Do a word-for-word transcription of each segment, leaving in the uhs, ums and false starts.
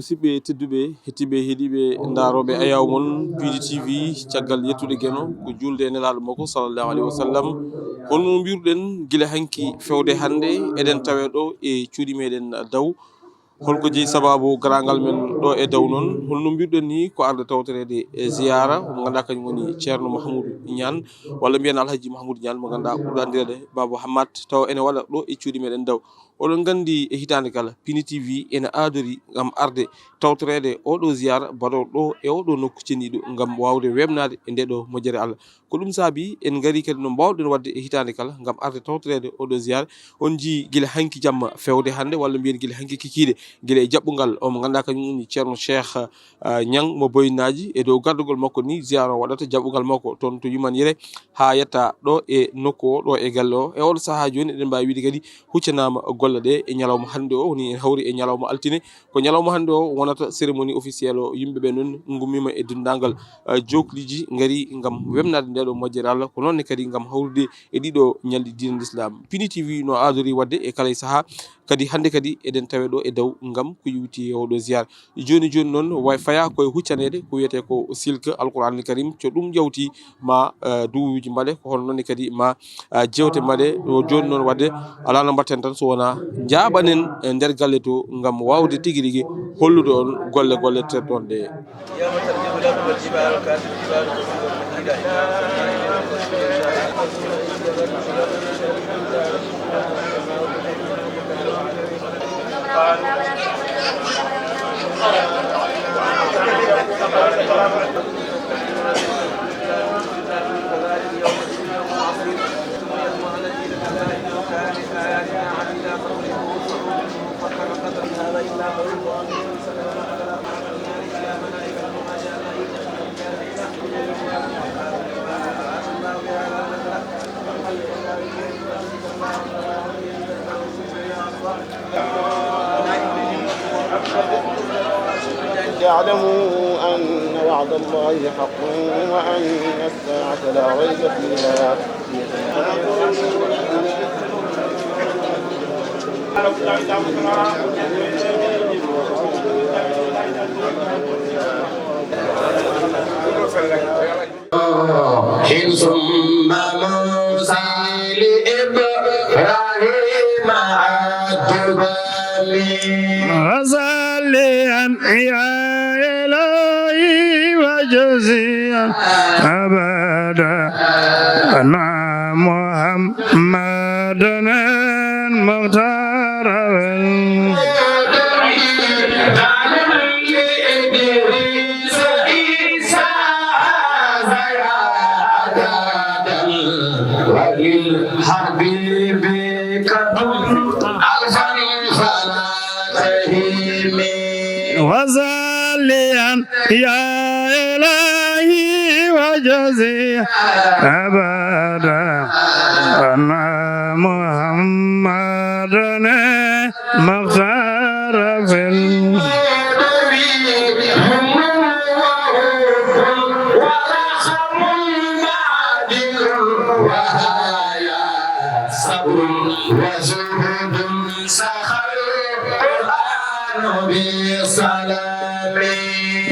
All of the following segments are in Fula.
Musidɓe tedduɓe, hettiiɓe, heɗiiɓe, ndaarooɓe ayaawo mon P D T V, caggal yettude Geno, ko juulde e Nelaaɗo makko, sallallahu alayhi wa sallam. Holno mbiruɗen gila hanki fewde hannde, eɗen tawee ɗo e cuuɗi meɗen Daw. Holko jeyi sababu garaangal men ɗo e Daw noon? Holno mbiruɗen ni, ko arde tawtoreede e ziyaara mo ngannduɗaa kañum woni Ceerno Mahamoudou Niane, walla mbiyen Alhaji Mahamoudou Niane mo ngannduɗaa ɓurɗo anndireede Baba Hammat, tawa ene waɗa ɗo e cuuɗi meɗen Daw. Oɗon nganndi e hitaande kala, Pini T V ene aadori ngam arde tawtoreede oɗo ziyaara baɗooɗo ɗo e oɗo nokku ceniiɗo ngam waawde weeɓnaade e nde ɗo moƴƴere Allah. Ko ɗum saabi en ngari kadi no mbaawɗen waɗde e hitaande kala ngam arde tawtoreede oɗo ziyaara. On njii gila hanki jamma fewde hannde, walla mbiyen gila hanki kikiiɗe, gila e jaɓɓungal o mo ngannduɗaa kañum woni Ceerno Cheikh, ah, Niang mo Boyinaaji. E dow gardagol makko ni ziyaara o waɗata, jaɓɓungal makko toon to Yumanire haa yetta ɗo e nokku o, ɗo e galle o. E oɗo sahaa jooni eɗen mbaawi wiide kadi huccanaama golle ɗe e ñalawma hannde o, woni en hawri e ñalawma altine. Ko ñalawma hannde o wonata cérémonie officielle o, yimɓe ɓe noon ngummiima e denndaangal, eh, jookliiji, ngari ngam weeɓnaade nde ɗo moƴƴere Allah, ko noon ne kadi ngam hawrude e ɗiɗo ñalɗi diine l'islam. Pini T V no aadori waɗde e kala e sahaa, kadi hannde kadi eɗen tawe ɗo e Daw ngam ko yowiti e oɗo ziyaara. Jooni jooni noon, way fayaa koye huccaneede ko wiyetee ko silk Alqur'aanul Karim, so ɗum yawti ma, eh, duwuuji mbaɗe, ko hono noon ne kadi ma, eh, jeewte mbaɗe. Ɗo jooni noon waɗde alaa no mbaɗten tan so wonaa njaaɓanen, eh, nder galle to ngam waawde tigi rigi hollude on golle golleteeɗon ɗe. اعلموا أن وعد الله حق وأن الساعة لا ريب فيها. نوح ثم موسى لإبراهيم الدبم. وصليا يا إلهي وجزيا أبدا أن محمدا المختار. وللحبيب كتب ألفا فلا تهم. وصليا يا إلهي وجزيا أبدا أن محمدا مختار في ال-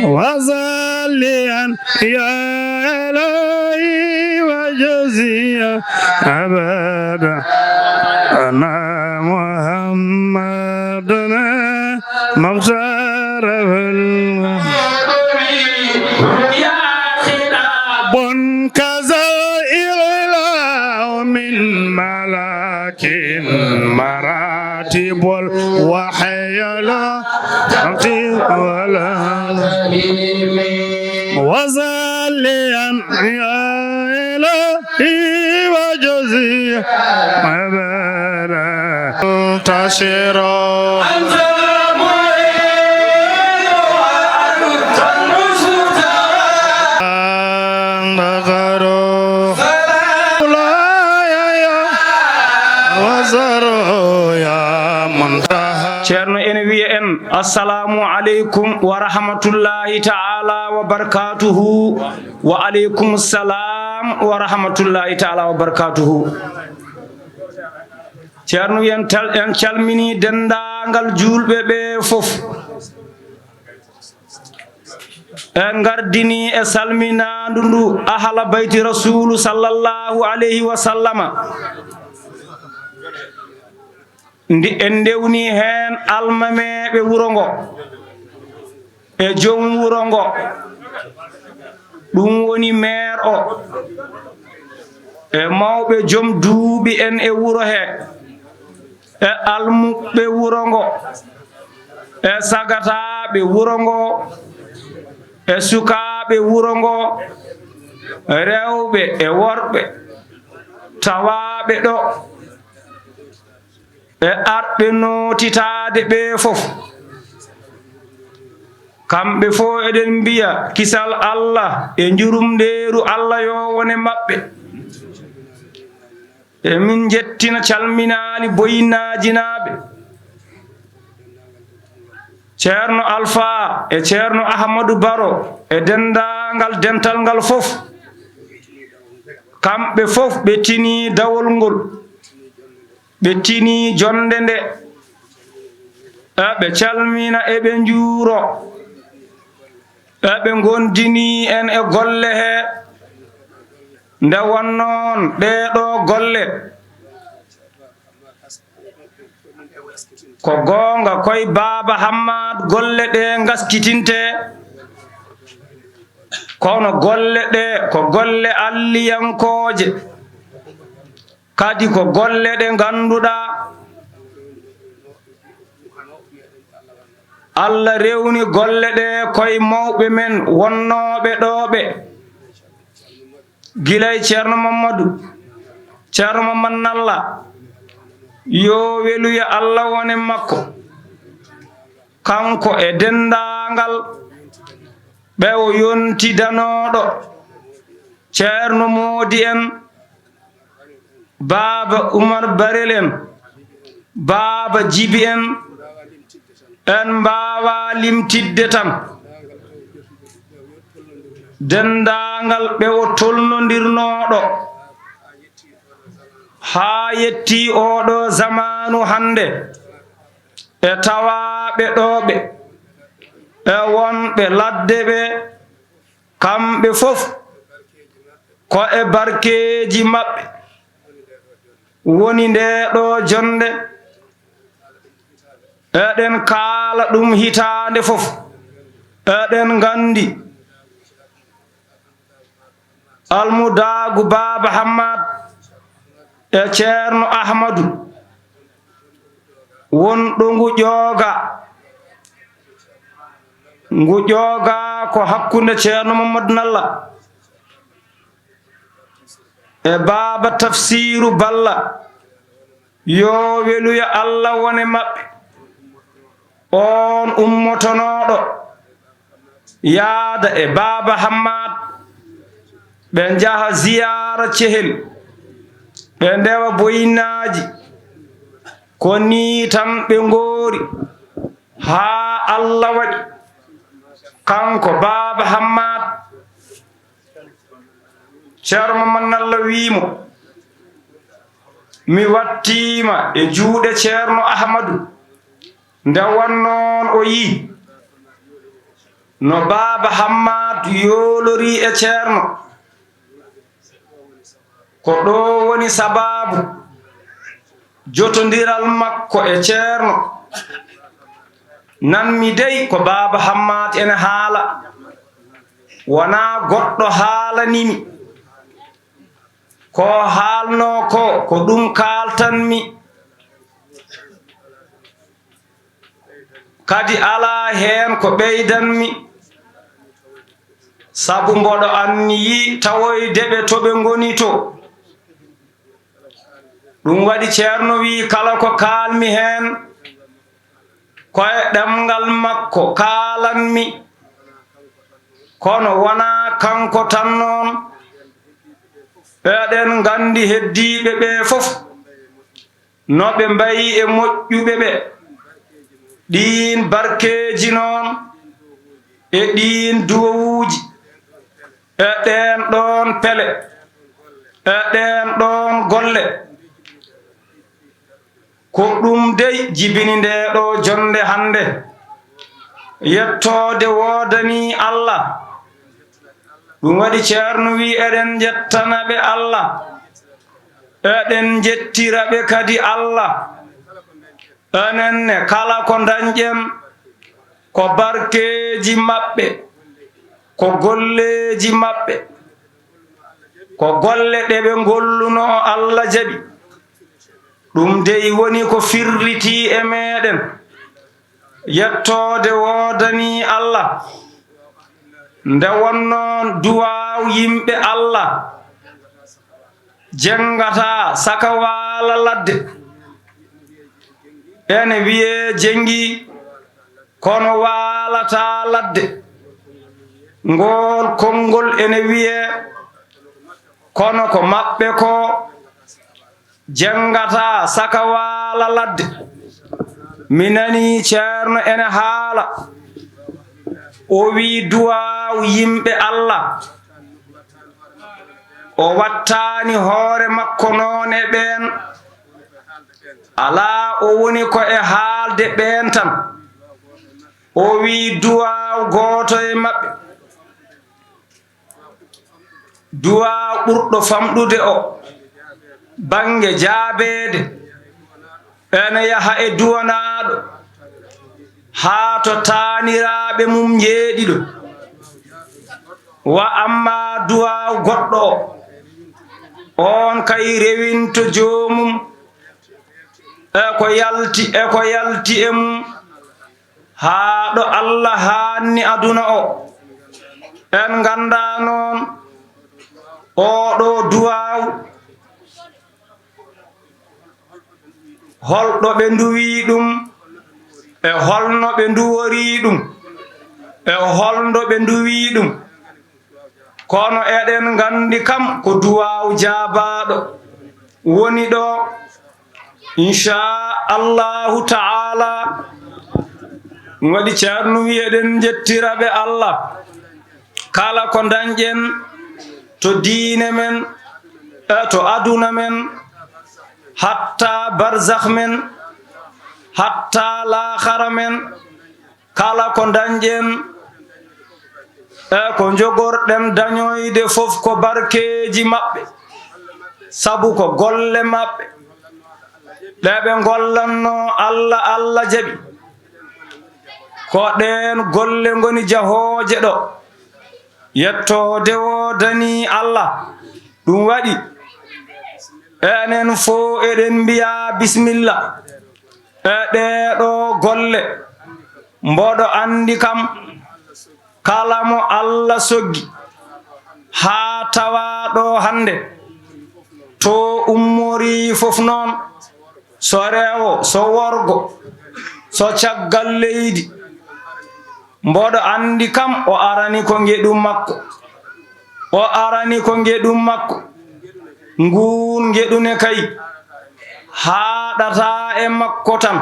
وصليا يا إلهي وجزيا أبدا أن محمدا مختار في ال- كذا الإعلام من ملاك مراتب الوحي لا تأتي ولا وصليا يا إلهي وجزيا أبدا منتشرا. أنت المعين وأنت المستعان. بقروا. لا يا وزروا يا منتهى. Ceerno ene wiya en, assalamu aleykum wa rahmatullahi ta'ala wa barakatuhu. Wa aleykum salam wa rahmatullahi ta'ala wa barakatuhu. Ceerno, en tal-, en calmini denndaangal juulɓe ɓe fof. En ngardini e salminaandu ndu Ahla Bayti Rasuulu sallallahu alayhi wa sallama. Ndi en ndewni heen almameeɓe wuro ngo e joom wuro ngo, ɗum woni meer o, e mawɓe joom duuɓi en e wuro he, e almuɓɓe wuro ngo, e sagataaɓe wuro ngo, e sukaaɓe wuro ngo, rewɓe e worɓe tawaaɓe ɗo, e arɓe nootitaade ɓe fof. Kamɓe fof eɗen mbiya kisal Allah e njurumndeeru Allah yo wone maɓɓe. Emin njettina calminaali Boyinaajinaaɓe, Ceerno Alfa e Ceerno Ahmadu Baro e denndaangal dental ngal fof. Kamɓe fof ɓe tinii dawol ngol, ɓe tinii jonnde nde, e ɓe calmina e ɓe njuuro, e ɓe ngondini en e golle he. Nde wonnoon ɗee ɗoo golle, ko goonga koy Baaba Hammaat golle ɗe ngaskitinte, kono golle ɗe ko golle alliyankooje, kadi ko golle ɗe ngannduɗaa Allah rewni golle ɗe koye mawɓe men wonnooɓe ɗoo ɓe. Gila e Ceerno Mammadu, Ceerno Mammadu Nalla, yo weluya Allah wone makko, kanko e denndaangal ɓe o yontidanooɗo, Ceerno Moodi en, Baaba Umar Barel en, Baaba Jibi en, en mbaawaa limtidde tan. Denndaangal ɓe o tolnondirnooɗo haa yettii ooɗoo zamaanu hannde, e tawaaɓe ɗoo ɓe, e wonɓe ladde ɓe, kamɓe fof ko e barkeeji maɓɓe woni ndee ɗoo jonnde. Eɗen kaala ɗum hitaande fof. Eɗen nganndi almudaagu Baaba Hammaat e Ceerno Ahmadu wonɗo ngu ƴooga. Ngu ƴooga ko hakkunde Ceerno Mammadu Nalla e Baaba Tafsiiru Balla, yo weluya Allah wone maɓɓe. Oon ummotonooɗo yaada e Baaba Hammaat, ɓe njaha ziyaara Cehel, ɓe ndewa boyinaaji. Ko nii tan ɓe ngoori haa Allah waɗi kanko Baaba Hammaat, Ceerno Mammadu Nalla wii mo, "Mi wattiima e juuɗe Ceerno Ahmadu." Nde wonnoon o yii no Baaba Hammaat yoolorii e Ceerno, ko ɗoo woni sabaabu jotondiral makko e Ceerno. Nan mi dey ko Baaba Hammaat ene haala, wonaa goɗɗo haalani mi. Ko haalnoo ko, ko ɗum kaaltan mi. Kadi alaa heen ko ɓeydan mi, sabu mboɗo anniyii tawoyde ɓe to ɓe ngoni to. Ɗum waɗi Ceerno wii kala ko kaalmi heen, ko e ɗemngal makko kaalanmi, kono wonaa kanko tan noon. Eɗen nganndi heddiiɓe ɓe fof, no ɓe mbayi e moƴƴuɓe ɓe, ɗiin barkeeji noon, e ɗiin duwowuuji, e ɗeen ɗoon pele, e ɗeen ɗoon golle. Ko ɗum dey jibini ndee ɗoo jonnde hannde. Yettoode woodanii Allah. Ɗum waɗi Ceerno wi eɗen njettana ɓe Allah. Eɗen njettira ɓe kadi Allah. Enen ne kala ko ndañƴen ko barkeeji maɓɓe, ko golleeji maɓɓe, ko golle ɗe ɓe ngollunoo Allah jaɓi. Ɗum dey woni ko firlitii e meeɗen. Yettoode woodanii Allah. Nde wonnoo duwaaw yimɓe Allah jenngataa saka waala ladde. Ene wiyee jenngi, kono waalataa ladde. Ngool konngol ene wiyee, kono ko maɓɓe ko jenngataa saka waala ladde. Mi nanii Ceerno ene haala. O wii duwaaw yimɓe Allah. O wattaani hoore makko noon e ɓeen. Alaa, o woni ko e haalde ɓeen tan. O wii duwaaw gooto e maɓɓe. Duwaa ɓurɗo famɗude o, bannge jaabeede, ene yaha e duwanaaɗo, haa to taaniraaɓe mum njeeɗiɗo. Wa amma duwaa goɗɗo o, oon kay rewinto joomum, e ko yalti, e ko yalti e mum. Haa ɗo Allah haanni aduna o. En nganndaa noon, oo ɗoo duwaaw, holɗo ɓe nduwii ɗum, e holno ɓe nduworii ɗum, e holno ɓe nduwii ɗum. Kono eɗen nganndi kam ko duwaaw jaabaaɗo woni ɗo. Inchaa Allahu ta'ala, ɗum waɗi Ceerno wi eɗen njettira ɓe Allah. Kala ko ndañƴen to diine men, e to aduna men, hatta barzakh men, hatta laakhara men, kala ko ndañƴen, e ko njogorɗen dañoyde fof ko barkeeji maɓɓe, sabu ko golle maɓɓe ɗe ɓe ngollanno Allah, Allah jaɓi. Ko ɗeen golle ngoni jahooje ɗo. Yettoode woodanii Allah. Ɗum waɗi, enen fof eɗen mbiya bismilla. E ɗee ɗoo golle, mboɗo anndi kam, kala mo Allah soggi haa tawa ɗo hannde, to ummorii fof noon, so rewo, so worgo, so caggal leydi, mboɗo anndi kam o arani ko ngeɗu makko, o arani ko ngeɗu makko, nguun ngeɗu ne kay haaɗataa e makko tan.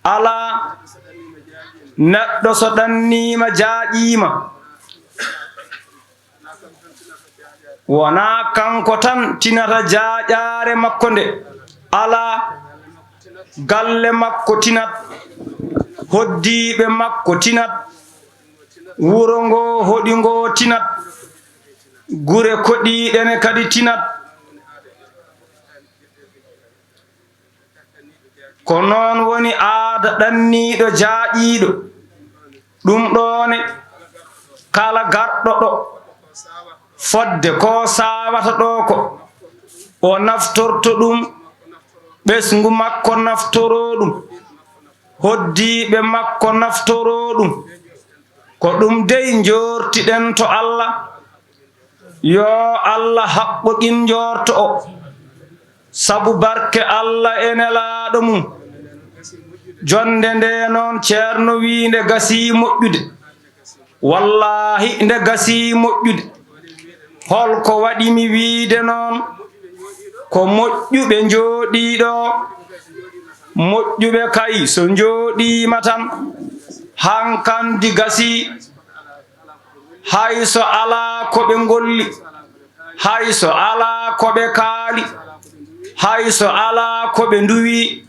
Alaa, neɗɗo so ɗanniima, jaaƴiima, wonaa kanko tan tinata jaaƴaare makko nde. Alaa, galle makko tinat, hoddiiɓe makko tinat, wuro ngo hoɗi ngo tinat, gure koɗiiɗe ne kadi tinat. Ko noon woni aada ɗanniiɗo jaaƴiiɗo. Ɗum ɗoone, kala garɗo ɗo, fodde ko saawata ɗo ko, o naftorto ɗum, ɓesngu makko naftoroo ɗum, hoddiiɓe makko naftoroo ɗum. Ko ɗum dey njoortiɗen to Allah. Yo Allah haqqoqin njoorto o, sabu barke Allah e Nelaaɗo mum. Jonnde nde noon, Ceerno wii nde gasii moƴƴude. Wallaahi, nde gasii moƴƴude. Hol ko waɗi mi wiide noon? Ko moƴƴuɓe njooɗii ɗo, moƴƴuɓe kay so njooɗiima tan, hankandi gasii. Hay so alaa ko ɓe ngolli, hay so alaa ko ɓe kaali, hay so alaa ko ɓe nduwi,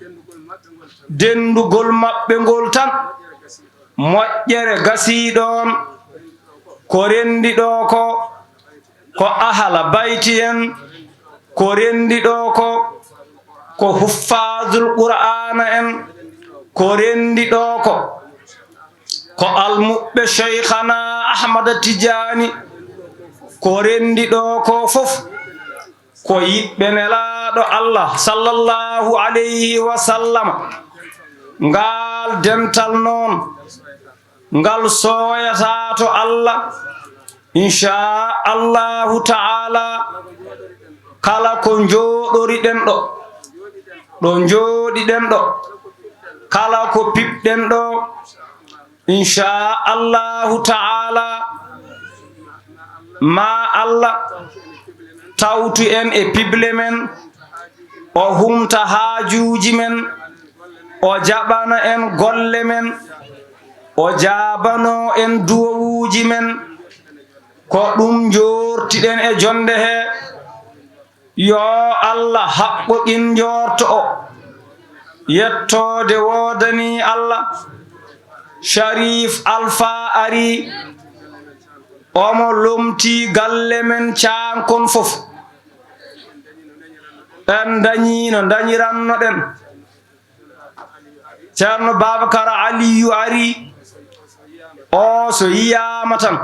denndugol maɓɓe ngol tan Moƴƴere gasii ɗoon, ko renndi ɗoo ko, ko Ahala Bayti en, ko renndi ɗoo ko, ko Huffaazul Qur'aana en, ko renndi ɗoo ko, ko almuɓɓe Cheikhana Ahmada Tijaani, ko renndi ɗoo ko fof, ko yiɓɓe Nelaaɗo Allah, sallallahu alayhi wa sallam. Ngaal dental noon, ngal sooyataa to Allah, inchaa Allahu ta'ala. Kala ko njooɗoriɗen ɗo, ɗo njooɗiɗen ɗo, kala ko piɓɗen ɗo, inchaa Allahu ta'ala, ma Allah tawtu en e piɓle men, o humta haajuuji men, o jaɓana en golle men, o jaabanoo en duwowuuji men. Ko ɗum njoortiɗen e jonnde he. Yo Allah haqqoqin njoorto o. Yettoode woodanii Allah. Sharif Alfa ari, omo lomtii galle men Caankon fof. En ndañii no ndañirannoɗen. Ceerno Babakar Aliyu ari, o so yiyaama tan.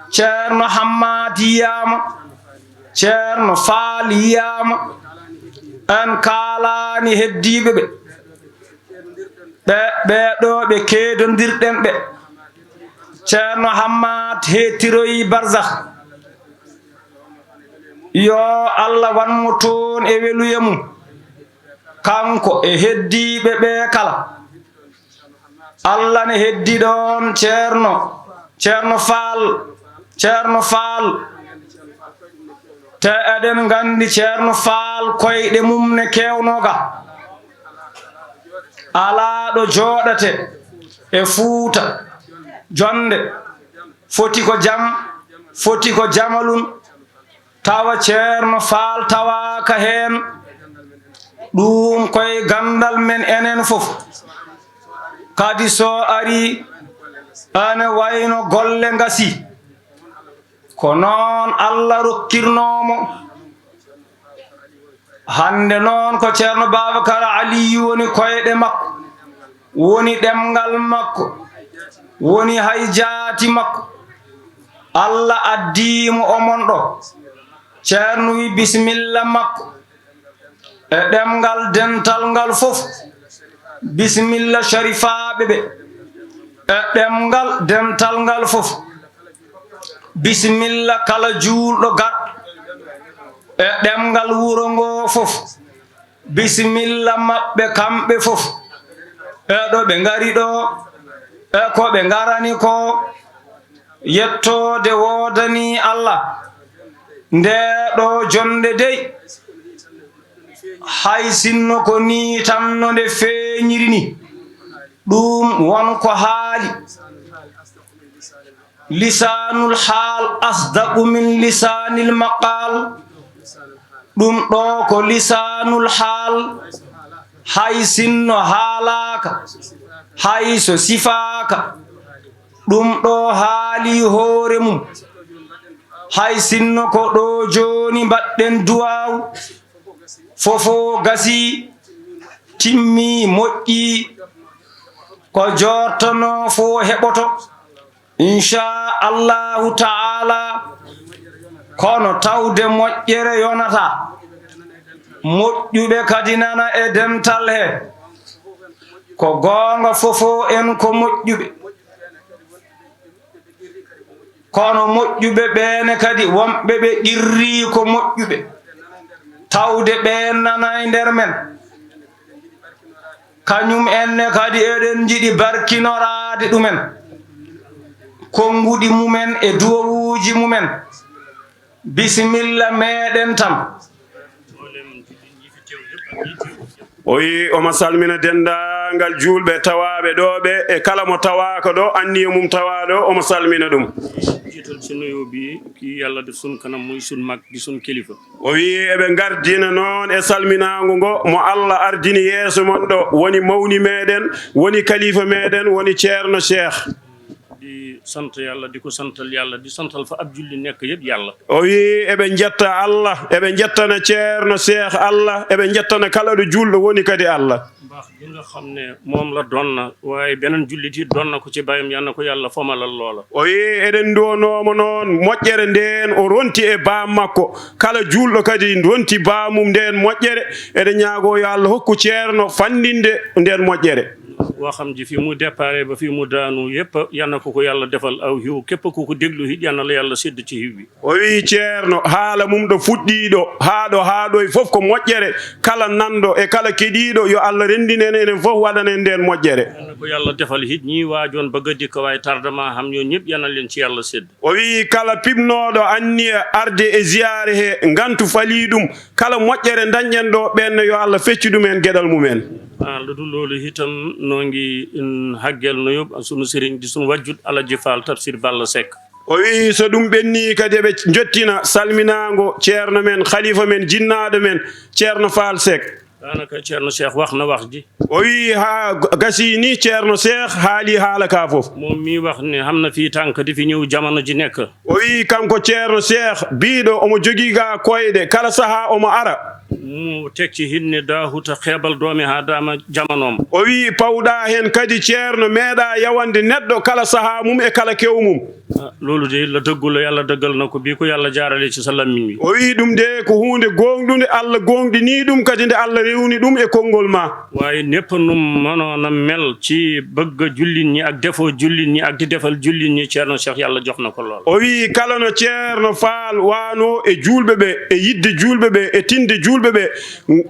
Ceerno Hammaat yiyaama, Ceerno Faal yiyaama. En kaalaani heddiiɓe ɓe. Ɓe, ɓee ɗoo ɓe keedondirɗen ɓe. Ceerno Hammaat heettiroyi barzakh. Yo Allah wan mo toon e weluye mum. Kanko e heddiiɓe ɓe kala. Allah ne heddi ɗoon Ceerno, Ceerno Faal, Ceerno Faal. Te eɗen nganndi Ceerno Faal koyɗe mum ne keewno ga. Alaa ɗo jooɗate e Fuuta, jonnde, foti ko jam, foti ko jamalun, tawa Ceerno Faal tawaaka heen. Ɗum koye ganndal men enen fof. Kadi so ari, ene wayno golle ngasi. Ko noon Allah rokkirnoo mo. Hannde noon ko Ceerno Babakar Aliyu woni koyɗe makko, woni ɗemngal makko, woni hay jaati makko. Allah addii mo omon ɗo. Ceerno wi bisimilla makko e ɗemngal dental ngal fof. Bisimilla sharifaaɓe ɓe e ɗemngal dental ngal fof. Bisimilla kala juulɗo garɗo e ɗemngal wuro ngoo fof. Bisimilla maɓɓe kamɓe fof e ɗo ɓe ngari ɗo e ko ɓe ngarani ko. Yettoode woodanii Allah. Ndee ɗoo jonnde dey, hay sinno ko nii tan no nde feeñiri ni, ɗum won ko haali. Lisaanul haal asdaqu min lisaanil maqaal. Ɗum ɗoo ko lisaanul haal, hay sinno haalaaka, hay so sifaaka. Ɗum ɗoo haali hoore mum. Hay sinno ko ɗoo jooni mbaɗɗen duwaaw, fofo gasii, timmii, moƴƴii. Ko joortonoo fof heɓoto, inchaa Allaahu ta'aalaa. Kono tawde moƴƴere yonataa, moƴƴuɓe kadi nana e dental he. Ko goonga, fofo en ko moƴƴuɓe. Kono moƴƴuɓe ɓeene kadi, wonɓe ɓe qirri ko moƴƴuɓe, tawde ɓeen nana e nder men. Kañum en ne kadi eɗen njiɗi barkinoraade ɗumen, konnguɗi mumen e duwowuuji mumen. Bisimilla, meeɗen tan. O wi omo salmina denndaangal juulɓe tawaaɓe ɗo ɓe, e kala mo tawaaka ɗo, anniya mum tawaa ɗo, omo salmina ɗum. Jiital ci nuyoo bi ki Yàlla def sun kanam, muy sun mag di sun kilifa. O wiyi eɓe ngardina noon e salminaango ngo mo Allah ardini yeeso mon ɗo, woni mawni meɗen, woni kalifa meɗen, woni Ceerno Cheikh. Di sant Yàlla, di ko santal Yàlla, di santal fa ab julli nekk yëpp Yàlla. O wiyi eɓe njetta Allah, eɓe njettana Ceerno Cheikh Allah, eɓe njettana kala ɗo juulɗo woni kadi Allah. Mbaax gi nga xam ne moom la doon na, waaye beneen jullit yi doon na ko ci bàyyam, yal na ko Yàlla fomalal loola. O wiyi eɗen nduwanoomo noon moƴƴere ndeen o ronti e baam makko. Kala juulɗo kadi ronti baamum ndeen moƴƴere, eɗen ñaagoo yo Allah hokku Ceerno fanndinde ndeen moƴƴere. Waxam ji fi mu départ ba fi mu daanu yépp, yal na ko ko Yàlla defal aw xiw, képp ku ko déglu it, yal na la Yàlla sédd ci xiw bi. O wiyi Ceerno, haala mum ɗo fuɗɗii ɗo, haa ɗo haaɗoyi fof ko moƴƴere, kala nanɗo e kala keɗiiɗo, yo Allah renndin en enen fof, waɗan en ndeen moƴƴere. Yal na ko Yàlla defal it ñi waajoon bëgg a dikk waaye tardement xam, ñoo ñëpp yal na leen ci Yàlla sédd. O wiyi kala piɓnooɗo anniya arde e ziyaare he, ngantu falii ɗum, kala moƴƴere ndañɗen ɗo, ɓeen ne yo Allah feccu ɗum en geɗal mum en. Ah, lu dul loolu itam, noo ngi mm, xaggeel nuyoo sunu sëriñ di sunu wajjut Alaji Faal Tafsir Balla Seck. O wiyi so ɗum ɓennii kadi eɓe njottina salminaango ceerno men, khalifa men, jinnaaɗo men, Ceerno Faal Seck. Daanaka Ceerno Cheikh wax na wax ji. O wiyi haa gasii nii Ceerno Cheikh haalii haala kaa fof. Moom mii wax ne xam na fii tànk di fi ñëw jamono ji nekk. O wiyi kanko Ceerno Cheikh biiɗo omo jogii gaa koyɗe kala sahaa omo ara. Mu teg ci hinne daahuta xeebal doomi aadama jamanoom. O wiyi pawɗaa heen kadi Ceerno meeɗaa yawande neɗɗo kala sahaa mum e kala kew mum. Ah, loolu de la dëggu la Yàlla dëggal na ko bii ko Yàlla jaarale ci sa lammiñ wi. O wiyi ɗum de ko huunde gooŋɗunde, Allah gooŋɗinii ɗum kadi nde Allah rewni ɗum e konngol maa. Waaye népp num mënoon a mel ci bëgg jullit ñi ak defoo jullit ñi ak di defal jullit ñi Ceerno Cheikh Yàlla jox na ko lool. O wiyi kala no Ceerno Faal waanoo e juulɓe ɓe, e yiɗde juulɓe ɓe, e tinde juulɓe ɓe,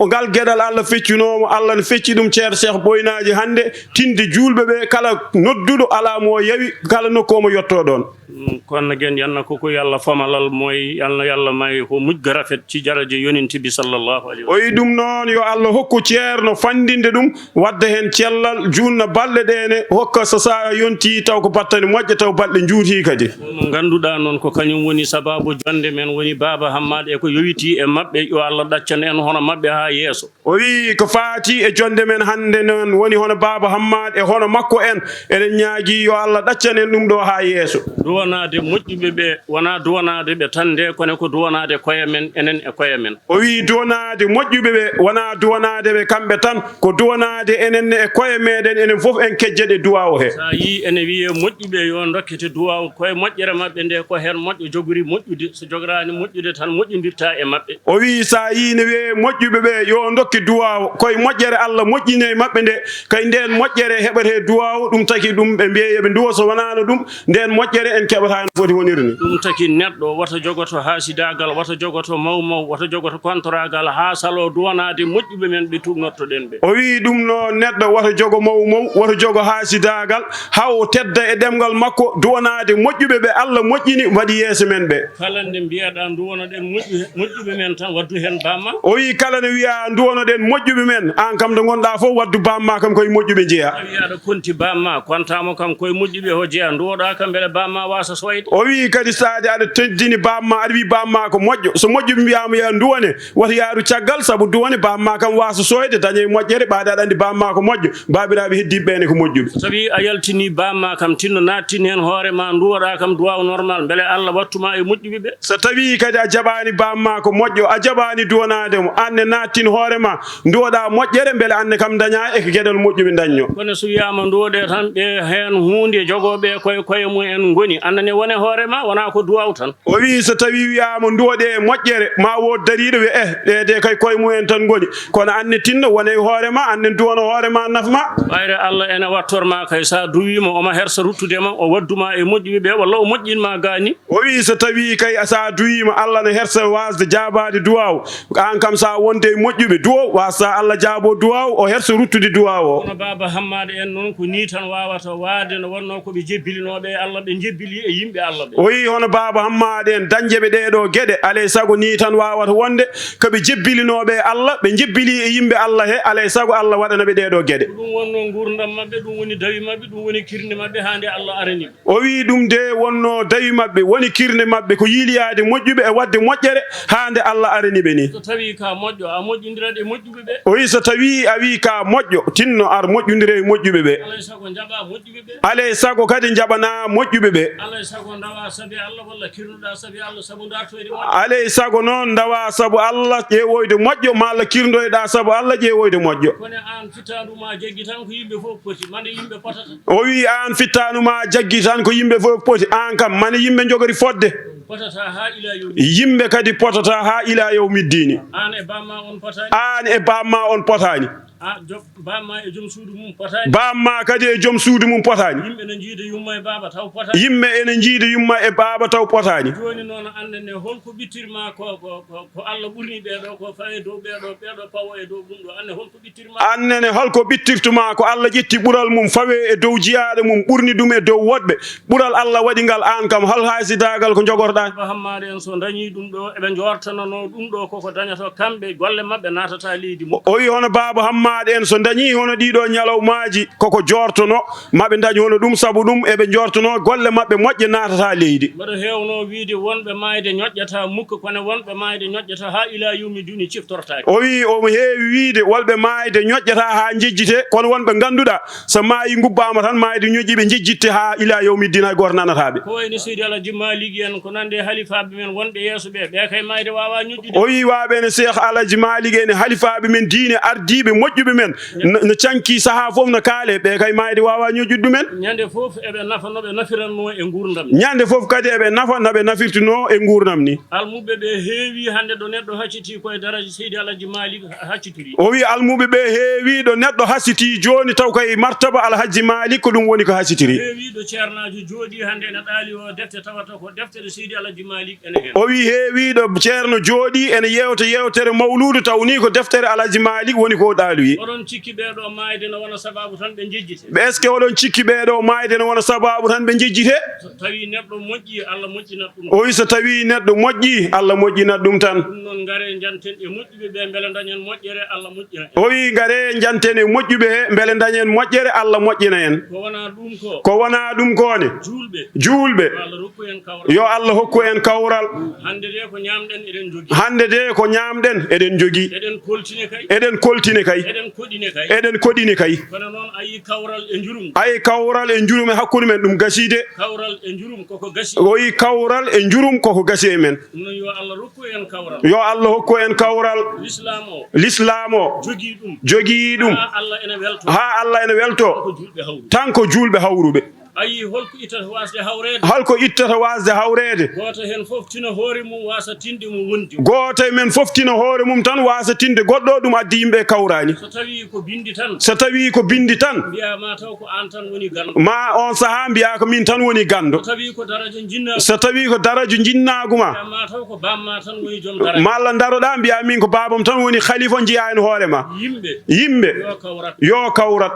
ngal geɗal Allah feccunoo mo, Allah no fecci ɗum Ceerno Cheikh Boynaaji hannde, tinde juulɓe ɓe kala nodduɗo alaa mo o yawi, kala nokku omo yottoo ɗoon. Mm, kon nag yéen, yal na ko ko Yàlla fomalal mooy yal na Yàlla may ko mujj ga rafet ci daraja Yonent bi sallallahu alayhi wa sallam. O wiyi ɗum noon yo Allah hokku Ceerno fanndinde ɗum, wadda heen cellal, juutna balɗe ɗee ne, hokka so sahaa yontii taw ko battane moƴƴe, taw balɗe njuutii kadi. Mo ngannduɗaa noon ko kañum woni sabaabu jonnde men, woni Baaba Hammaat e ko yowitii e maɓɓe, yo Allah ɗaccan en hono maɓɓe haa yeeso. O wiyi ko faati e jonnde men hannde noon woni hono Baaba Hammaat e hono makko en, eɗen ñaagii yo Allah ɗaccan en ɗum ɗoo haa yeeso. Duwanaade moƴƴuɓe ɓe wonaa duwanaade ɓe tan nde, kono ko duwanaade koye men, enen e koye men. O wiyi duwanaade moƴƴuɓe ɓe wonaa duwanaade ɓe kamɓe tan, ko duwanaade enen ne e koye meeɗen, enen fof en kejjat e duwaaw he. So a yii ene wiyee moƴƴuɓe yo ndokkete duwaaw koye moƴƴere maɓɓe nde, ko heen moƴƴo jogori moƴƴude, so jogoraani moƴƴude tan moƴƴondirtaa e maɓɓe. O wiyi so a yii ne wiyee moƴƴuɓe ɓe yo ndokke duwaaw koye moƴƴere Allah moƴƴini e maɓɓe nde, kay ndeen moƴƴere heɓatee duwaaw, ɗum taki ɗum ɓe mbiyee yo ɓe nduwo, so wonaano ɗum ndeen moƴƴere en keɓataa no foti wonirde ni. Ɗum taki neɗɗo wata jogoto haasidaagal, wata jogoto maw maw, wata jogoto kontoraagal haa saloo duwanaade moƴƴuɓe men ɓe tuugnortoɗen ɓe. O wiyi ɗum no neɗɗo wata jogo maw maw, wata jogo haasidaagal, haa o tedda e ɗemngal makko, duwanaade moƴƴuɓe ɓe Allah moƴƴini mbaɗi yeeso men ɓe. Kala nde mbiyaɗaa nduwanoɗen moƴƴu- moƴƴuɓe men tan, waddu heen baam maa. O wiyi kala nde wiyaa nduwanoɗen moƴƴuɓe men, aan kam nde ngonɗaa fof waddu baam maa kam koye moƴƴuɓe njeyaa. Tawi aɗa konti baam maa, kontaa mo kam koye moƴƴuɓe o jeyaa, nduwoɗaa kam mbele baam maa waasa sooyde. O wiyi kadi so aɗa aɗa teddini baam maa, aɗa wiyi baam maa ko moƴƴo, so moƴƴuɓe mbiyaama yaa nduwane, wata yahru caggal, sabu duwane baam maa kam waasa sooyde, daña e moƴƴere, ɓaade aɗa anndi baam maa ko moƴƴo, baabiraaɓe heddiiɓe ɓee ne ko moƴƴuɓe. So tawii a yaltinii baam maa kam, tinno naattin heen hoore maa, nduwoɗaa kam duwaaw normal, mbele Allah wattu maa e moƴƴuɓe ɓe. So tawii kadi a jaɓaani baam maa ko moƴƴo, a jaɓaani duwanaade mo, aan ne naattin hoore maa, nduwoɗaa moƴƴere, mbele aan ne kam ndañaa e ko geɗal moƴƴuɓe ndañnoo. Kono so wiyaama nduwoɗee tan, ɓe heen huunde jogooɓe koye koye mum en ngoni, aan ne wone hoore maa, wonaa ko duwaaw tan. O wiyi so tawii wiyaama nduwoɗee moƴƴere, ma wood dariiɗo wiya, eh, ɓee de kay koye mum en tan ngoni. Kono aan ne tinno, wone e hoore maa, aan ne duwano hoore maa naf maa. Ɓayre Allah ene wattor maa kay, so a duwii mo, omo hersa ruttude ma, o waddu maa e moƴƴuɓe ɓe, walla o moƴƴin maa gaa ni. O wiyi so tawii kay so a duwiima, Allah ne hersa waasde jaabaade duwaaw. Aan kam so a wonde e moƴƴuɓe, duwo, waasa Allah jaabo duwaaw, o hersa ruttude duwaaw o. Kono Baaba Hammaade en noon ko nii tan waawata waade, no wonnoo ko ɓe jebbilinooɓe e Allah, ɓe jebbi- Jebbili e yimɓe Allah ɓe. O wiyi hono Baaba Hammaade en, dañde ɓe ɗee ɗoo geɗe, alay sago nii tan waawata wonde, ko ɓe jebbilinooɓe e Allah, ɓe njebbilii e yimɓe Allah he, alay sago Allah waɗana ɓe ɗee ɗoo geɗe. Ko ɗum wonnoo nguurndam maɓɓe, ɗum woni dawi maɓɓe, ɗum woni kirnde maɓɓe, haa nde Allah arani ɓe. O wiyi ɗum de wonnoo dawi maɓɓe, woni kirnde maɓɓe, ko yiiliyaade moƴƴuɓe e waɗde moƴƴere, haa nde Allah arani ɓe ni. So tawii ka moƴƴo, a moƴƴindirat e moƴƴuɓe ɓe. O wiyi so tawii a wii ka moƴƴo, tinno ar moƴƴondire e moƴƴuɓe ɓe. Alay sago njaɓaa moƴƴuɓe ɓe. Alay sago kadi njaɓanaa moƴƴuɓe ɓe. Alay sago ndawaa sabi Allah walla kirnuɗaa sabi Allah sabu ndartoyde moƴƴo. Alay sago noon ndawaa sabu Allah ƴeewoyde moƴƴo, malla kirndoyɗaa sabu Allah ƴeewoyde moƴƴo. Kono aan fittaandu ma jaggi tan ko yimɓe fof poti, mande yimɓe potata. O wiyi aan fittaandu ma jaggi tan ko yimɓe fof poti, aan kam mande yimɓe njogori fotde. Potata haa ilaa yawmi. Yimɓe kadi potata haa ilaa yawmi ddiini. Aan e baamma on potaani. Aan e baamma on potaani. A, jo-, baamma e joom suudu mum potaani. Baamma kadi e joom suudu mum potaani. Yimɓe no njiida yumma e baaba taw potaani. Yimɓe ene njiida yumma e baaba taw potaani. Jooni noon, aan nene, holko ɓittirma ko, ko, ko, ko Allah ɓurni ɓee ɗoo, ko fawi e dow ɓee ɗoo, ɓee ɗoo pawo e dow ɗum ɗoo. Aan ne, holko ɓittirma? Aan nene, holko ɓittirtuma ko Allah ƴetti ɓural mum fawe e dow jiyaaɗo mum, ɓurni ɗum e dow woɗɓe? Ɓural Allah waɗi ngal, aan kam, hol haasidaagal ko njogorɗaa? Baaba Hammaade en, so dañii ɗum ɗoo, eɓe njoortananoo ɗum ɗoo koko dañata kamɓe, golle maɓɓe naatata leydi mum. O wiyi hono Baaba Hammaade en, so dañii hono ɗii ɗoo ñalawmaaji koko joortono, maɓe dañ hono ɗum, sabu ɗum eɓe njoortono golle maɓɓe moƴƴe naatata leydi. Mboɗo heewnoo wiyde wonɓe maayde ñoƴƴataa mukka, kono wonɓe maayde ñoƴƴataa haa ilaa yawmi ddiini ciftortaake. O wiyi omo heewi wiyde wonɓe maayde ñoƴƴataa haa njejjitee, kono wonɓe ngannduɗaa so maayi ngubbaama tan maayde ñoƴƴi ɓe njejjitte haa ilaa yawmi ddiini hay gooto nanataa ɓe. Ko wayi no Seydi Alhaji Maalik en, ko nande e halifaaɓe men wonɓe yeeso ɓe, ɓe kay maayde waawaa ñoƴƴude. O wiyi waaɓe no Seex Alhaji Maalik en e halifaaɓe men diine ardiiɓe moƴƴuɓe men, no, no canki sahaa fof no kaale, ɓe kay maayde waawaa ñoƴƴude ɗumen. Ñande fof eɓe nafa no ɓe nafirannoo e nguurndam. Ñande fof kadi eɓe nafa no ɓe nafirtunoo e nguurndam ni. Almuɓɓe ɓe heewi hannde ɗo neɗɗo hacciti ko e daraja Seydi Alhaji Maalik haccitori. O wiyi almuɓɓe ɓe heewi ɗo neɗɗo hacciti jooni taw kay martaba Alhaji Maalik ko ɗum woni ko haccitiri. Heewi ɗo ceernaajo jooɗi hannde ene ɗaali o defte tawata ko deftere Seydi Alhaji Maalik ene heen. O wiyi heewi ɗo ceerno jooɗi ene yeewta yeewtere mawluudu taw ni ko deftere Alhaji Maalik woni ko ɗaaloyi. Oɗon cikki ɓee ɗoo maayde no wona sabaabu tan ɓe njejjite? Est-ce que oɗon cikki ɓee ɗoo maayde no wona sabaabu tan ɓe njejjite? So tawii neɗɗo moƴƴi, Allah moƴƴinat ɗum. O wiyi so tawii neɗɗo moƴƴi, Allah moƴƴinat ɗum tan. Ɗum noon, ngaree njanten e moƴƴuɓe ɓe, mbele ndañen moƴƴere, Allah moƴƴina en. O wiyi ngaree njanten e moƴƴuɓe he, mbele ndañen moƴƴere, Allah moƴƴina en. Ko wonaa ɗum ko. Ko wonaa ɗum ko ne. Juulɓe. Juulɓe. Yo Allah rokku en kawral. Yo Allah hokku en kawral. Hannde de ko ñaamɗen eɗen njogii. Hannde de ko ñaamɗen eɗen njogii. Eɗen koltine kay. Eɗen koltine kay. Eɗen koɗine kay. Eɗen koɗine kay. Kono noon a yii kawral e njurum. A yii kawral e njurum e hakkunde men ɗum gasii de. Kawral e njurum koko gasi. O yii kawral e njurum koko gasi e men. Ɗum noon yo Allah rokku en kawral. Yo Allah hokku en kawral. Lislaam o. Lislaam o. Jogii ɗum. Jogii ɗum. Haa Allah ene welto. Haa Allah ene welto. Ko juulɓe hawruɓe. Tan ko juulɓe hawruɓe. A yii holko ittata waasde hawreede? Holko ittata waasde hawreede? Gooto heen fof tina hoore mum waasa tinde mo wondi. Gooto e men fof tina hoore mum tan waasa tinde goɗɗo, ɗum addi yimɓe kawraani. So tawii ko binndi tan. So tawii ko binndi tan. Mbiyaa ma taw ko aan tan woni ganndo. Ma on sahaa mbiyaa ko min tan woni ganndo. So tawii ko daraja njinnaagu. So tawii ko daraja njinnaagu ma. Mbiyaa ma taw ko baam ma tan woni joom daraja. Malla ndaroɗaa mbiyaa min ko baabam tan woni khalifa njiyaa en hoore ma. Yimɓe. Yimɓe. Yo kawrat. Yo kawrat.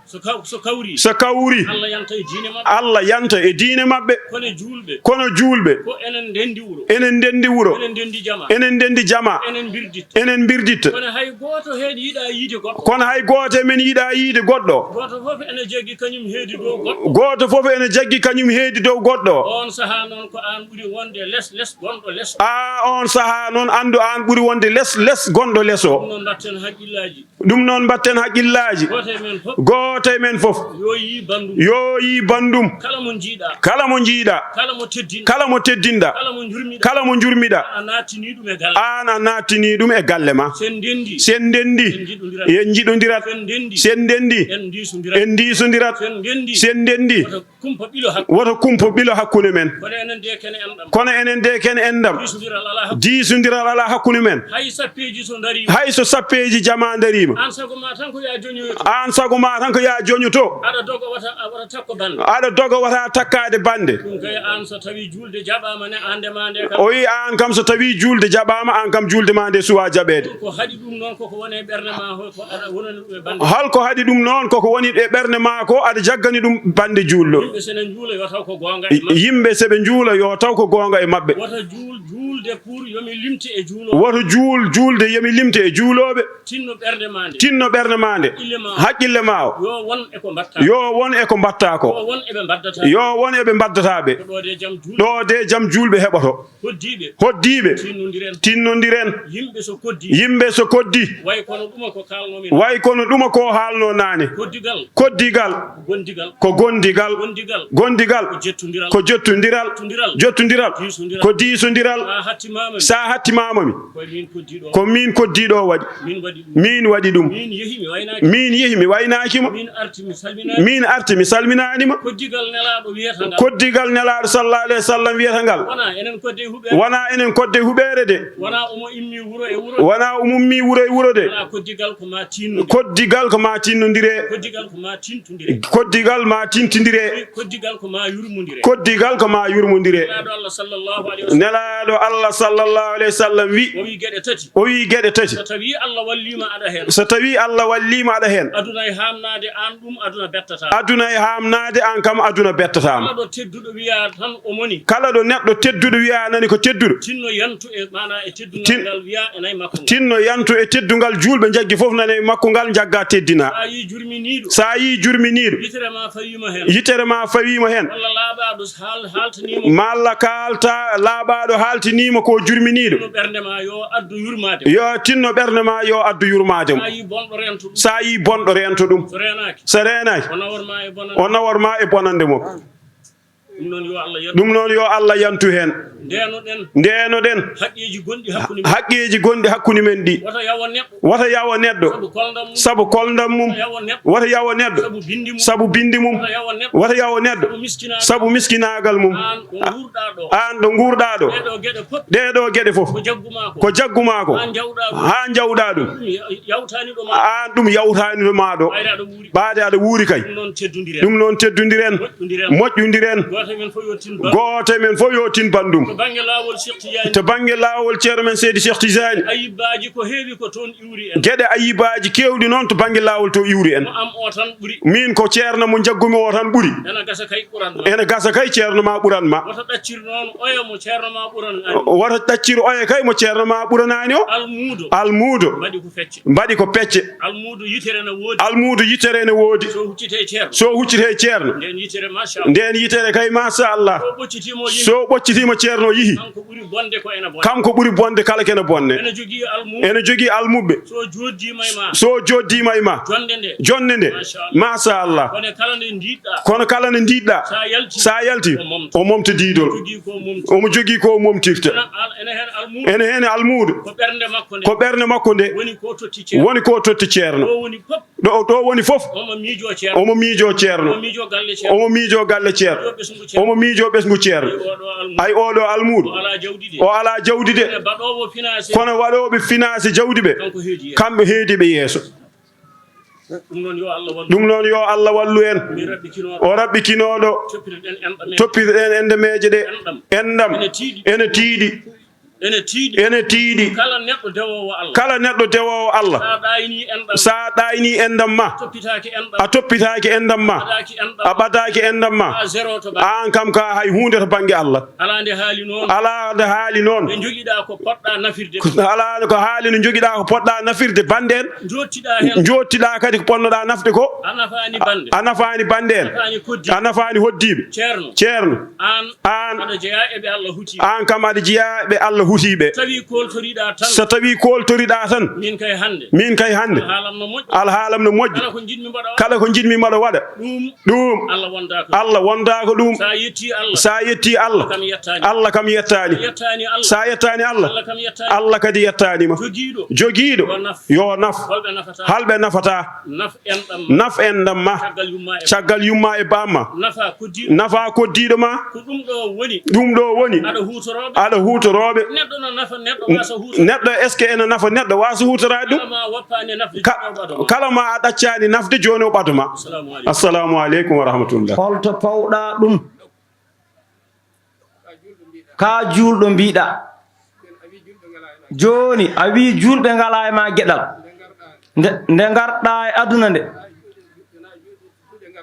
So kaw-, so kawri. So kawri. Allah yanta e diine maɓɓe. Allah yanta e diine maɓɓe. Kono juulɓe. Kono juulɓe. Ko enen ndenndi wuro. Enen ndenndi wuro. Enen ndenndi jama. Enen ndenndi jama. Enen mbirditta. Enen mbirditta. Kono hay gooto heen yiɗaa yiide goɗɗo. Kono hay gooto e men yiɗaa yiide goɗɗo. Gooto fof ene jaggi kañum heedi dow goɗɗo. Gooto fof ene jaggi kañum heedi dow goɗɗo. Oon sahaa noon ko aan ɓuri wonde les, les, gonɗo les. A, oon sahaa noon anndu aan ɓuri wonde les, les, gonɗo les o. Ɗum noon mbaɗten hakkillaaji. Ɗum noon mbaɗten hakkillaaji. Gooto e men fof. Gooto e men fof. Yo yii banndum. Yo yii banndum. Kala mo njiiɗaa. Kala mo njiiɗaa. Kala mo teddinɗaa. Kala mo teddinɗaa. Kala mo njurmiɗaa. Kala mo njurmiɗaa. Aan a naattinii ɗum e galle. Aan a naattinii ɗum e galle ma. Sen ndenndi. Sen ndenndi. En njiɗondirat. En njiɗondirat. Sen ndenndi. Sen ndenndi. En ndiisondirat. En ndiisondirat. Sen ndenndi. Sen ndenndi. Wota kumpa ɓilo hakkunde. Woto kumpa ɓilo hakkunde men. Kono enen de kene enɗam. Kono enen de kene enɗam. Diisondiral alaa hakkunde. Diisondiral alaa hakkunde men. Hay sappeeji so ndariima. Hay so sappeeji jama ndariima. Aan sago ma tan ko yaa joñoyoto. Aan sago ma tan ko yaa joñoto. Aɗa doga wata, a wata takko bande. Aɗa doga wata takkaade bande. Ɗum kay aan so tawi juulde jaɓaama ne, aan nde ma nde kam. O wi aan kam so tawi juulde jaɓaama, aan kam juulde ma nde suwa jaɓeede. Ko haɗi ɗum noon koko woni e ɓernde ma ko aɗa wonani ɗum e bande. Hol ko haɗi ɗum noon koko woni e ɓernde ma ko aɗa jaggani ɗum bande juulɗo. Yimɓe so ne njuula yo taw ko goonga e maɓɓe. Yimɓe so ɓe njuula yo taw ko goonga e maɓɓe. Wata juul, juulde pour yo mi limte e juulooɓe. Woto juul, juulde yo mi limte e juulooɓe. Tinno ɓernde ma nde. Tinno ɓernde ma nde. Haqqille ma o. Haqqille ma o. Yo won e ko mbaɗta. Yo won e ko mbaɗta ko. Yo won e ɓe mbaddata. Yo won e ɓe mbaddata ɓe. Ko ɗo de jam juulɓe. Ɗo de jam juulɓe heɓoto. Hoddiiɓe. Hoddiiɓe. Tinnondiren. Tinnondiren. Yimɓe so koddi. Yimɓe so koddi. Way kono ɗuma ko kaalnomin. Way kono ɗuma ko haalno naane. Koddigal. Koddigal. Ko gondigal. Ko gondigal. Gondigal. Gondigal. Ko jettondiral. Ko jettondiral. Jottondiral. Jottondiral. Diisondiral. Ko diisondiral. Sa hattimaama mi. Sa hattimaama mi. Ko min koddiiɗo. Ko min koddiiɗo waɗi. Min waɗi ɗum. Min waɗi ɗum. Min yehi mi waynaaki. Min yehi mi waynaaki ma. Min arti mi salminaaki. Min arti mi salminaani ma. Koddigal Nelaaɗo wiyata ngal. Koddigal Nelaaɗo sallallahu alayhi wa sallam wiyata ngal. Wona enen kodde e huɓeere. Wona enen kodde e huɓeere de. Wona omo immi wuro e wuro. Wona omo ummi wuro e wuro de. Wona koddigal ko ma tinno. Koddigal ko ma tinnondire. Koddigal ko ma tintondire. Koddigal ma tintondire. Koddigal ko ma yurmondire. Koddigal ko ma yurmondire. Nelaaɗo Allah sallallahu alayhi wa sallam. Nelaaɗo Allah sallallahu alayhi wa sallam wi. O wi geɗe tati. O wi geɗe tati. So tawi Allah walliima aɗa heen. So tawi Allah walliima aɗa heen. Aduna e haamnaade aan ɗum aduna bettata. Aduna e haamnaade aan kam aduna bettataama. Kala ɗo tedduɗo wiya tan o moni. Kala ɗo neɗɗo tedduɗo wiya nani ko tedduɗo. Tinno yantu e maana e teddungal Tin- ngal wiya e nay makko ngal. Tinno yantu e teddungal juulɓe njaggi fof nana e makko ngal njagga teddina. Sa yi jurminiiɗo. Sa yi jurminiiɗo. Yitere ma fawiima heen. Yitere ma fawiima heen. Walla laaɓaaɗo haal-, haaltaniima. Malla kaalta laaɓaaɗo haaltaniima ko jurminiiɗo. Tinno ɓernde ma yo addu yurmaade. Yo tinno ɓernde ma yo addu yurmaade mo. Sa yi bonɗo reento ɗum. Sa yi bonɗo reento ɗum. So reenaaki. So reenaaki. O nawor ma e bonande. O nawor ma e bonande mo. Ɗum noon yo Allah yantu. Ɗum noon yo Allah yantu heen. Ndeenoɗen. Ndeenoɗen. Haqqeeji gonɗi hakkunde men. Haqqeeji gonɗi hakkunde men ɗi. Wata yawo neɗɗo. Wata yawo neɗɗo. Sabu koldam mum. Sabu koldam mum. Wata yawo neɗɗo. Wata yawo neɗɗo. Sabu binndi mum. Sabu binndi mum. Wata yawo neɗɗo. Wata yawo neɗɗo. Sabu miskinaagal. Sabu miskinaagal mum. Aan ɗo nguurɗaa ɗo. Aan ɗo nguurɗaa ɗo. Ɗee ɗoo geɗe fof. Ɗee ɗoo geɗe fof. Ko jaggu maa ko. Ko jaggu maa ko. Haa njawɗaa ɗum. Haa njawɗaa ɗum. Ɗum ya-, yawtaani ɗo maa. Aan ɗum yawtaani ɗo maa ɗo. Ɓayde aɗa wuuri. Ɓaade aɗa wuuri kay. Ɗum noon teddundiren. Ɗum noon teddundiren. Moƴƴundiren. Moƴƴundiren. Gooto e men fof yo tin ban. Gooto e men fof yo tin ban ɗum. To bannge laawol Cheikh Tidiane. To bannge laawol Ceerno men Seydi Cheikh Tidiane. Ayibbaaji ko heewi ko toon iwri en. Geɗe ayibbaaji keewɗi noon to bannge laawol to iwri en. Mo am o tan ɓuri. Min ko ceerno mo njaggumi o tan ɓuri. Ene gasa kay ɓuran ma. Ene gasa kay ceerno ma ɓuran ma. Woto ɗaccir noon oya mo ceerno ma ɓuran ani. Woto ɗaccir oya kay mo ceerno ma ɓuranaani o. Almuudo. Almuudo. Mbaɗi ko fecce. Mbaɗi ko pecce. Almuudo yitere ne woodi. Almuudo yitere ne woodi. So huccite e ceerno. So huccite e ceerno. Nden yitere, machallah. Nden yitere kay, machallah. So ɓoccitiima o yihi. So ɓoccitiima ceerno o yihi. Kanko ɓuri bonde ko ene bonde. Kanko ɓuri bonde kala ko ene bonde. Ene jogii almuudo. Ene jogii almuɓɓe. So jooɗdiima e ma. So jooɗdiima e ma. Jonde nde. Jonde nde. Machallah. Machallah. Kono kala nde ndiɗɗa. Kono kala nde ndiɗɗa. Sa yalti. Sa yalti. O momta. O momta diidol. Jogii ko momta. Omo jogii ko momtirta. Ene al-, ene heen almuudo. Ene heen almuudo. Ko ɓernde makko nde. Ko ɓernde makko nde. Woni ko totti ceerno. Woni ko totti ceerno. Ɗo woni fof. Ɗo, ɗo woni fof. Omo miijoo ceerno. Omo miijoo ceerno. Omo miijoo galle ceerno. Omo miijoo galle ceerno. Omo miijoo ɓesngu ceerno. Omo miijoo ɓesngu ceerno. Ay, oɗo almuudo. Ay, oɗo almuudo. O alaa jawdi de. O alaa jawdi de. Kono baɗoowo finaase. Kono waɗooɓe finaase jawdi ɓe. Kanko heedi yeeso. Kamɓe heedi ɓe yeeso. Ɗum noon yo Allah wallu. Ɗum noon yo Allah wallu en. Mi raɓɓikinooɗo. O raɓɓikinooɗo. Toppitoɗen enɗam en. Toppitoɗen enɗameeje ɗe. Enɗam. Enɗam. Ene tiiɗi. Ene tiiɗi. Ene tiiɗi. Ene tiiɗi. Kala neɗɗo dewoowo Allah. Kala neɗɗo dewoowo Allah. Sa ɗaayni enɗam. Sa ɗaayni enɗam ma. Toppitaaki enɗam. A toppitaaki enɗam ma. Ɓadaaki enɗam. A ɓadaaki enɗam ma. A zéro to bannge. Aan kam ka hay huunde to bannge Allah. Alaa nde haali noon. Alaa nde haali noon. Nde njogiɗaa ko poɗɗaa nafirde. Alaa ko haali no njogiɗaa ko poɗɗaa nafirde bannde en. Njooɗtiɗaa heen. Njooɗtiɗaa kadi ko ponnoɗaa nafde ko. A nafaani bannde. A nafaani bannde en. A nafaani koddi. A nafaani hoddiiɓe. Ceerno. Ceerno. Aan. Aan. Aɗa jeyaa e ɓe Allah huti. Aan kam aɗa jeyaa e ɓe Allah hutiiɓe. Tawi kooltoriɗaa tan. So tawi kooltoriɗaa tan. Min kay hannde. Min kay hannde. Alhaalam no moƴƴi. Alhaalam no moƴƴi. Kala ko njiɗmi mbaɗa waɗa. Kala ko njiɗmi mbaɗa waɗa. Ɗum. Ɗum. Allah wondaaka. Allah wondaaka ɗum. Sa yetti Allah. Sa yetti Allah. Kam yettaani. Allah kam yettaani. Sa yettaani Allah. Sa yettaani Allah. Allah kam yettaani. Allah kadi yettaani ma. Jogiiɗo. Jogiiɗo. Yo naf. Yo naf. Holɓe nafata. Halɓe nafata. Naf enɗam ma. Naf enɗam ma. Caggal yumma e. Caggal yumma e bamma. Nafa koddiiɗo. Nafa koddiiɗo ma. Ko ɗum ɗo woni. Ɗum ɗo woni. Aɗa huutorooɓe. Aɗa huutorooɓe. Neɗɗo no nafa neɗɗo waasa huutora. Neɗɗo, est-ce que ena nafa neɗɗo waasa huutoraade ɗum? Kala ma a woppaani nafde, ka-, jooni o ɓado ma. Kala ma a ɗaccaani nafde, jooni o ɓado ma. Assalamu aleykum. Assalamu aleykum wa rahmatullah. Holto pawɗa ɗum? Ka juulɗo mbiɗa. Jooni a wi juulɓe ngala e ma geɗal. Nde, nde ngarɗa e aduna nde.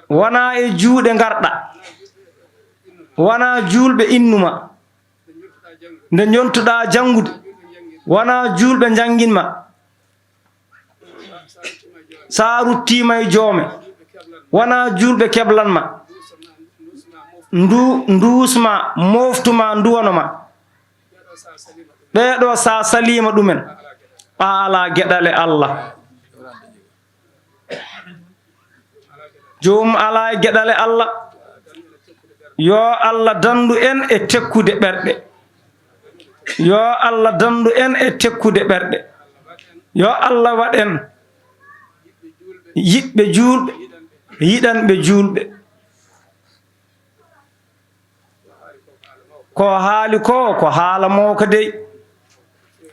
Wona e juuɗe ngarɗa. Wona juulɓe innuma. Nde njontuɗa janngude, wona juulɓe njannginma. Sa ruttima e joome, wona juulɓe keblanma. Ndu-, nduusma, mooftuma, nduwanoma. Ɓeeɗo sa salima ɗumen, a ala geɗal e Allah. Joomum alaa e geɗal e Allah. Yo Allah danndu en e tekkude ɓerɗe. Yo Allah danndu en e tekkude ɓerɗe. Yo Allah waɗ en yiɗɓe juulɓe, yiɗanɓe juulɓe. Ko haali ko, ko haala mawka dey.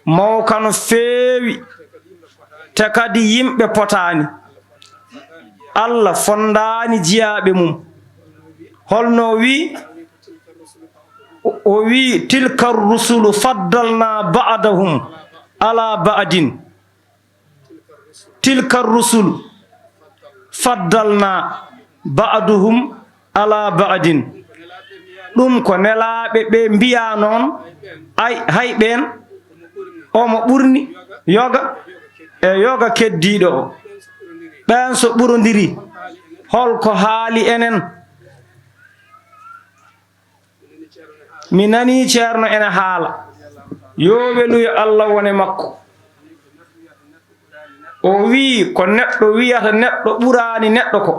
Mawka no feewi, te kadi yimɓe potaani. Allah fonndaani jiyaaɓe mum. Holno o wi'i? O, o wi'i, "Tilka rusulu faddalna ba'dahum ala ba'din." Tilka rusulu faddalna ba'duhum ala ba'din. Ɗum ko nelaaɓe ɓe mbiya noon, ay, hay ɓeen, omo ɓurni yoga e yoga keddiiɗo o. Ɓeen so ɓurondiri, hol ko haali enen? Mi nanii Ceerno ene haala, yo weluyo Allah wone makko. O wi'i, ko neɗɗo wiyata neɗɗo ɓuraani neɗɗo ko,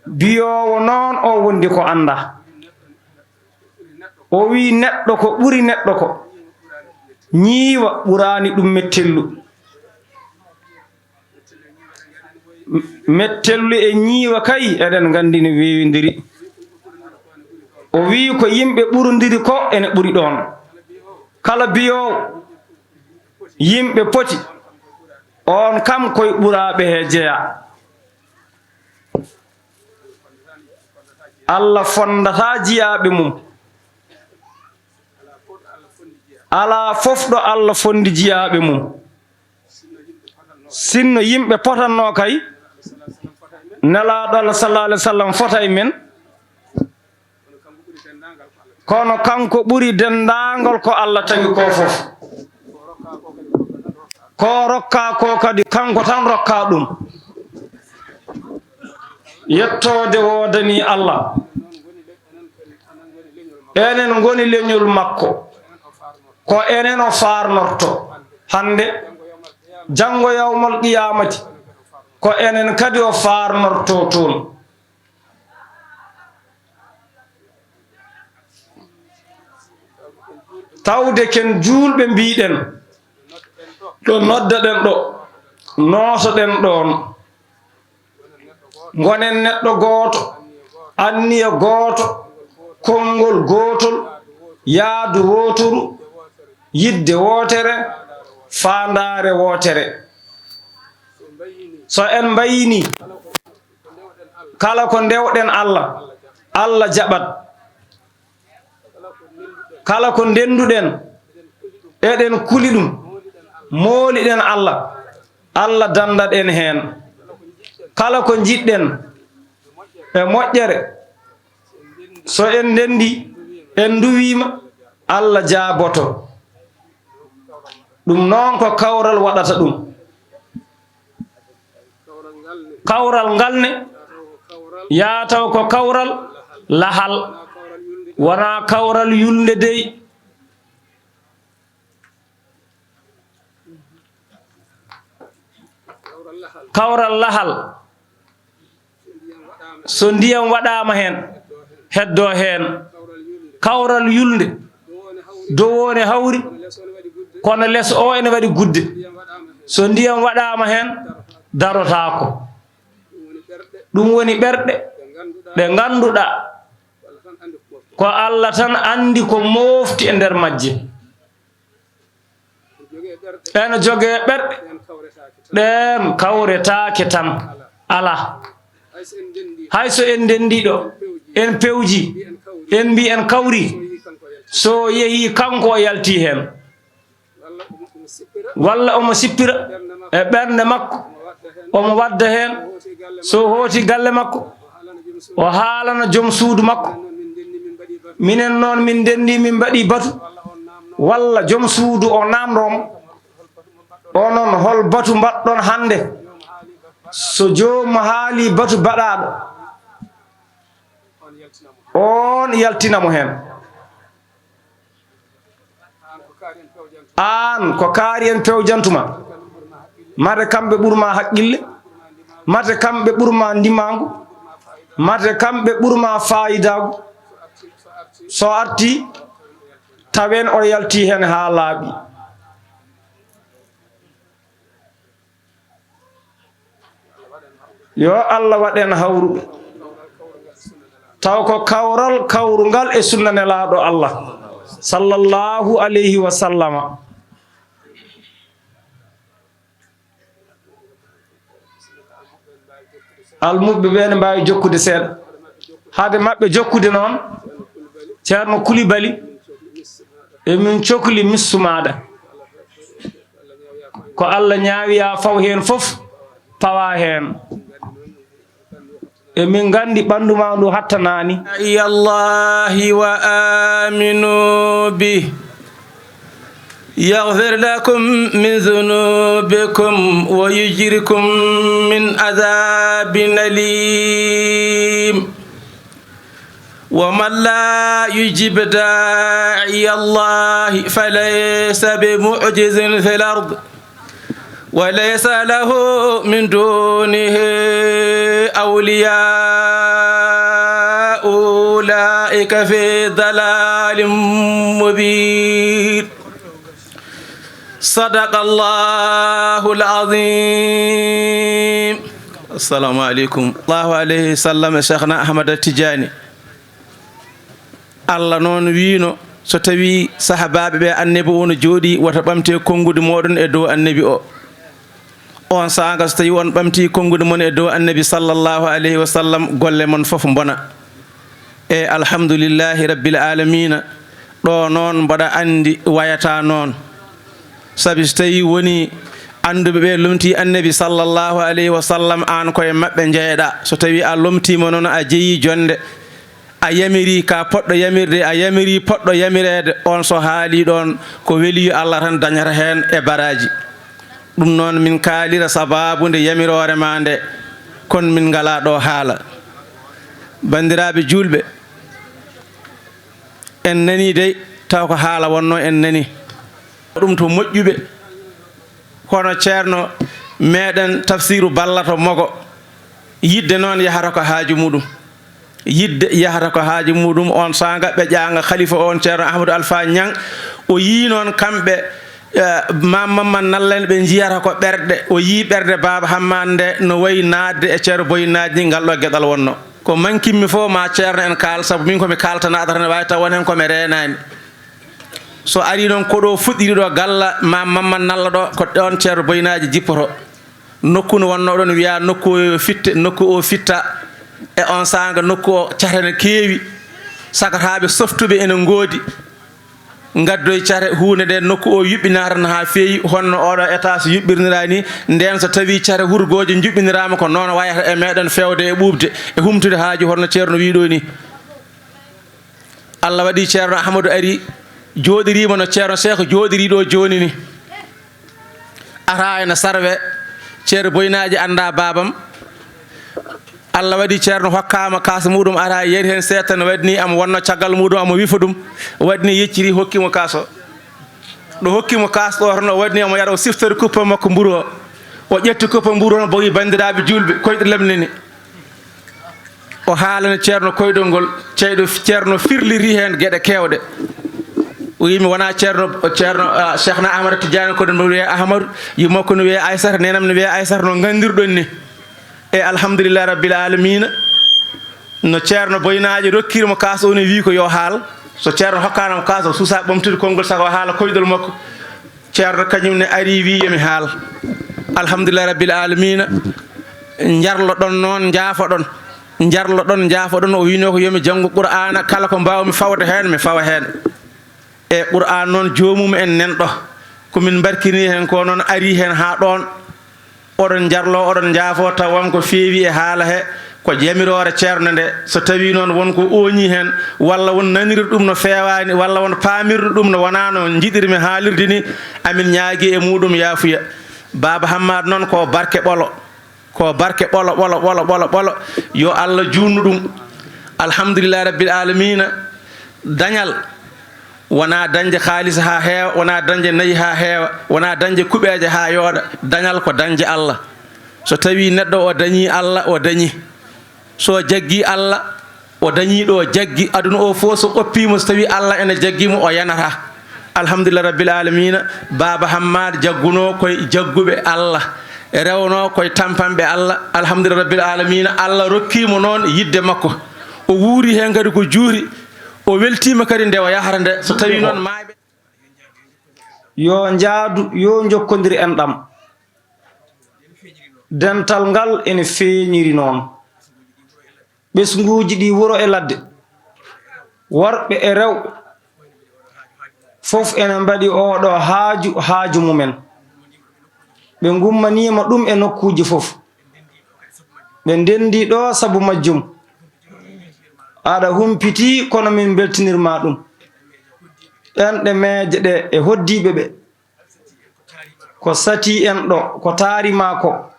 biyoowo noon o wondi ko anndaa. O wi'i, neɗɗo ko ɓuri neɗɗo ko, ñiiwa ɓuraani ɗum mettellu. M-, mettellu e ñiiwa kay, eɗen nganndi no weewindiri. O wi'i ko yimɓe ɓurondiri ko ene ɓuri ɗoon. Kala biyoowo yimɓe poti, oon kam koye ɓuraaɓe he jeyaa. Allah fonndataa jiyaaɓe mum. Alaa fof ɗo Allah fonndi jiyaaɓe mum. Sinno yimɓe potannoo kay, Nelaaɗo Allah sallallahu alaihi wasallam fota e men, kono kanko ɓuri denndaangal ko Allah tagi ko fof. Ko rokka ko kadi kanko tan rokka ɗum. Yettoode woodanii Allah. Enen ngoni leñol makko. Ko enen o faarnorto hannde, janngo yawmal qiyamati, ko enen kadi o faarnorto toon. Tawde ken juulɓe mbiɗen, ɗo noddaɗen ɗo, nootoɗen ɗoon. Ngonen neɗɗo gooto, anniya gooto, konngol gootol, yaadu wooturu, yidde wootere, faandaare wootere. So en mbayinii, kala ko ndewɗen Allah, Allah jaɓat. Kala ko ndennduɗen, eɗen kuli ɗum, mooliɗen Allah, Allah danndat en heen. Kala ko njiɗɗen e moƴƴere, so en ndenndi, en nduwiima, Allah jaaboto. Ɗum noon ko kawral waɗata ɗum. Kawral ngal ne, yaa taw ko kawral lahal, wonaa kawral yulnde dey. Kawral lahal, so ndiyam waɗaama heen, heddoo heen. Kawral yulnde, dow o ne hawri, kono les o ene waɗi gudde. So ndiyam waɗaama heen, darotaako. Ɗum woni ɓerɗe ɗe ngannduɗaa ko Allah tan anndi ko moofti e nder majje. Ene jogee ɓerɗe, ɗeen kawretaake tan. Alaa. Hay so en ndenndii ɗo, en pewjii, en mbii en kawrii, so yehii kanko o yaltii heen. Walla omo sippira e ɓernde makko, omo wadda heen, so hooti galle makko, o haalana joom suudu makko, minen noon min ndenndii min mbaɗii batu, walla joom suudu o naamndoo mo, onon hol batu mbaɗɗon hannde? So joom haalii batu baɗaaɗo, oon yaltina mo heen. Aan ko kaari en pewjantuma. Mate kamɓe ɓurma haqqille, mate kamɓe ɓurma ndimaangu, mate kamɓe ɓurma faayidaagu. So artii, tawen o yaltii heen haa laaɓi. Yo Allah waɗ en hawruɓe, taw ko kawral kawrungal e sunna Nelaaɗo Allah, sallallahu alayhi wa sallama. Almuɓɓe ɓe ne mbaawi jokkude seeɗa. Hade maɓɓe jokkude noon, Ceerno Kulibali, emin cokli missu maaɗa. Ko Allah ñaawiyaa faw heen fof, pawaa heen. Emin nganndi ɓanndu maa ndu hattanaani. إلى الله وآمنوا به يغفر لكم من ذنوبكم ويجركم من عذاب أليم. ومن لا يجب داعي الله فليس بمعجز في الأرض وليس له من دونه أولياء أولئك في ضلال مبين. صدق الله العظيم. السلام عليكم. الله عليه وسلم، شيخنا أحمد التجاني. Allah noon wiino, so tawii sahaabaaɓe ɓe Annabi o no jooɗii, wota ɓamte konnguɗi mooɗon e dow Annabi o. Oon saanga, so tawii on ɓamtii konnguɗi mon e dow Annabi sallallahu alayhi wa sallam, golle mon fof mbona. E alhamdulillahi rabbil aalamiina, ɗo noon mboɗa anndi wayataa noon. Sabi so tawii wonii annduɓe ɓe lomtii Annabi sallallahu alayhi wa sallam, aan koye maɓɓe njeyɗaa. So tawii a lomtiima noon, a jeyii jonnde, a yamirii ka poɗɗo yamirde, a yamirii poɗɗo yamireede, oon so haalii ɗoon, ko weliyu Allah tan dañata heen e baraaji. Ɗum noon, min kaalira sabaabu nde yamiroore maa nde, kono min ngalaa ɗo haala. Banndiraaɓe juulɓe, en nanii dey, taw ko haala wonnoo, en nanii. Ɗum to moƴƴuɓe, hono Ceerno meeɗen Tafsiiru Balla to Mogo, yiɗde noon yahata ko haaju muɗum. Yiɗde yahata ko haaju muɗum. Oon saanga ɓe ƴaanga khalifa on, Ceerno Ahmadou Alpha Niang, o yii noon kamɓe, eh, Maam Mamman Nalla en, ɓe njiyata ko ɓerɗe. O yii ɓernde Baaba Hammaat nde no wayi naatde e Ceerno Boy Naaji, ngal ɗo geɗal wonnoo. Ko mankimmi fof ma Ceerno en kaal, sabu min ko mi kaaltanaaɗo tan, waawi taw won heen ko mi reenaani. So arii noon ko ɗo fuɗɗiri ɗo galla Maam Mamman Nalla ɗo, ko ɗoon Ceerno Boy Naaji jippoto. Nokku no wonnoo ɗoon wiyaa nokku o yo fitte, nokku o fitta. E oon saanga nokku o cate ne keewi, sagataaɓe softuɓe ene ngoodi. Ngaddoy cate huunde nde nokku o yuɓɓinaa tan haa feewi, honno oɗo étage yuɓɓirniraa ni. Ndeen so tawii cate hurgooje njuɓɓiniraama, ko noon wayata e meeɗen feewde e ɓuuɓde e humtude haaju, honno Ceerno wii ɗo ni. Allah waɗi Ceerno Ahmadu ari, jooɗiriima no Ceerno Seeku jooɗirii ɗo jooni ni. Ataa ena sarwe, Ceerno Boynaaji anndaa baabam. Allah waɗi Ceerno hokkaama kaas muɗum, ataa yari heen seeɗa tan, waɗni am wonno caggal muɗum, omo wifa ɗum, waɗni yecciri hokki mo kaas o. Ɗo hokki mo kaas ɗo tan, o waɗni omo yara, o siftori kuppe makko mburu o. O ƴetti kuppe mburu o, bowi banndiraaɓe juulɓe, koyɗe lamnini. O haalani Ceerno koyɗol ngol, ceyɗo Ceerno firliri heen geɗe keewɗe. O wiimi wonaa Ceerno, Ceerno, ah, Cheikhna Ahmad Tidiane, ko ɗum wiyee Ahmadu, yumma ko no wiyee Aysata, nenam no wiyee Aysata, no nganndirɗon ni. E alhamdulillahi rabbil alamina, no Ceerno Boynaaji rokkiri mo kaas o ni, wii ko yo haal. So Ceerno hokkaano mo kaas o, suusaa ɓamtude konngol, sago o haala koyɗol makko. Ceerno kañum ne ari, wi yomi haal. Alhamdulillahi rabbil alamina. Njarloɗon noon, njaafoɗon. Njarloɗon, njaafoɗon. O wino ko yomi janngu Qur'aana, kala ko mbaawmi fawde heen, mi fawa heen. E Qur'aan noon, joomum en nanɗo. Ko min mbarkini heen, ko noon ari heen haa ɗoon. Oɗon njarlo, oɗon njaafo, taw won ko feewi e haala he, ko yamiroore ceerno nde. So tawii noon won ko ooñii heen, walla won nanirɗo ɗum no feewaani, walla won paamirɗo ɗum no wonaa no njiɗirmi haalirde ni, amin ñaagi e muuɗum yaafuya. Baaba Hammaat noon ko barke ɓolo, ko barke ɓolo, ɓolo, ɓolo, ɓolo, ɓolo. Yo Allah juutnu ɗum. Alhamdulillahi rabbil alamina. Dañal wonaa dañde kaalis haa heewa, wonaa dañde nayi haa heewa, wonaa dañde kuɓeeje haa yooɗa. Dañal ko dañde Allah. So tawii neɗɗo o dañii Allah, o dañii. So jaggii Allah, o dañii ɗo jaggi. Aduna o fof so oppiima, so tawii Allah ene jaggi mo, o yanataa. Alhamdulillah rabbil alamina. Baaba Hammaat jaggunoo koye jagguɓe Allah, rewnoo koye tampanɓe Allah. Alhamdulillah rabbil alamina. Allah rokkii mo noon yiɗde makko. O wuuri heen kadi ko juuri. O weltiima kadi nde o yahata nde. So tawii noon maayɓe. Yo njaadu, yo njokkondir enɗam. Dental ngal ene feeñiri noon. Ɓesnguuji ɗi wuro e ladde, worɓe e rewɓe, fof ene mbaɗi oɗo haaju, haaju mumen. Ɓe ngummaniima ɗum e nokkuuji fof. Ɓe ndenndi ɗo sabu majjum. Aɗa humpiti, kono min mbeltinir ma ɗum. Enɗe meeje ɗe e hoddiiɓe ɓe. Ko sati en ɗo, ko taari ma ko.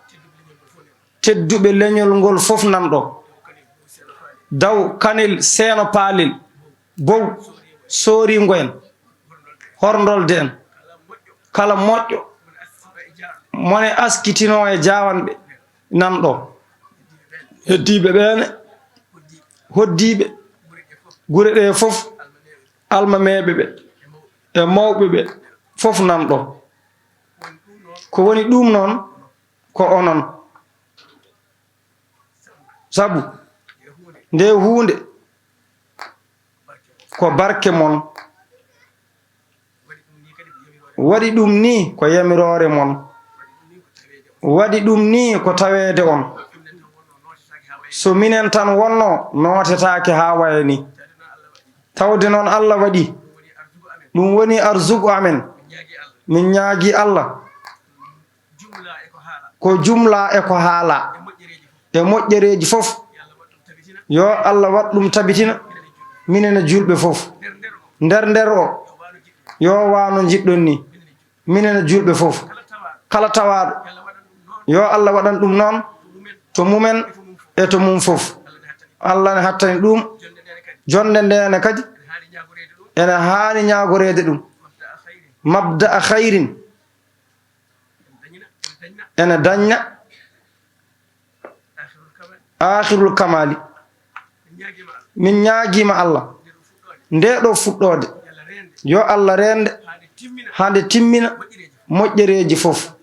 Tedduɓe leñol ngol fof nan ɗo. Daw Kanel, Seeno Paalel, Bow, Sooringo en, Horndolde en, kala moƴƴo, mone askitinoo e jaawanɓe nan ɗo. Heddiiɓe ɓeene, hoddiiɓe, gure ɗe fof, almameeɓe ɓe, e mawɓe ɓe, fof nan ɗo. Ko woni ɗum noon, ko onon. Sabu nde huunde ko barke mon. Waɗi ɗum ni ko yamiroore mon. Waɗi ɗum ni ko taweede on. So minen tan wonno, nootetaake haa waya ni. Tawde noon Allah waɗi. Ɗum woni arzugu amen. Min ñaagi Allah. Ko jumla e ko haala. E moƴƴereeji fof. Yo Allah waɗ ɗum tabitina. Minen e julɓe fof. Nder nder o. Yo wano njiɗɗon ni. Minen e julɓe fof. Kala tawaaɗo. Yo Allah waɗan ɗum noon. To mumen e to mum fof. Allah ne hattani ɗum. Jonde ndene kadi. Ene haani ñaagoreede ɗum. Mabda a khayrin. Ene dañna aakhirul kamali. Min ñaagiima Allah, nde ɗo fuɗɗoode, yo Allah reende haa nde timmina moƴƴereeji fof,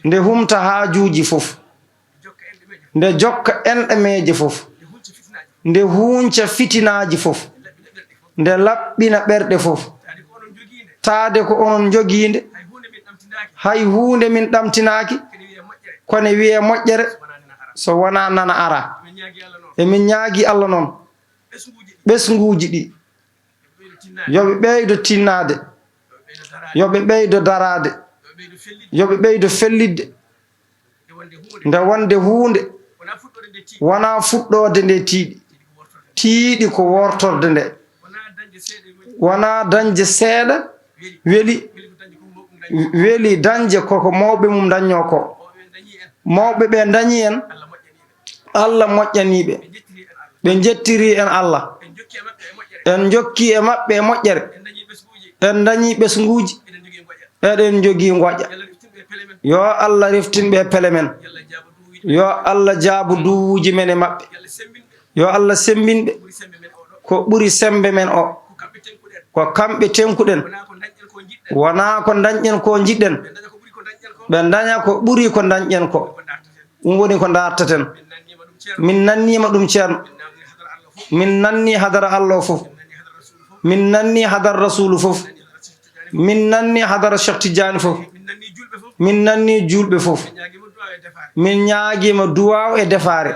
nde humta haajuuji fof, nde jokka enɗe meeje fof, nde huunca fitinaaji fof, nde laɓɓina ɓerɗe fof. Taade ko onon njogii nde, hay huunde min ɗamtinaaki, kono wiyee moƴƴere, so wonaa nana ara. Emin ñaagi Allah noon, ɓesnguuji ɗi, yo ɓe ɓeydo tinnaade, yo ɓe ɓeydo daraade, yo ɓe ɓeydo fellidde. Nde wonde huunde wonaa fuɗɗoode nde tiiɗi, tiiɗi ko wortorde nde. Wonaa dañde seeɗa weli, weli dañde ko ko mawɓe mum dañnoo ko. Mawɓe ɓe dañi en, Allah moƴƴanii ɓe. Ɓe njettiri en Allah. En jokki e maɓɓe e moƴƴere. En dañi ɓesnguuji. Eɗen njogii ngoƴa. Yo Allah reftin ɓe pele men. Yo Allah jaabu duwuuji men e maɓɓe. Yo Allah sembin ɓe. Ko ɓuri sembe men o. Ko kamɓe tenkuɗen. Wonaa ko dañɗen ko njiɗɗen. Ɓe daña ko ɓuri ko dañɗen ko. Ɗum woni ko dartaten. Min nanniima ɗum, Ceerno. Min nanni hadara Allah o fof. Min nanni hadara Rasuulu fof. Min nanni hadara Cheikh Tidiane fof. Min nanni juulɓe fof. Min ñaagiima duwaaw e defaare.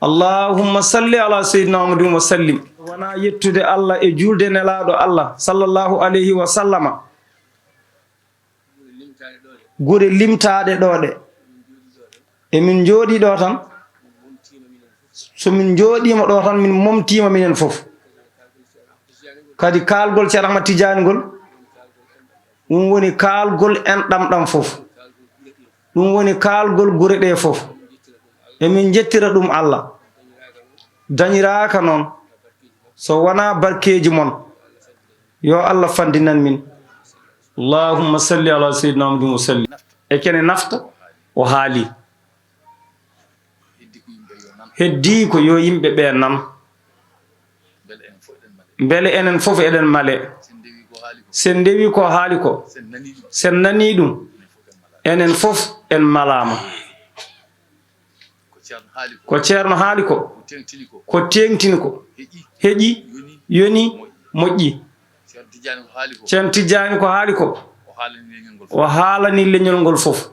Allahumma salli ala sayyidina Muhammadin wa sallim. Wonaa yettude Allah e juulde nelaaɗo Allah sallallahu alayhi wa sallama. Gure limtaaɗe ɗo ɗe. E min njooɗii ɗo tan. So min njooɗiima ɗo tan, min momtiima minen fof. Kadi kaalgol Ceerno Ahmad Tijaani ngol, ɗum woni kaalgol enɗam ɗam fof. Ɗum woni kaalgol gure ɗe fof. E min njettira ɗum Allah. Dañiraaka noon so wonaa barkeeji mon. Yo Allah fandinan min. Allahumma salli ala sayyidina Muhammadin wa sallim. E kene nafta o haali. Heddii ko yo yimɓe ɓe nan. Mbele enen fof eɗen male. Sen ndewi ko haali ko, sen nanii ɗum, enen fof en malaama. Ko Ceerno haali ko, ko teeŋtini ko, heƴi, yoni, moƴƴi. Ceerno Tijjaani ko haali ko, o haalani leñol ngol fof.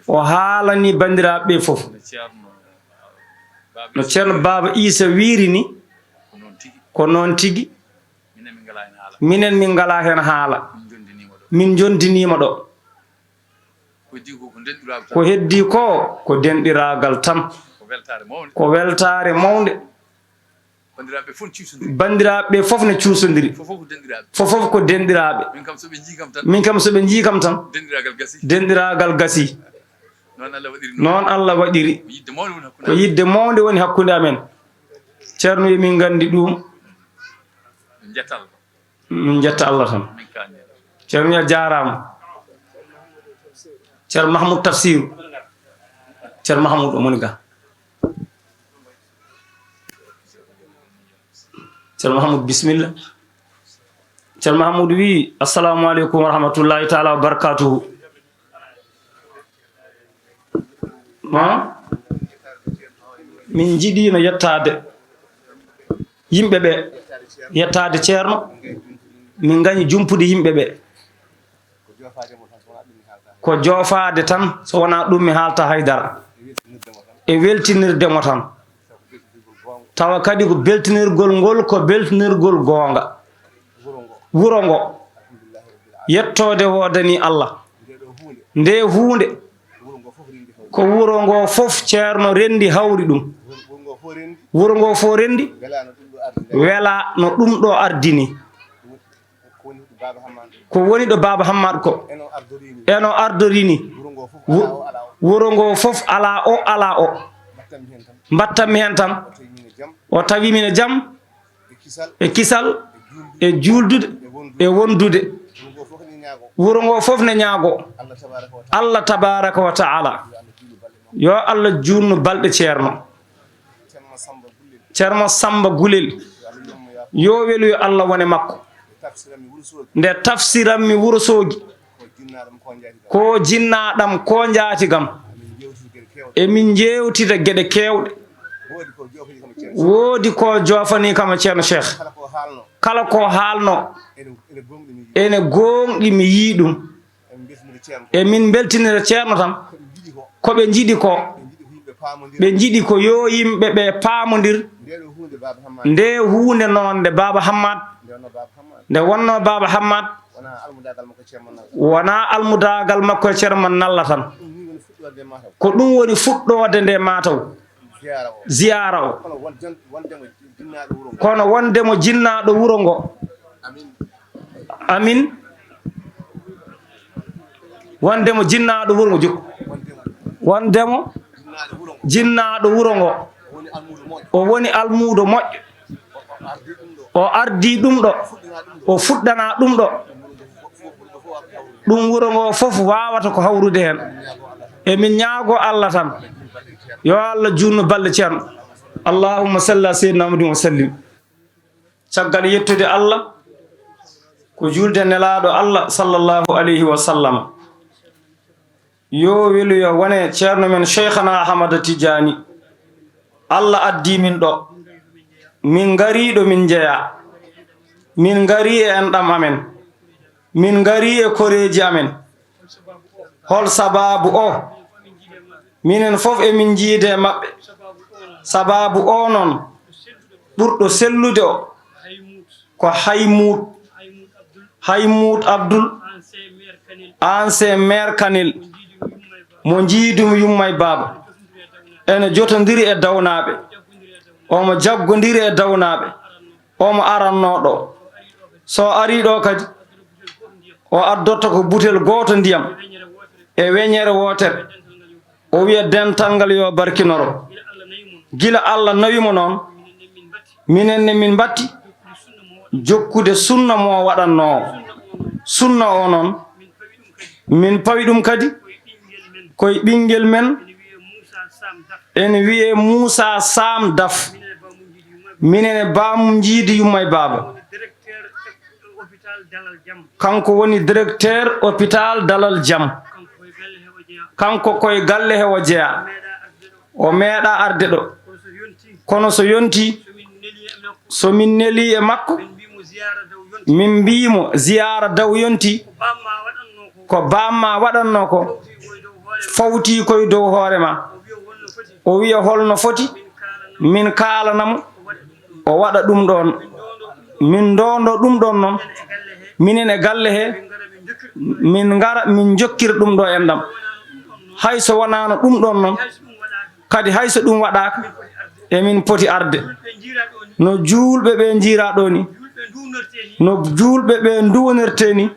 O haalani banndiraaɓe ɓe fof. No Ceerno Baaba Iisa wiiri ni, ko noon tigi. Minen min ngalaa heen haala. Min njondiniima ɗo. Ko heddii ko, ko denɗiraagal tan. Ko weltaare mawnde. Banndiraaɓe ɓe fof ne cuusondiri. Fof fof ko denɗiraaɓe. Min kam so ɓe njii kam tan, denɗiraagal gasii. Noon Allah waɗiri. Ko yidde mawnde woni hakkunde amen. Ceerno yo min nganndi ɗum. Min njetta Allah tan. Ceerno a jaaraama. Ceerno Mahmoud Tafsiru. Ceerno Mahmoud o moni ga. Ceerno Mahmoud, bisimilla. Ceerno Mahmoud wi, "Assalamu aleykum wa rahmatullahi taala wa barakatuhu." Ma? Min njiɗiino yettaade yimɓe ɓe, yettaade Ceerno, min ngañi jumpude yimɓe ɓe. Ko joofaade tan, so wonaa ɗum mi haalta haydara. E weltinirde mo tan. Tawa kadi ko beltinirgol ngol, ko beltinirgol goonga. Wuro ngo, yettoode woodanii Allah. Nde huunde, ko wuro ngo fof Ceerno renndi hawri ɗum. Wuro ngo fof renndi, wela no ɗum ɗo ardini. Ko woni ɗo Baaba Hammaat ko, eno ardorini. Wu-, wuro ngo fof alaa o, alaa o. Mbattanmi heen tan. O tawi min e jam, e kisal, e juuldude, e wondude. Wuro ngo fof ne ñaago Allah tabaaraka wa taala. Yo Allah juutnu balɗe Ceerno. Ceerno Samba Gulel. Yo welu yo Allah wone makko. Nde tafsiranmi Wuro Soogi, ko jinnaaɗam ko njaati kam. Emin njeewtida geɗe keewɗe. Woodi ko joofanii kam e Ceerno Cheikh. Kala ko haalno, ene gooŋɗi mi yii ɗum. Emin mbeltinira Ceerno tan. Ko ɓe njiɗi ko, ɓe njiɗi ko yo yimɓe ɓe paamondir. Nde huunde noon nde Baaba Hammaat, nde wonnoo Baaba Hammaat, wonaa almudaagal makko e Ceerno Mannalla tan. Ko ɗum woni fuɗɗoode nde Maataw. Ziyaara o. Kono wonde mo jinnaaɗo wuro ngo. Amin. Wonde mo jinnaaɗo wuro ngo, jokku. Wonde mo jinnaaɗo wuro ngo. O woni almuudo moƴƴo. O ardii ɗum ɗo. O fuɗɗanaa ɗum ɗo. Ɗum wuro ngo fof waawata ko hawrude heen. Emin ñaagoo Allah tan. Yo Allah juutnu balɗe Ceerno. Allahumma salli ala sayyidina Muhammadin wa sallim. Caggal yettude Allah, ko juulde nelaaɗo Allah sallallahu alayhi wa sallam. Yo weluya wone Ceerno men Cheikhana Ahmada Tijaani. Allah addi min ɗo. Min ngarii ɗo min njeyaa. Min ngarii e enɗam amen. Min ngarii e koreeji amen. Hol sabaabu o? Minen fof emin njiidi e maɓɓe. Sabaabu o noon, ɓurɗo sellude o, ko Haymuud. Haymuud Abdul, ancien maire Kanel, mo njiidum yumma e baaba. Ene jotondiri e dawnaaɓe. Omo jaggondiri e dawnaaɓe. Omo arannoo ɗo. So o arii ɗo kadi, o addotto ko butel gooto ndiyam e weñere wootere. O wiya dental ngal yo barkinoro. Gila Allah nawi mo noon, minen ne min mbatti jokkude sunna mo o waɗannoo. Sunna o noon, min pawi ɗum kadi koye ɓinngel men, ene wiyee Muusa Saam Daf. Minen e Baamu Njiidi yumma e baaba. Kanko woni directeur hôpital Dalal Jam. Kanko koye galle he o jeyaa. O meeɗaa arde ɗo. Kono so yontii, so min nelii e makko, min mbii mo ziyaara daw yontii. Ko bamma waɗannoo ko, fawtii koye dow hoore ma. O wiya hol no foti, min kaalana mo, o waɗa ɗum ɗoon. Min ndoondo ɗum ɗoon noon, minen e galle he, min ngara, min njokkira ɗum ɗo enɗam. Hay so wonaano ɗum ɗoon noon, kadi hay so ɗum waɗaaka, emin poti arde. No juulɓe ɓe njiiraa ɗo ni, no juulɓe ɓe nduwonirtee ni,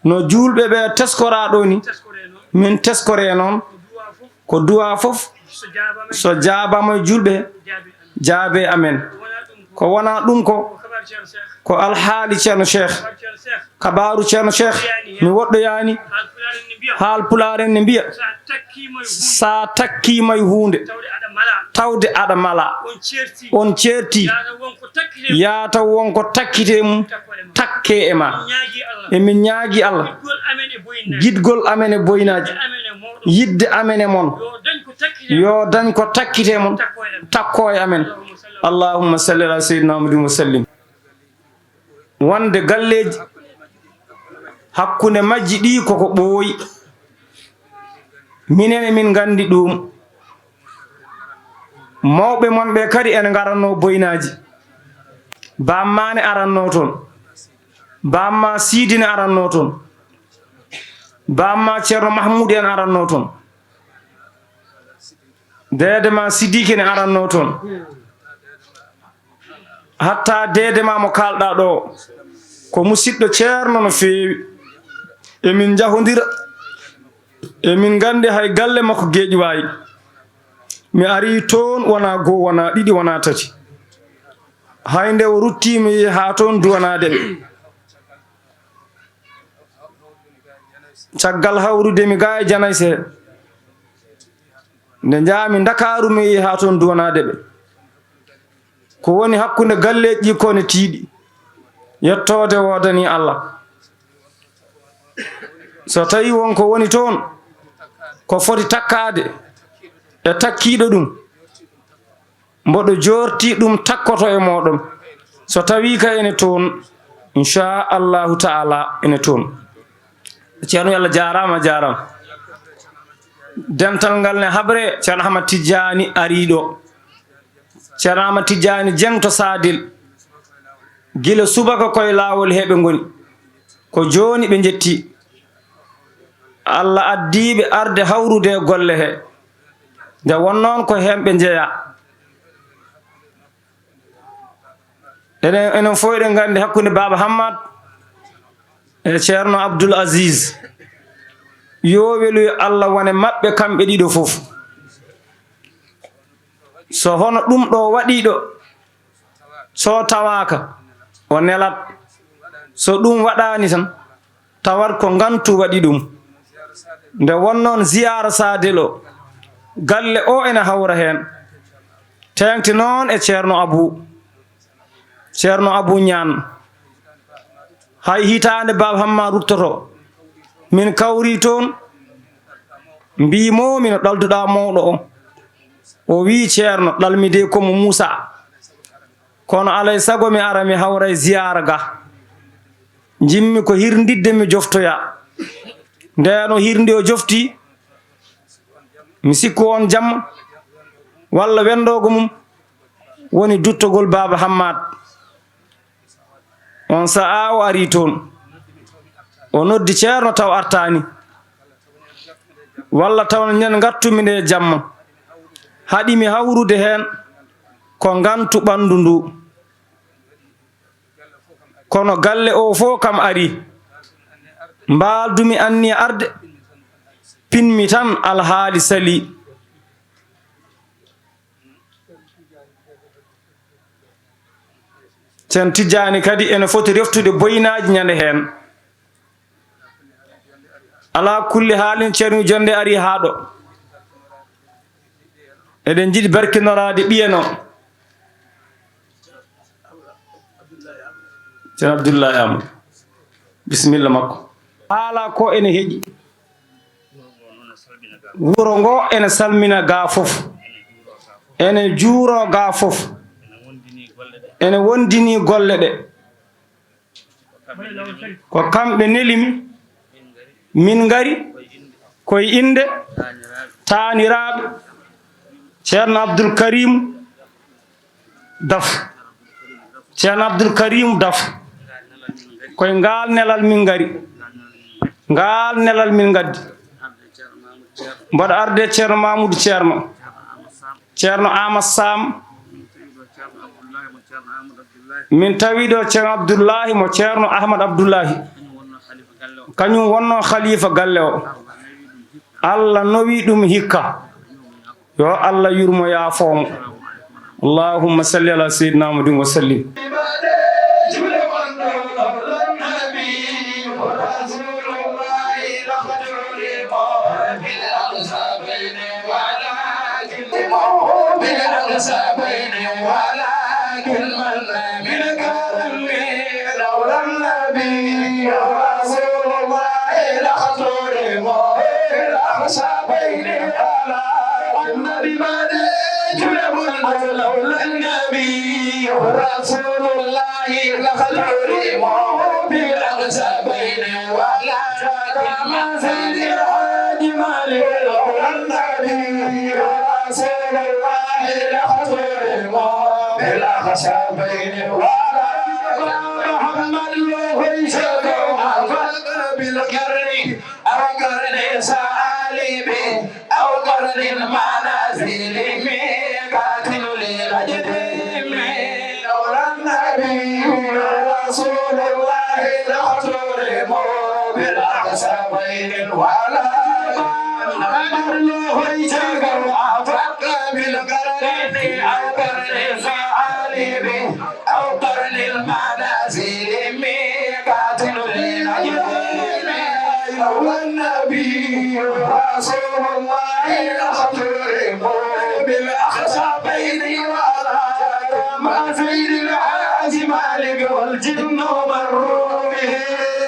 no juulɓe ɓe teskoraa ɗo ni, min teskoree noon. Ko duwaa fof, so jaabaama e juulɓe, jaabee amen. Ko wonaa ɗum ko, ko alhaali Ceerno Cheikh, kabaaru Ceerno Cheikh, mi woɗɗoyaani. Haal Pulaar en ne mbiya, sa takkiima e huunde, tawde aɗa malaa, on ceertii, yaa taw won ko takkitee mum, takkee e ma. Emin ñaagii Allah, giɗgol amen e boynaaji, yidde amen e mon, yo dañ ko takkitee mon, takkoo e amen. Allahumma salli ala sayyidina Muhammadin wa sallim. Wonde galleeji hakkunde majji ɗi koko ɓooyi. Minen emin nganndi ɗum. Mawɓe mon ɓe kadi ene ngaratnoo boynaaji. Bamma ne arannoo toon. Bamma Siidi ne arannoo toon. Bamma Ceerno Mahmuud en arannoo toon. Deede ma Sidiki ne arannoo toon. Hatta deede ma mo kaalɗaa ɗo o, ko musiɗɗo Ceerno no feewi. Emin njahondira. Emin nganndi hay galle makko Geeƴuwaay. Mi arii toon wonaa goo, wonaa ɗiɗi, wonaa tati. Hay nde o ruttii mi yehi haa toon duwanaade ɓe. Caggal hawrude mi gaa e Janayse, nde njaami Ndakaaru mi yehi haa toon duwanaade ɓe. Ko woni hakkunde galleeji ɗi ko ne tiiɗi. Yettoode woodanii Allah. So tawii won ko woni toon, ko foti takkaade e takkiiɗo ɗum, mboɗo joortii ɗum takkoto e mooɗon. So tawii ka ene toon, inchallahu taala ene toon. Ceerno, Yalla jaaraama, jaaraama. Dental ngal ne haɓre, Ceerno Ahmad Tijjaani arii ɗo. Ceerno Ahmad Tijjaani Jeŋ to Saadel. Gila subaka koye laawol he ɓe ngoni. Ko jooni ɓe njettii. Allah addii ɓe arde hawrude e golle he. Nde won noon ko heen ɓe njeyaa. Enen, enen fof eɗen nganndi hakkunde Baaba Hammad e Ceerno Abdul Aziz. Yo weluyo Allah wone maɓɓe kamɓe ɗiɗo fof. So hono ɗum ɗo waɗiiɗo, so tawaaka, o nelat. So ɗum waɗaani tan, tawat ko ngantu waɗi ɗum. Nde won noon ziyaara Saadel o, galle o ene hawra heen. Teeŋti noon e Ceerno Abu, Ceerno Abu Ñaan. Hay hitaande Baaba Hamma ruttoto, min kawri toon, mbii mo mino ɗalduɗaa mawɗo o. O wii, "Ceerno, ɗalmi de ko mo Muusa. Kono alay sago mi ara mi hawra e ziyaara ga." Njimmi ko hirndidde mi joftoya. Ndeen o hirndi o jofti, mi sikku on jamma walla wenndoogo mum woni duttogol Baaba Hammaat. On sa'a o ari toon, o noddi Ceerno taw artaani, walla taw nen ngattumi nde jamma, haɗi mi hawrude heen ko ngantu ɓanndu ndu. Kono galle o fof kam ari, mbaaldumi anniya arde, pinmi tan alhaali sali. Ceerno Tijjaani kadi ene foti reftude boynaaji ñande heen. Alaa kulli haalin, Ceerno Jonde ari haa ɗo. Eɗen njiɗi barkinoraade ɓiye noon. Ceerno Abdullahi Amadou. Bisimilla makko. Haala ko ene heƴi. Wuro ngo ene salmina gaa fof. Ene juuro gaa fof. Ene wondini golle ɗe. Ko kamɓe neli mi. Min ngari koye innde taaniraaɓe Ceerno Abdul Karim Daf. Ceerno Abdul Karim Daf. Koye ngaal nelal min ngari. Ngaal nelal min ngaddi. Mboɗo arde Ceerno Mamoudou Ceerno. Ceerno Aama Sam. Min tawi ɗo Ceerno Abdullahi mo Ceerno Ahmad Abdullahi. Kañum wonno khalifa galle o. Allah nowi ɗum hikka. Yo Allah yurmo yaafoomo. Allahumma salli ala sayyidina Muhammadin wa sallim. رسول الله لخلوري بالأقصى بيني ولا كما سيدي الحاج مالك لولا النبي رسول الله لخلوري بالأقصى بيني ولا محمد لو شكو بالقرن أو قرن سالبي أو قرن ما نازل ميقات للأجدم لولا النبي رسول الله لخطرهم بالأقصى بين الولا أمر له يجاقر أفق بالقرن أو قرن سالبي أو قرن المنازل ميقات للأجدم هو النبي رسول الله أخبرهم بالأقصى بين ولا ما زين العاج مالك والجن مروا به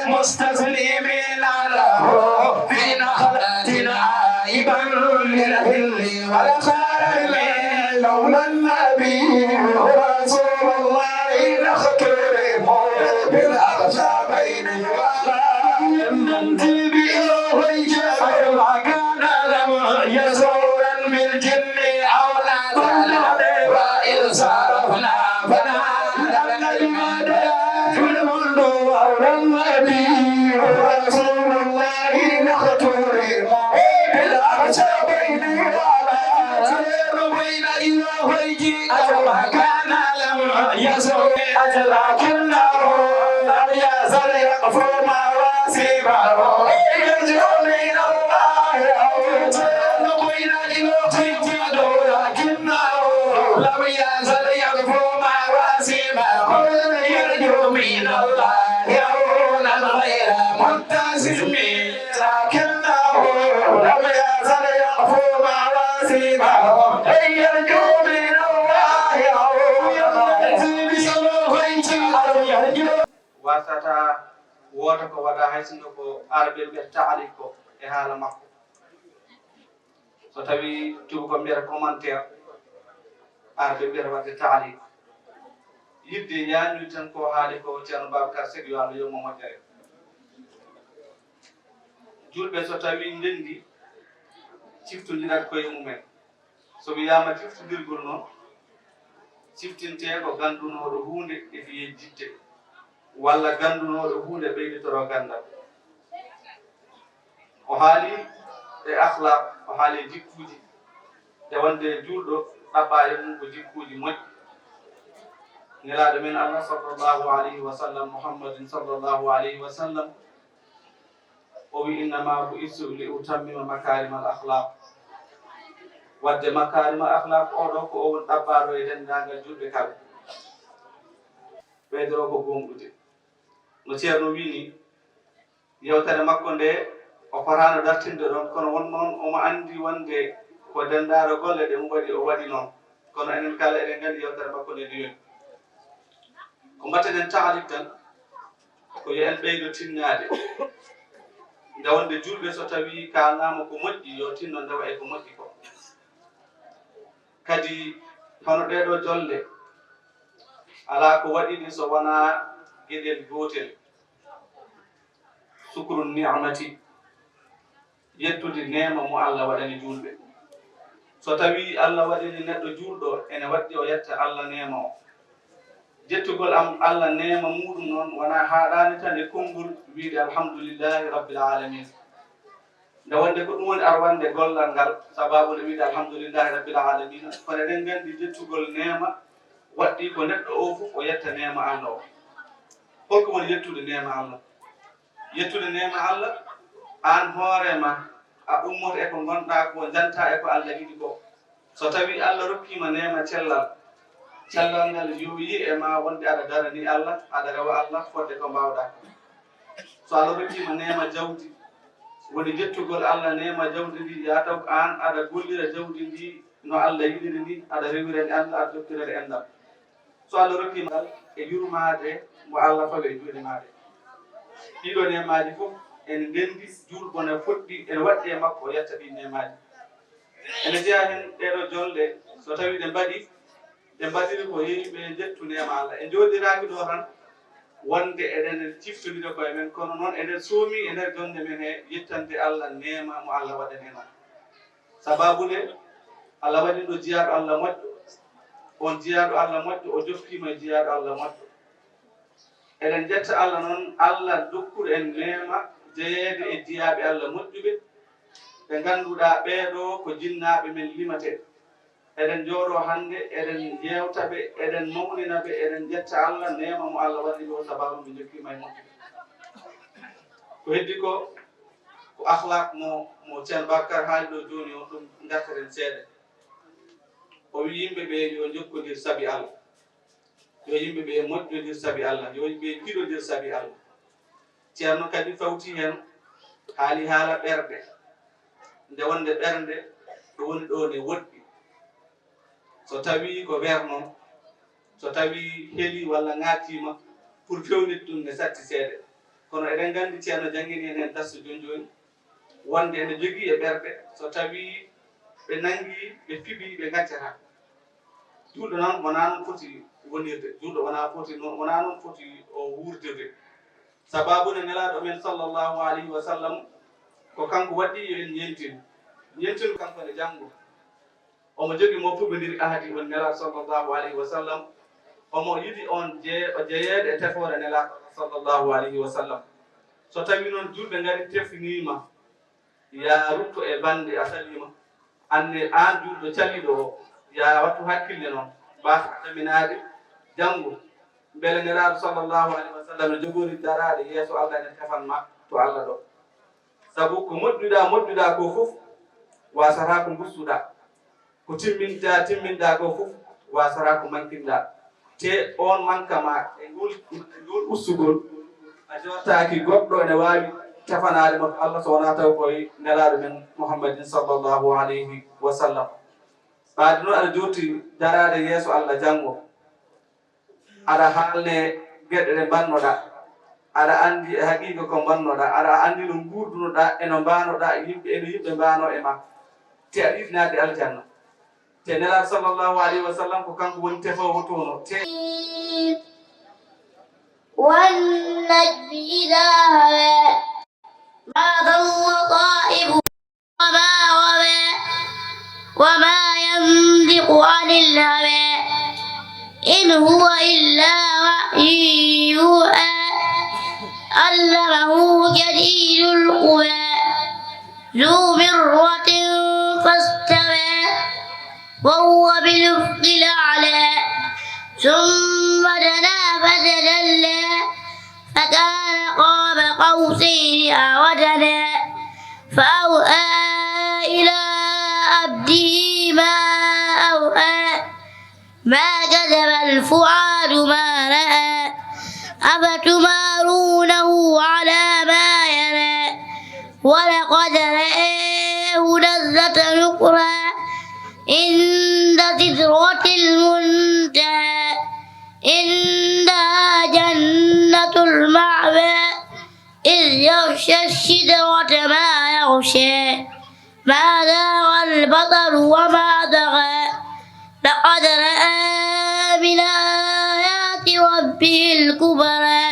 مستسلمين له في نخلة عائبا للحل والخرم لولا النبي رسول الله لخطرهم بالأقصى بين ولا يمنت به ويجعل ما كان لم يزورا بالجن أو نزل وإن صرفنا فنعلم المدى في المنذ ولا النبي رسول الله نخترم بالأقصى بين ولا تير بين إلهي أجل ما كان لم يزل أجل لكنه لم يزل يقفو مواسمه يرجو من الله عونا بين إلهي لكنه لم يزل يقفو مواسمه يرجو من الله عونا غير ملتزم لكنه لم يزل يقفو مواسمه يرجو من الله عونا. Wasata wota ko waɗa hay sinno ko arabe mbiyata taaliq ko e haala makko. So tawi tubakoɓe mbiyata commentaire, arabe mbiyata waɗde taaliq. Yidde ñañude tan ko haali ko Ceerno Babacar Seck yo Allah yurmo moƴƴere. Julɓe so tawii ndenndi, ciftondirat koye mumen. So wiyaama ciftondirgol noon, ciftintee ko ganndunooɗo huunde e yejjitte, walla ganndunooɗo huunde ɓeyditoroo ganndal. O haali e akhlaq, o haali e jikkuuji, nde wonde juulɗo ɗaɓɓaa e mum ko jikkuuji moƴƴi. Nelaaɗo men Allah sallallahu alayhi wa sallam, Muhammadin sallallahu alayhi wa sallam, o wi: "Innama bu'istu li utammima makarima al akhlaq." Wadde makarima al akhlaq oɗo ko o woni ɗaɓɓaaɗo e denndaangal julɓe kala. Ɓeydoroo ko goongɗude. No Ceerno wii ni, yewtere makko nde o fotaano dartinde ɗoon, kono won noon omo anndi wonde ko denndaangal golle ɗe mo waɗi, o waɗi noon. Kono enen kala eɗen nganndi yewtere makko nde no yoni. Ko mbatten en taalik tan, ko yo en ɓeydo tinnaade. Nde wonde julɓe so tawii kaalnaama ko moƴƴi, yo tinno ndewa e ko moƴƴi ko. Kadi hono ɗee ɗoo jolle, alaa ko waɗi ɗe so wonaa geɗel gootel. Sukru ni'mati, yettude neema mo Allah waɗani juulɓe. So tawii Allah waɗani neɗɗo juulɗo, ene waɗɗi o yetta Allah neema o. Jettugol am Allah neema muuɗum noon wonaa haaɗaani tan e konngol wiide alhamdulillahi rabbil alamin. Nde wonde ko ɗum woni arwannde gollal ngal, sabaabu nde wiide alhamdulillahi rabbil alamin, kono eɗen nganndi jettugol neema waɗɗi ko neɗɗo o fof o yetta neema Allah o. Holko woni yettude neema Allah? Yettude neema Allah, aan hoore ma, a ummoto e ko ngonɗaa ko, njantaa e ko Allah yiɗi ko. So tawii Allah rokkiima neema cellal, cellal ngal yo yiye e ma wonde aɗa darani Allah, aɗa rewa Allah fodde ko mbaawɗaa. So Allah rokkiima neema jawdi, woni jettugol Allah neema jawdi ndi, yaa taw ko aan aɗa gollira jawdi ndi no Allah yiɗiri ni, aɗa rewirani Allah, aɗa jokkinani enɗam. So Allah rokkiima ngal e yurmaade mo Allah fawi e juuɗe maaɗa. Ɗiɗo neemaaji fof ene ndenndi, juulɗo ne foɗɗi, ene waɗɗi e makko o yetta ɗiin neemaaji. Ene jeyaa heen ɗee ɗoo jonɗe, so tawii ɗe mbaɗii, ɗe mbaɗiri ko yo yimɓe njettu neema Allah. En njooɗiraaki ɗoo tan wonde eɗen ciftondira koye men, kono noon eɗen soomi e nder jonde men he yettande Allah neema mo Allah waɗani en o. Sabaabu nde Allah waɗi ɗo jiyaaɗo Allah moƴƴo, oon jiyaaɗo Allah moƴƴo, o jokkiima e jiyaaɗo Allah moƴƴo. Eɗen njetta Allah noon, Allah dokkuɗo en neema jeyeede e jiyaaɓe Allah moƴƴuɓe, ɓe ngannduɗaa ɓee ɗoo ko jinnaaɓe men limatee. Eɗen njooɗoo hannde, eɗen njeewta ɓe, eɗen mawnina ɓe, eɗen njetta Allah neema mo Allah waɗani ɓe o sabaabu ɓe njokkiima e moƴƴude. Ko heddi ko, ko akhlaq mo, mo Ceerno Babacar haali ɗo jooni o, ɗum ngarteten seeɗa. O wi yimɓe ɓe yo njokkondir sabi Allah. Yo yimɓe ɓe moƴƴondir sabi Allah, yo yimɓe ɓe njiɗondir sabi Allah. Ceerno kadi fawti heen, haali haala ɓerɗe, nde wonde ɓernde ɗo woni ɗo ne woɗɗi. So tawii ko weer noon, so tawii heli walla ŋaatiima, pour fewnit ɗum ne satti seeɗa. Kono eɗen nganndi Ceerno janngini en heen darsu jooni jooni, wonde ene jogii e ɓerɗe, so tawii ɓe nanngii, ɓe fiɓii, ɓe ngaccataa. Juulɗo noon wonaa noon foti wonirde, juulɗo wonaa foti noon, wonaa noon foti o wuurdirde. Sabaabu nde Nelaaɗo men sallallahu alayhi wa sallam, ko kanko waɗɗi yo en ñentin. Ñentin kanko ne janngo. Omo jogii mo puɓondiri ahadi woni Nelaaɗo sallallahu alayhi wa sallam. Omo yiɗi on jeye-, o jeyeede e tefoore Nelaaɗo sallallahu alayhi wa sallam. So tawii noon juulɓe ngari tefniima, yaa rutto e bannde a saliima. Anne aan juulɗo caliiɗo o, yaa wattu hakkille noon, mbaasaa ɗaminaade janngo. Mbele Nelaaɗo sallallahu alayhi wa sallam no jogori daraade yeeso Allah ne tefan ma to Allah ɗo. Sabu ko moƴƴuɗaa, moƴƴuɗaa ko fof, waasataa ko mbustuɗaa. Ko timmintaa, timminɗaa ko fof, waasataa ko mankinɗaa. Te oon manka ma e ngol, e ngol ustugol, a jootaaki goɗɗo ene waawi tefanaade mo to Allah so wonaa taw koye Nelaaɗo men Muhammadin sallallahu alayhi wa sallam. Ɓaade noon aɗa jooti daraade yeeso Allah janngo. Aɗa haalne geɗe ɗe mbannoɗaa. Aɗa anndi e haqiiqa ko mbannoɗaa. Aɗa anndi no nguurdunoɗaa e no mbaanoɗaa yimɓe, e no yimɓe mbaano e ma. Te aɗa yiɗi naatde aljanna. Te Nelaaɗo sallallahu alayhi wa sallam ko kanko woni tefoowo toon o. Te والنجم إذا هوى. ما ضل صاحبكم وما غوى، وما ينطق عن الهوى، إن هو إلا وحي يوحى، علمه شديد القوى، ذو مرة فاستوى، وهو بالأفق الأعلى، ثم دنا فتدلى، فكان قاب قوسين أو أدنى، فأوحى إلى عبده ما أوحى، ما كذب الفؤاد ما رأى، أفتمارونه على ما يرى، ولقد رآه نزلة أخرى عند سدرة المنتهى، عندها جنة المأوى، إذ يغشى السدرة ما يغشى، ما زاغ البصر وما طغى، لقد رأى من آيات ربه الكبرى،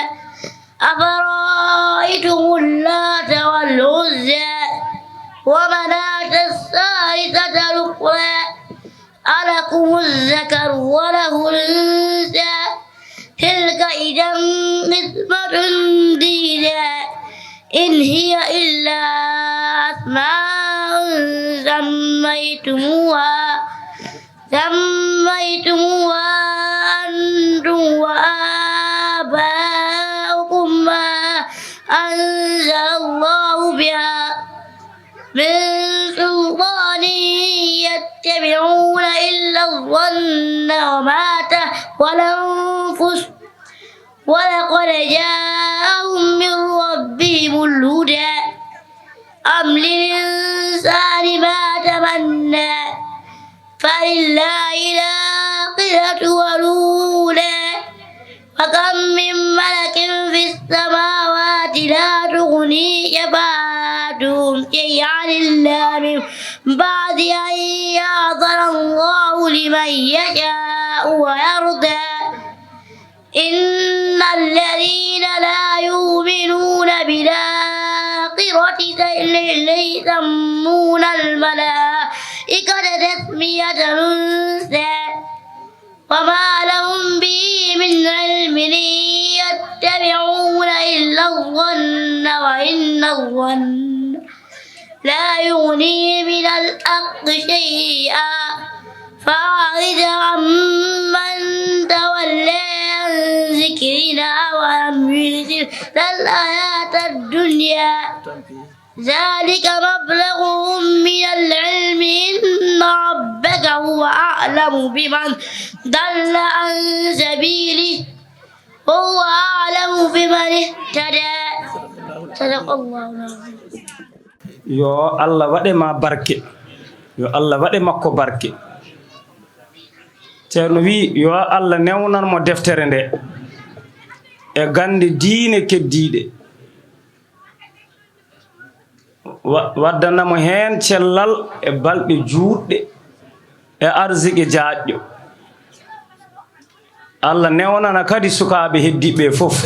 أفرأيتم اللات والعزى، ومناة الثالثة الأخرى، ألكم الذكر وله الأنثى، تلك إذا قسمة ضيزى، إن هي إلا أسماء سميتموها، سميتموها أنتم وآباؤكم ما أنزل الله بها من سلطان، يتبعون إلا الظن وما تهوى الأنفس، ولقد جاءهم من ربهم الهدى، أم للإنسان ما تمنى، فلله الآخرة والأولى، وكم من ملك في السماوات لا تغني شفاعتهم شيئا إلا من بعد أن يأذن الله لمن يشاء ويرضى. إن الذين لا يؤمنون بالآخرة يسمون الملائكة تسمية الأنثى، وما لهم به من علم، إن يتبعون إلا الظن، وإن الظن لا يغني من الحق شيئا، فأعرض عمن تولى عن ذكرنا ولم يرد إلا الحياة الدنيا، ذلك مبلغهم من العلم، إن ربك هو أعلم بمن ضل عن سبيله، وهو أعلم بمن اهتدى. صدق الله العظيم. Yo Allah waɗe ma barke. Yo Allah waɗe makko barke. Ceerno wi yo Allah newnan mo deftere nde e gannde diine keddiiɗe. Wa- waddana mo heen cellal e balɗe juutɗe e arsike jaajɗo. Allah newnana kadi sukaaɓe heddiiɓe ɓe fof.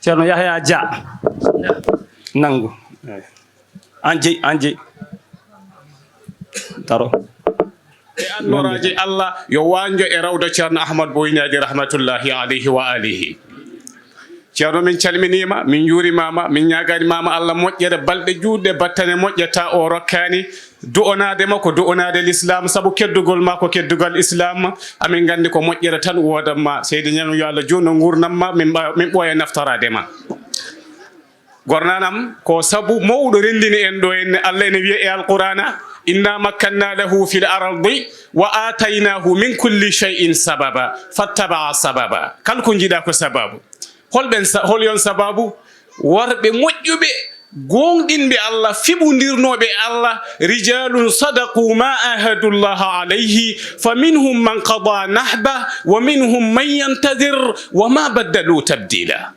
Ceerno Yahya Dia, nanngu. Aan jeyi, aan jeyi. Daro. E annoraaji Allah yo waanjo e rawda Ceerno Ahmad Boynaadi rahmatullahi alayhi wa alihi. Ceerno, min calminiima, min njuurimaama, min ñaagani maama Allah moƴƴere, balɗe juutɗe, battane moƴƴe ta o rokkaani. Du'onaade ma ko du'onaade lislaam, sabu keddugol ma ko keddugal islaam. Amin nganndi ko moƴƴere tan woodan ma. Seydi Ñaŋ, yo Allah juutnu nguurndam ma, min ɓa- min ɓooya naftoraade ma. Gornaanam, ko sabu mawɗo renndini en ɗo henne, Allah ene wiya e Alqur'aana, inna makkanna lahu fil ardi wa aataynaahu min kulli shay'in sababa, fattaba'a sababa. Kala ko njiɗa ko sababu. Hol ɓen sa- hol yon sababu? Worɓe moƴƴuɓe, gooŋɗinɓe Allah, fiɓundirnooɓe Allah, rijalun sadaqu ma ahadullaha alayhi, fa minhum man qada nahba, wa minhum man yantadir, wa ma baddalu tabdila.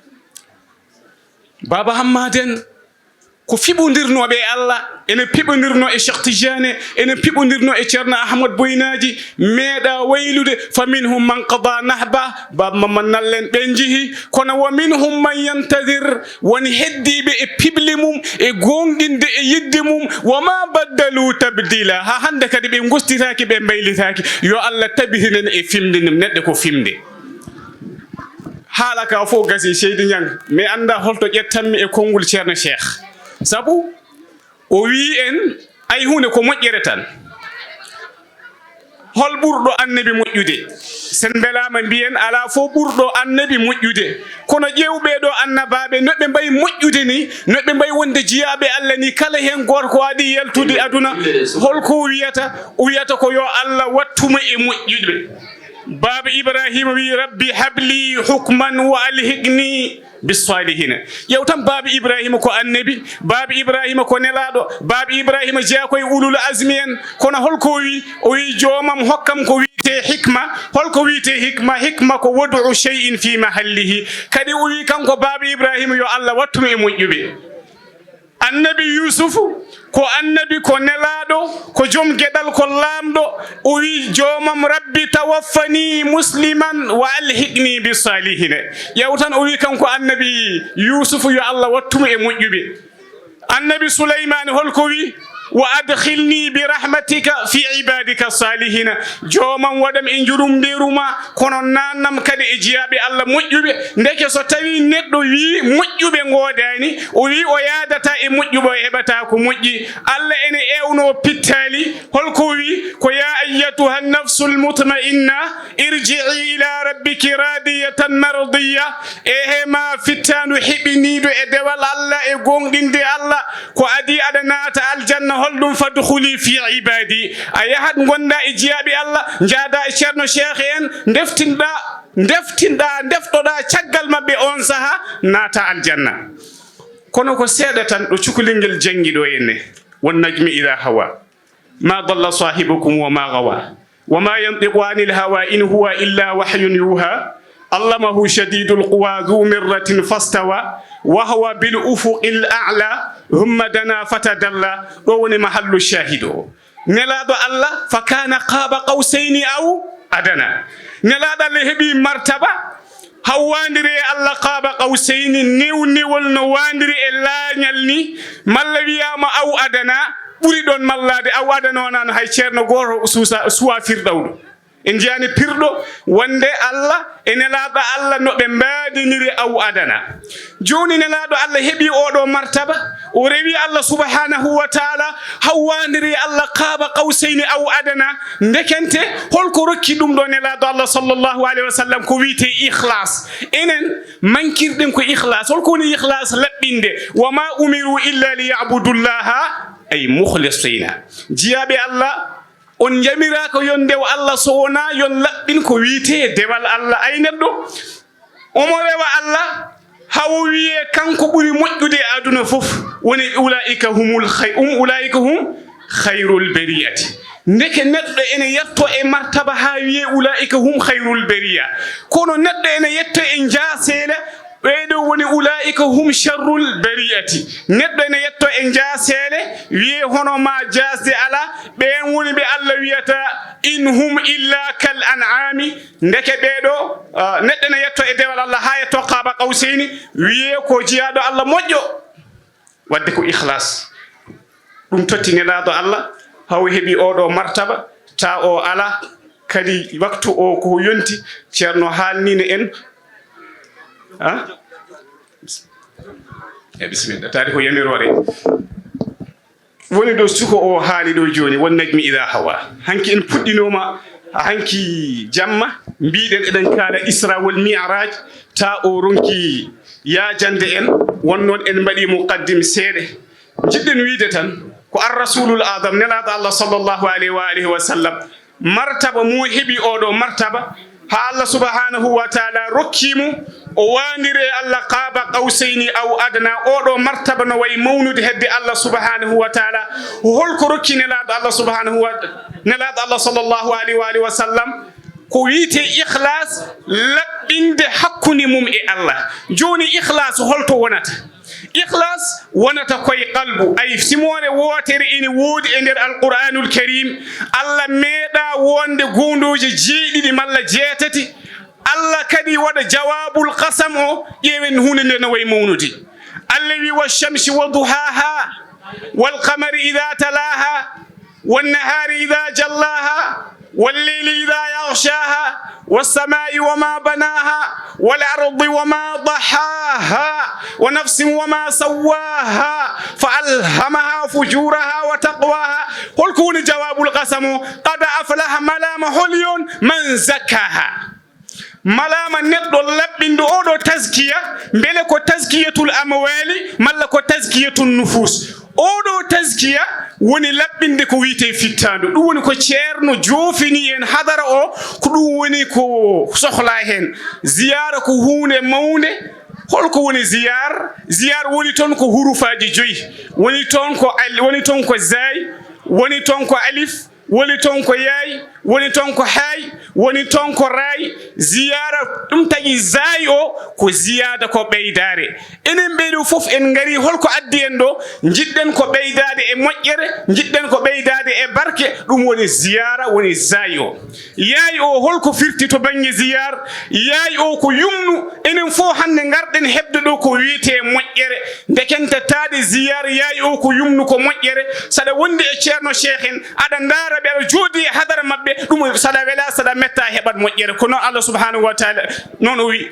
Baaba Hammaden, Ko fiɓondirnooɓe e Allah, ene piɓondirnoo e Cheikh Tidiane, ene piɓondirnoo e Ceerno Ahmad Boynaaji, meeɗa waylude, fa minhum man qada nahba, Baaba Mamman Nallen ɓe njihi, kono wa minhum man yantadir, woni heddiiɓe e piɓli mum, e goongɗinde e yiɗde mum, wa ma baddalu tabdila, haa hannde kadi ɓe ngostitaaki, ɓe mbaylitaaki. Yo Allah tabitinen e fimde, neɗɗo ko fimde. Haala ka fof gasi, seydi Ñang, mi annda holto ƴettanmi e konngol Ceerno Cheikh. Sabu o wii en, ay huunde ko moƴƴere tan. Hol ɓurɗo annabi moƴƴude? Sen mbelaama mbiyen alaa fof ɓurɗo annabi moƴƴude. Kono ƴeew ɓee ɗoo annabaaɓe, no ɓe mbayi moƴƴude ni, no ɓe mbayi wonde jiyaaɓe Allah ni, kala heen gooto ko adii yaltude aduna, holko o wiyata? O wiyata ko yo Allah wattu mo e moƴƴuɓe. Baaba Ibrahima wi, "Rabbi habli hukman wa alhiqni bis salihina." Ƴeew tan, Baaba Ibrahima ko annabi, Baaba Ibrahima ko nelaaɗo, Baaba Ibrahima jeyaa ko e ulul azmi en. Kono holko o wi? O wi, "Joomam, hokkam ko wiyetee hikma." Holko wiyetee hikma? Hikma ko wad'u shay'in fi mahallihi. Kadi o wi kanko Baaba Ibrahima, yo Allah wattu mo e moƴƴuɓe. Annabi Yuusufu ko annabi, ko nelaaɗo, ko joom geɗal, ko laamɗo. O wi, "Joomam, Rabbi tawaffani musliman wa alhiqni bi salihina." Ƴeew tan, o wi kanko annabi Yuusufu, yo Allah wattu mo e moƴƴuɓe. Annabi Suleymaani holko wi? "Wa adkhilni bi rahmatika fi ibadika salihina." Joomam, waɗam e njurumndeeru ma, kono naannam kadi e jiyaaɓe Allah moƴƴuɓe. Ndeke so tawii neɗɗo wii moƴƴuɓe ngoodaani, o wii o yaadataa e moƴƴuɓe, o heɓataa ko moƴƴi. Allah ene eewnoo pittaali, holko wii? Ko, "Ya ayyatuha nafsul mutma'inna, irji'i ila rabbiki radiyatan mardiya." Ehe ma fittaandu heɓiniiɗo e dewal Allah, e goongɗinde Allah, ko adii aɗa naata aljanna. Holɗum? "Fadkhuli fi ibadi." A yahat ngonda e jiyaaɓe Allah, njaada e Ceerno Cheikh en, ndeftinɗa, ndeftinɗa, ndeftoɗa caggal maɓɓe on saha, naata aljanna. Kono ko seeɗa tan ɗo cukalel ngel janngi ɗo henne, "Wan najmi idha hawa, ma dalla sahibukum wa ma gawa, wa ma yantiqu anil hawa, in huwa illa wahyun yuha, allamahu shadidul quwa, dhu mirratin fastawa, wa huwa bil ufuqil a'la, thumma dana fatadalla." Ɗo woni mahallu shahid o. Nelaaɗo Allah, "Fa kana qaba qawsayni aw adana." Nelaaɗo Allah heɓi martaba haw waandiri e Allah, qaba qawsayni, newnewol no waandiri e laañal ni, malla wiyaama aw adana, ɓuri ɗon mallaade. Aw adana wonano hay ceerno gooto suusa, suwa firɗawɗo. En njiyaani pirɗo wonde Allah e nelaaɗo Allah no ɓe mbaadiniri aw adana. Jooni nelaaɗo Allah heɓi oɗo martaba, o rewi Allah subhanahu wa taala, haw waandiri Allah qaba qawsayni aw adana. Ndekente, holko rokki ɗum ɗo nelaaɗo Allah sallallahu alayhi wa sallam? Ko wiyetee ikhlas. Enen mankirɗen ko ikhlas. Holko woni ikhlas? Laɓɓinde. "Wa ma umiru illa li ya'budullaha, ay mukhlisina." Jiyaaɓe Allah, on njamiraaka yon ndew Allah so wonaa yon laɓɓin ko wiyetee dewal Allah. Ay neɗɗo, omo rewa Allah, hawo wiyee kanko ɓuri moƴƴude e aduna fof, woni, "Ulaa'ika humul khay-, um, ulaa'ika hum khayrul bariyati." Ndeke neɗɗo ene yetto e martaba haa wiyee, "Ulaa'ika hum khayrul bariya." Kono neɗɗo ene yetto e njaaseele, ɓee ɗo woni, "Ulaa'ika hum sharrul bariyati." Neɗɗo ene yetto e njaaseele, wiyee hono ma jaasde alaa, ɓeen woni ɓe Allah wiyata, "In hum illa kal an'ami." Ndeke ɓee ɗo, ah, neɗɗo ene yetto e dewal Allah haa yetto qaba qawsayni, wiyee ko jiyaaɗo Allah moƴƴo. Wadde ko ikhlas. Ɗum totti nelaaɗo Allah, haw heɓi oɗo martaba, ta o alaa. Kadi waktu o ko yonti, ceerno haalnino en. Ah? E bismillah, taari ko yamiroore. Woni ɗo suko o haali ɗo jooni, "Wan najmi idha hawa." Hanki en puɗɗinooma, hanki jamma, mbiɗen eɗen kaala Isra wal Mi'raj, ta o ronki yaajande en, won noon en mbaɗi muqaddim seeɗa. Njiɗɗen wiide tan, ko ar rasulul adam, nelaaɗo Allah sallallahu alayhi wa alihi wa sallam, martaba mo heɓi oɗo martaba, haa Allah subhanahu wa taala rokki mo, o waandiri e Allah qaba qawsayni aw adna. Oɗo martaba no wayi mawnude hedde Allah subhanahu wa taala. Holko rokki nelaaɗo Allah subhanahu wa, nelaaɗo Allah sallallahu alayhi wa alihi wa sallam? Ko wiyetee ikhlas, laɓɓinde hakkunde mum e Allah. Jooni ikhlas holto wonata? Ikhlas wonata koye qalbu. Ay, simoore wootere ene woodi e nder Alqur'aanul Kariim. Allah meeɗaa wonde goondooje jeeɗiɗi malla jeetati. Allah kadi waɗa jawaabul qasam o, ƴeewen huunde nde no wayi mawnude. Allah wi: "Wa shamsi wa duhaaha, wal qamari idha talaaha, wan nahaari idha jallaaha, wal layli idha yaghshaaha, was samaa'i wa ma banaaha, wal ardi wa ma dahaaha, wa nafsin wa ma sawwaaha, fa alhamaha fujuraha wa taqwaha." Holko woni jawaabul qasam o? "Qad aflaha", malaama, holi on? "Man zakkaha." Malaama neɗɗo laɓɓinɗo. Oɗo tazkiya, mbele ko tazkiyatul amwali malla ko tazkiyatul nufus? Oɗo tazkiya woni laɓɓinde ko wiyetee fittaandu. Ɗum woni ko ceerno joofini en hadara o, ko ɗum woni ko sohla heen. Ziyaara ko huunde mawnde. Holko woni ziyaar? Ziyaar woni toon ko hurufaaji joyi. Woni toon ko al-, woni toon ko zaay, woni toon ko alif, woni toon ko yaay, woni toon ko haay, woni toon ko raay. Ziyaara, ɗum tagi zaay o ko ziyaada, ko ɓeydaare. Enen ɓee ɗoo fof en ngarii, holko addi en ɗoo? Njiɗɗen ko ɓeydaade e moƴƴere, njiɗɗen ko ɓeydaade e barke, ɗum woni ziyaara, woni zaay o. Yaay o holko firti to bannge ziyaar? Yaay o ko yumnu. Enen fof hannde ngarɗen heɓde ɗoo ko wiyetee moƴƴere. Ndekente taade ziyaar, yaay o ko yumnu, ko moƴƴere. Saɗa wondi e Ceerno Cheikh en, aɗa ndaara ɓe, aɗa jooɗi e hadara maɓɓe, ɗum saɗa wela, saɗa metta, a heɓat moƴƴere. Ko noon Allah subhanahu wa taala noon o wi.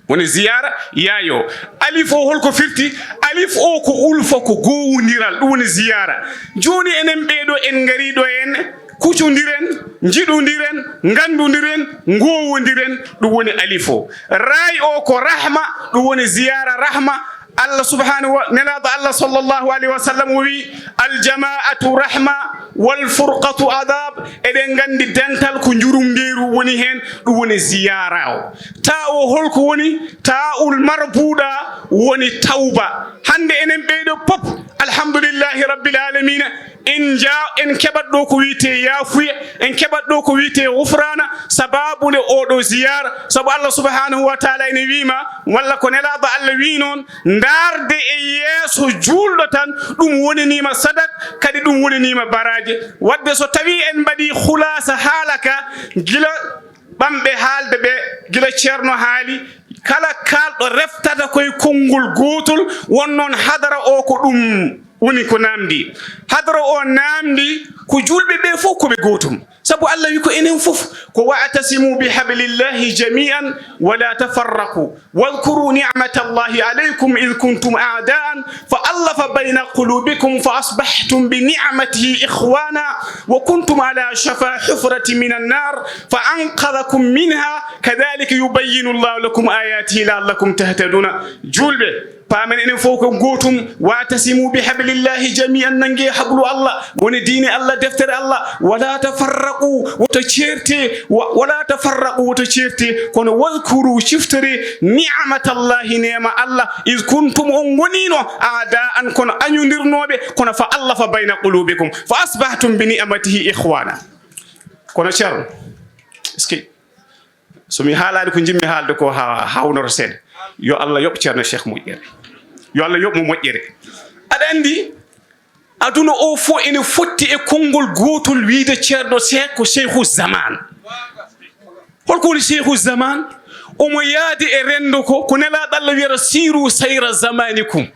Woni ziyaara yaay o. Alif o holko firti? Alif o ko ulfa, ko gowondiral, ɗum woni ziyaara. Jooni enen ɓee ɗoo en ngarii ɗoo en, kucondiren, njiɗondiren, nganndondiren, ngowondiren, ɗum woni alif o. Raay o ko rahma, ɗum woni ziyaara rahma. Allah subhanahu wa, Nelaaɗo Allah sallallahu alayhi wa sallam o wi: "Al jamaatu rahma, wal furqatu adab." Eɗen nganndi dental ko njurumndeeru woni heen, ɗum woni ziyaara o. Taa o holko woni? Taa ul marbuuɗa woni tawba. Hannde enen ɓee ɗoo pop, alhamdulillahi rabbil alamina, en nja-, en keɓat ɗoo ko wiyetee yaafuya, en keɓat ɗoo ko wiyetee gufraana, sabaabu nde oɗo ziyaara, sabu Allah subhanahu wa taala ene wii ma, walla ko Nelaaɗo Allah wii noon, ndaarde e yeeso juulɗo tan, ɗum wonanii ma sadak, kadi ɗum wonanii ma baraaje. Waɗde so tawii en mbaɗii khulaasa haala ka, gila ɓamɓe haalde ɓe, gila Ceerno haali, kala kaalɗo reftata koye konngol gootol, won noon hadara o ko ɗum woni ko naamndi. Hadara o naamndi ko juulɓe ɓe fof ko ɓe gootum. Sabu Allah wi ko enen fof ko: "Wa'tasimu bi hablillahi jami'an wa la tafarraqu. Wadhkuru ni'matallahi alaykum idh kuntum a'da'an fa allafa bayna qulubikum fa asbahtum bi ni'matihi ikhwana wa kuntum ala shafa hufratin minan nar fa anqadhakum minha kadhalika yubayyinu Allahu lakum ayatihi la'allakum tahtaduna." Juulɓe, paamen enen fof ko gootum. "Wa'tasimu bi hablillahi jami'an", nanngee hablu Allah, woni diine Allah, deftere Allah. "Wala tafarraqu", woto ceerte, wa-, "wala tafarraqu", woto ceerte, kono "wadhkuru", ciftore, "ni'matallahi", neema Allah, "idh kuntum", on ngoniino, "a'da'an", kono añondirnooɓe, kono "fa allafa bayna qulubikum, fa asbahtum bi ni'matihi ikhwana." Kono Ceerno, est-ce que so mi haalaani ko njiɗmi haalde ko, ha hawnoto seeɗa. Yo Allah yoɓ Ceerno Cheikh moƴƴere. Yo Allah yoɓ mo moƴƴere. Aɗa anndi, aduna o fof ene fotti e konngol gootol wiyde Ceerno Cheikh ko Cheikhu Zaman. Holko woni Cheikhu Zaman? Omo yaadi e renndo ko, ko Nelaaɗo Allah wiyata: "Siiru sayra zamanikum."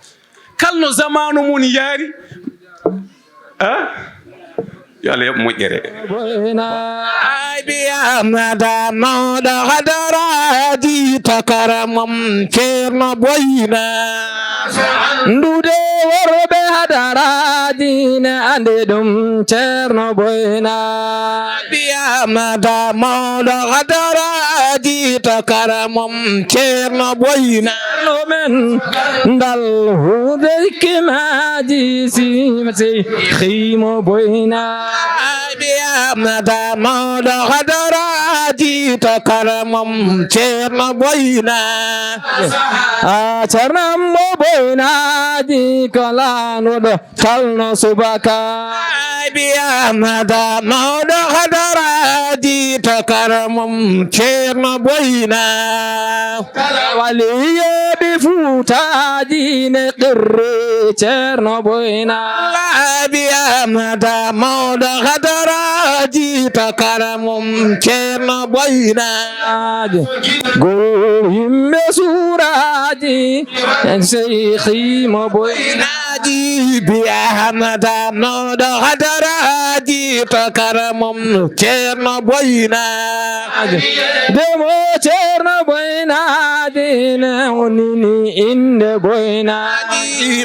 Kala no zamaanu mum yaari, a? Yo Allah yoɓ moƴƴere. Boyna. Ay, biya mada mawɗo hadaraaji takaram mum Ceerno Boyna. Ndude worɓe hadaraaji ne andi ɗum Ceerno Boyna. Biya mada mawɗo hadaraaji takaram mum Ceerno Boyna. Ceerno men dal hude hikimaaji si, si Seykhimo Boyna. Biya mada mawɗo hadaraaji takaram mum Ceerno Boyna. A Ceerno mo Boynaaji ko laanuɗo kalno subaka. Bi Ahmada mawɗo hadaraaji, tokara mum Ceerno Boyna. Waliyooɓe Fuutaaji ne qirri Ceerno Boyna. Laabi Ahmada mawɗo hadaraaji, tokara mum Ceerno Boyna. Gol yimɓe suuraaji, Seyxi mo Boyna. Naaji bi Ahmada mawɗo hadaraaji, tokara mum Ceerno Boyna. Demo Ceerno Boyna, dine wonini innde Boyna.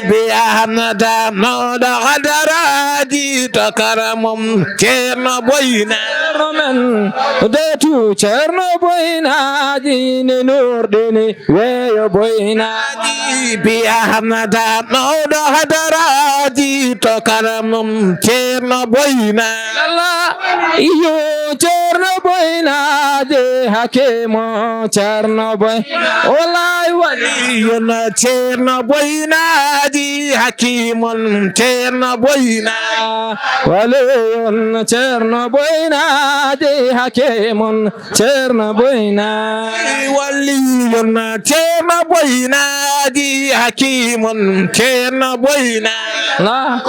Bi Ahmada mawɗo hadaraaji, tokara mum Ceerno Boyna. Ceerno men, deetu Ceerno Boyna, dine nurɗini weeyo Boyna. Bi Ahmada mawɗo hadaraaji, tokara mum Ceerno Boyna. Allah, iyo Ceerno Boyna, de hakimo Ceerno Boy. Wallahi waliyun Ceerno Boyna, de hakimun Ceerno Boyna. Waliyun Ceerno Boyna, de hakimun Ceerno Boyna. Waliyun Ceerno Boyna, de hakimun Ceerno Boyna. La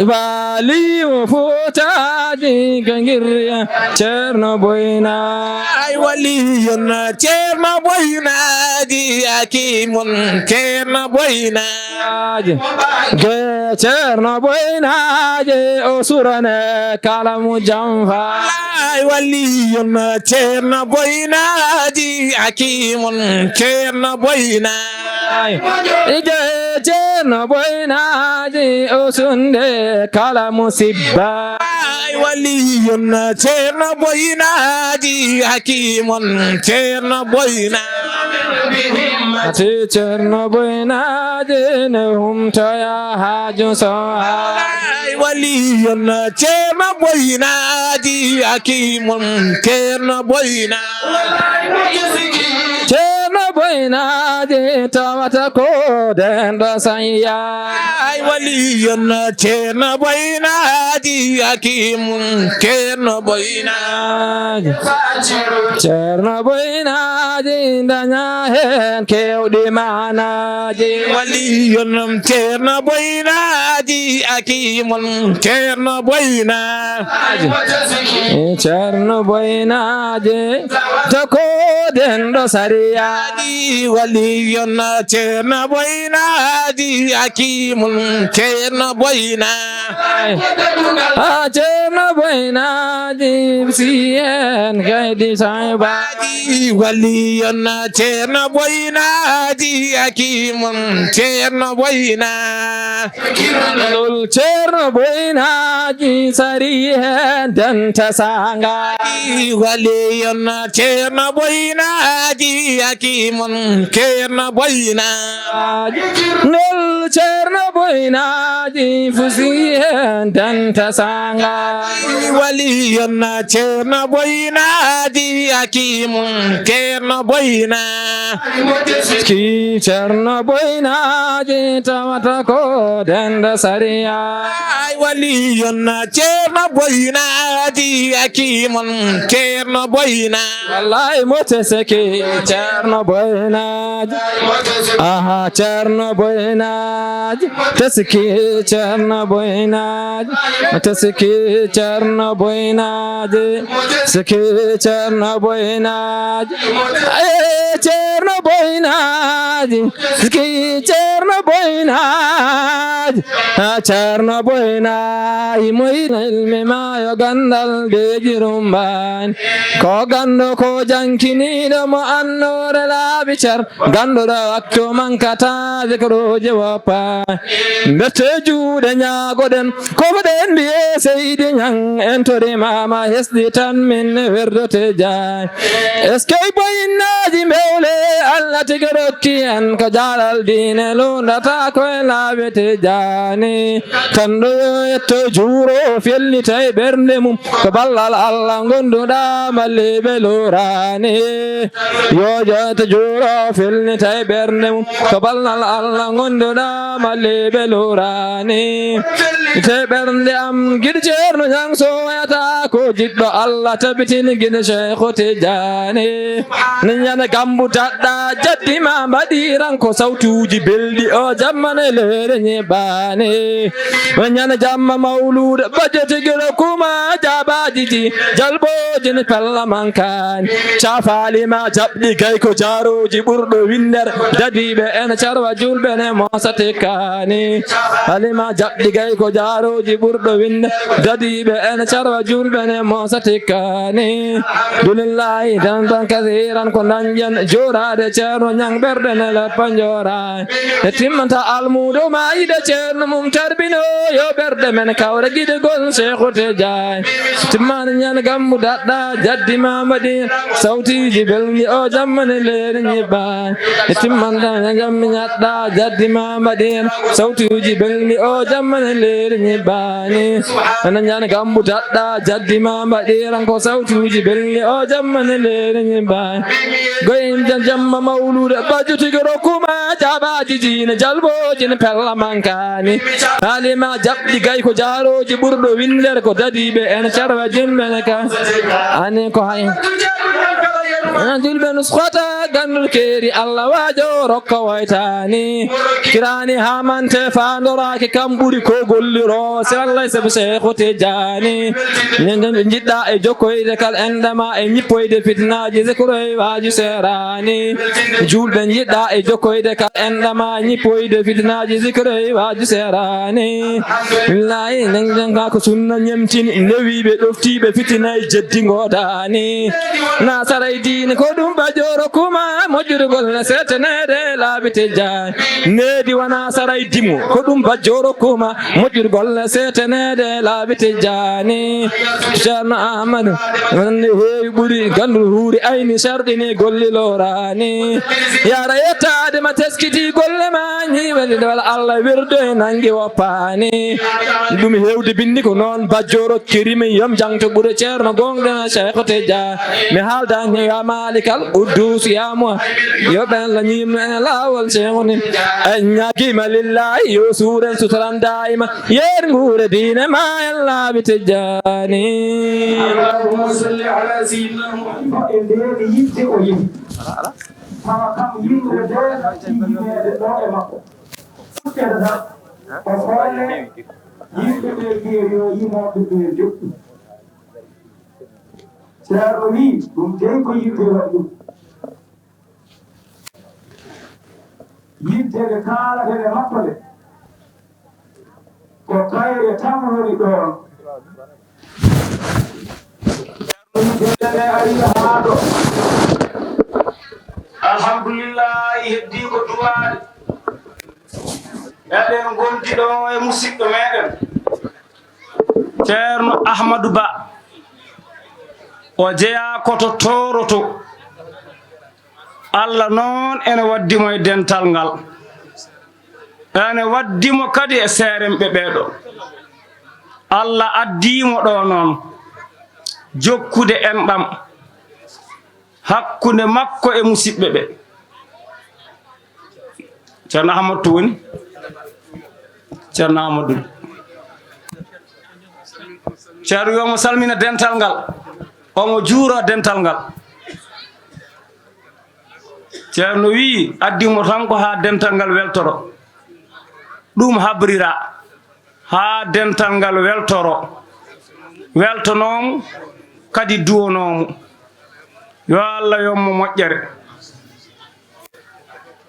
bali o fotaaji gangirya Ceerno Boyna. Ay waliyun Ceerno Boyna, de hakimun Ceerno Boyna. Ge Ceerno Boyna, de o surane kala mu jamfa. Ay waliyun Ceerno Boyna, de hakimun Ceerno Boyna. Ije Ceerno Boyna, de o sunde kala musibba. Ay waliyun Ceerno Boyna, de hakimun Ceerno Boyna. Ati Ceerno Boyna, de ne humtoya haaju so. Ay waliyun Ceerno Boyna, de hakimun Ceerno Boyna. Ceerno Boyna, de tawata ko denɗo sayya. Ay waliyun Ceerno Boyna, de hakimun Ceerno Boyna. Ceerno Boyna, de daña heen kewɗi maanaaji. Waliyun Ceerno Boyna, de hakimun Ceerno Boyna. Ceerno Boyna, de tawata ko denɗo sariya. Waliyun Ceerno Boyna, de hakimun Ceerno Boyna. A Ceerno Boyna, de si en kaydi sayba. Waliyun Ceerno Boyna, de hakimun Ceerno Boyna. Lol Ceerno Boyna, de sari heen denta sanga. Waliyun Ceerno Boyna, de hakimun Ceerno Boyna. Nol Ceerno Boyna, de fusi heen denta sanga. Waliyun Ceerno Boyna, de hakimun Ceerno Boyna. Ki Ceerno Boyna, de tawata ko denɗo sariya. Ay waliyun Ceerno Boyna, de hakimun Ceerno Boyna. Wallahi mo teseki Ceerno Boyna. Aha Ceerno Boyna. Teseki Ceerno Boyna. Teseki Ceerno Boyna. Siki Ceerno Boyna. Ay Ceerno Boyna. Siki Ceerno Boyna. A Ceerno Boyna, imo yiɗi ilmi ma yo ganndal deeƴi rumbaani. Ko ganndo ko jankiniiɗo mo annoore laabi cer. Ganduɗo waktu mankata zikruji woppa. Mbette juuɗe ñaagoɗen, ko fuɗen mbiye seydi ñang, en tori mama hesɗi tan min werdote jaay. Eskey boyinnaji mbewle, Allah tigi rokki en ko jaalal diine lundata ko e laaɓete jaani. Tanɗo yo etto juuro fellitay ɓernde mum. Ko ballal Allah ngonduɗa, malliɓe lorani. Yo jooto juuro felnitay ɓernde mum. Ko ballal Allah ngonduɗa, malliɓe lorani. Te ɓernde am giɗo Ceerno Ñaŋ so wayata ko jiɗɗo Allah tabitin giɗo Seexu Tijaani. Ñande gambu daɗɗa jaddi ma mbaɗiran ko sawtuuji belɗi o jammane leere ñiɓɓaani. Ñande jamma mawluuda bajjo tigi rokkuma jaabaaji ji jalbooji ni pella mankaani. Caafaali ma jaɓɗi gay ko jaarooji ɓurɗo winndere dadiiɓe en carwa julɓe ne moosa tikkaani. Alima jaɓɗi gay ko jaarooji ɓurɗo winndere dadiiɓe en carwa julɓe ne moosa tikkaani. Dulillahi dan dan kasiran ko dañƴen jooraade Ceerno Ñaŋ ɓerɗe ne leppa njooraani. E timmanta almuudo ma yiɗa Ceerno mum tarbino yo ɓerɗe men kawra giɗegol Seexu Tijaani. Timmani ñan gammu daɗɗa jaddi ma mbaɗi sawtiiji belɗi o jammani leeri ñiɓɓaani. E timmanta ñan jammi ñaɗɗa jaddi ma mbaɗi sawtiiji belɗi o jammani leeri ñiɓɓaani. Ana ñan gammu daɗɗa jaddi ma mbaɗiran ko sawtuuji belɗi o jammane leere ñiɓɓaani. Goyin jamma mawluuda bajjo tigi rokkuma jaabaaji diine jalbooji ne pella mankaani. Alima jaɓɗi gay ko jaarooji ɓurɗo winndere ko dadiiɓe en carwa jimɓe ne ka. Ani ko hay. Ana julɓe nuskota gandul keeri Allah waajo rokka waytaani. Kiraani haamante faandoraaki kam ɓuri ko golliroo. Sirallay sabu Seexu Tijaani. Ñande ɓe njiɗɗa e jokkoyde kal enɗama e ñippoyde fitinaaji zikroy waaju seeraani. Juulɓe njiɗɗa e jokkoyde kal enɗama ñippoyde fitinaaji zikroy waaju seeraani. Willahi nen janka ko sunna ñemtini newiiɓe ɗoftiiɓe fitina e jeddi ngodaani. Na saray diine ko ɗum bajoro kuma moƴƴude golle seetaneede laabi tijjaani. Needi wona saray dimo ko ɗum bajoro kuma moƴƴude golle seetaneede laabi tijjaani. Ceerno Ahmadu wonde heewi ɓuri ganndul huuri ayni sarɗini golli loraani. Yara yettaade ma teskiti golle ma ñiiwani wala Allah wirdo e nangi woppaani. Ɗum hewde binndi ko noon bajjoro kirimi yom jangto ɓure ceerno gonɗo Seexu Tijjaani. Mi haalda ya Maalikal Quddus ya Muhammad yo ɓen la ñiimno e laawol Seexu ni. En ñaagima lillahi yo suuren sutoran daayima. Yeer nguure diine ma en laabi Tijjaani. Allahumma salli ala sayyidina Muhammad. E nder yitte o yehi. Tawa kam yimɓe ɓe na tindineede ɗo e makko. Fuɗɗere tan, o foole yimɓe ɓe mbiye yo yimooɓe ɓe njoɓɓu. Ceerno wii, ɗum dey ko yitte waɗi ɗum. Yitte nde kaalata e makko nde, ko kayre tan woni ɗoon. Ceerno Mujjere nde ari haa ɗo. Alhamdulillahi, heddii ko duwaade. Eɗen ngondi ɗo e musidɗo meɗen. Ceerno Ahmadu Ba. O jeyaa ko to Tooroto. Allah noon ene waddi mo e dental ngal. Ene waddi mo kadi e seeremɓe ɓeeɗo. Allah addii mo ɗo noon. Jokkude enɗam. Hakkunde makko e musiɓɓe ɓe. Ceerno Ahmadu to woni? Ceerno Ahmadu. Ceerno yo mo salmina dental ngal. Omo juuro dental ngal. Ceerno wii, addi mo tan ko haa dental ngal weltoro. Ɗum habrira. Haa dental ngal weltoro, weltonoomo kadi duwonoomo. Yo Allah yommo moƴƴere.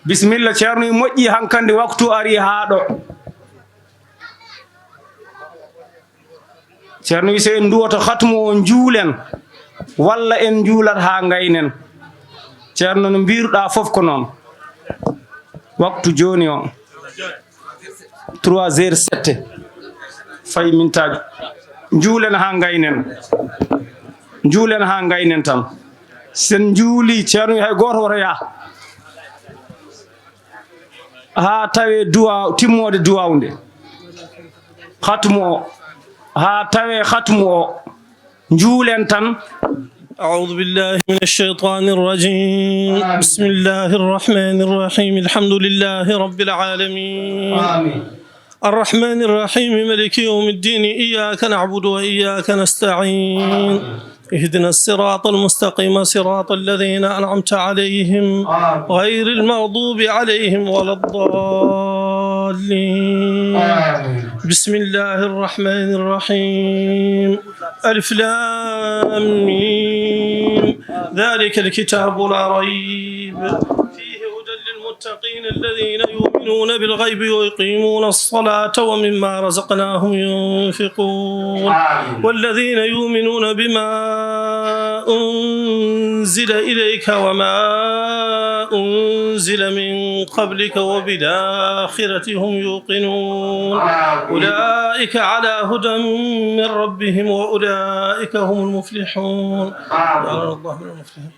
Bisimilla, Ceerno, e moƴƴi, hankandi waktu ari haa ɗo. Ceerno wi, so en nduwoto hatmu o, njuulen, walla en njuulat haa ngaynen? Ceerno, no mbiiruɗaa fof ko noon. Waktu jooni o. Trois heures sept. Fayi mintaaji. Njuulen haa ngaynen. Njuulen haa ngaynen tan. Sen njuuli, Ceerno wi hay gooto woto yaha. Haa tawee duwaaw, timmoode duwaaw nde. Hatmu o. Haa tawee hatmu o. Njuulen tan. أعوذ بالله من الشيطان الرجيم. بسم الله الرحمن الرحيم. الحمد لله رب العالمين. الرحمن الرحيم. ملك يوم الدين. إياك نعبد وإياك نستعين. اهدنا الصراط المستقيم، صراط الذين أنعمت عليهم، غير المغضوب عليهم ولا الضالين. بسم الله الرحمن الرحيم. ألف لام ميم. ذلك الكتاب لا ريب فيه هدى للمتقين الذين يؤمنون بالغيب ويقيمون الصلاة ومما رزقناهم ينفقون. والذين يؤمنون بما أنزل إليك وما أنزل من قبلك وبالآخرة هم يوقنون. أولئك على هدى من ربهم وأولئك هم المفلحون. جعلنا الله من المفلحين.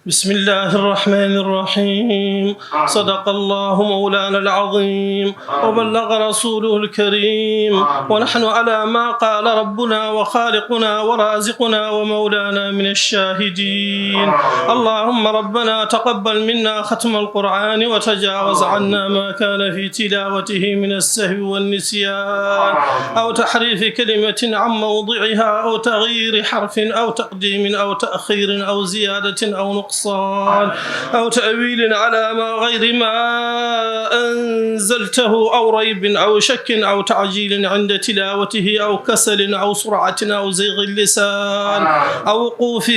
بسم الله الرحمن الرحيم. صدق الله مولانا العظيم وبلغ رسوله الكريم، ونحن على ما قال ربنا وخالقنا ورازقنا ومولانا من الشاهدين. اللهم ربنا تقبل منا ختم القرآن وتجاوز عنا ما كان في تلاوته من السهو والنسيان أو تحريف كلمة عن موضعها أو تغيير حرف أو تقديم أو تأخير أو زيادة أو نقصان أو تأويل على ما غير ما أنزلته أو ريب أو شك أو تعجيل عند تلاوته أو كسل أو سرعة أو زيغ اللسان أو وقوف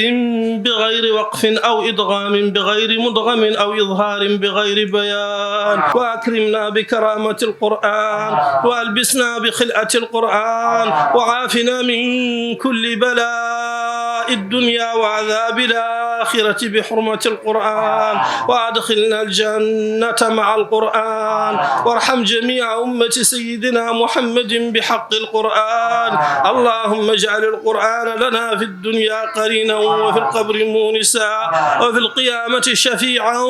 بغير وقف أو إدغام بغير مدغم أو إظهار بغير بيان. وأكرمنا بكرامة القرآن وألبسنا بخلعة القرآن وعافنا من كل بلاء الدنيا وعذاب الآخرة بحرمة القرآن وأدخلنا الجنة مع القرآن وارحم جميع أمة سيدنا محمد بحق القرآن. اللهم اجعل القرآن لنا في الدنيا قرينا وفي القبر مونسا وفي القيامة شفيعا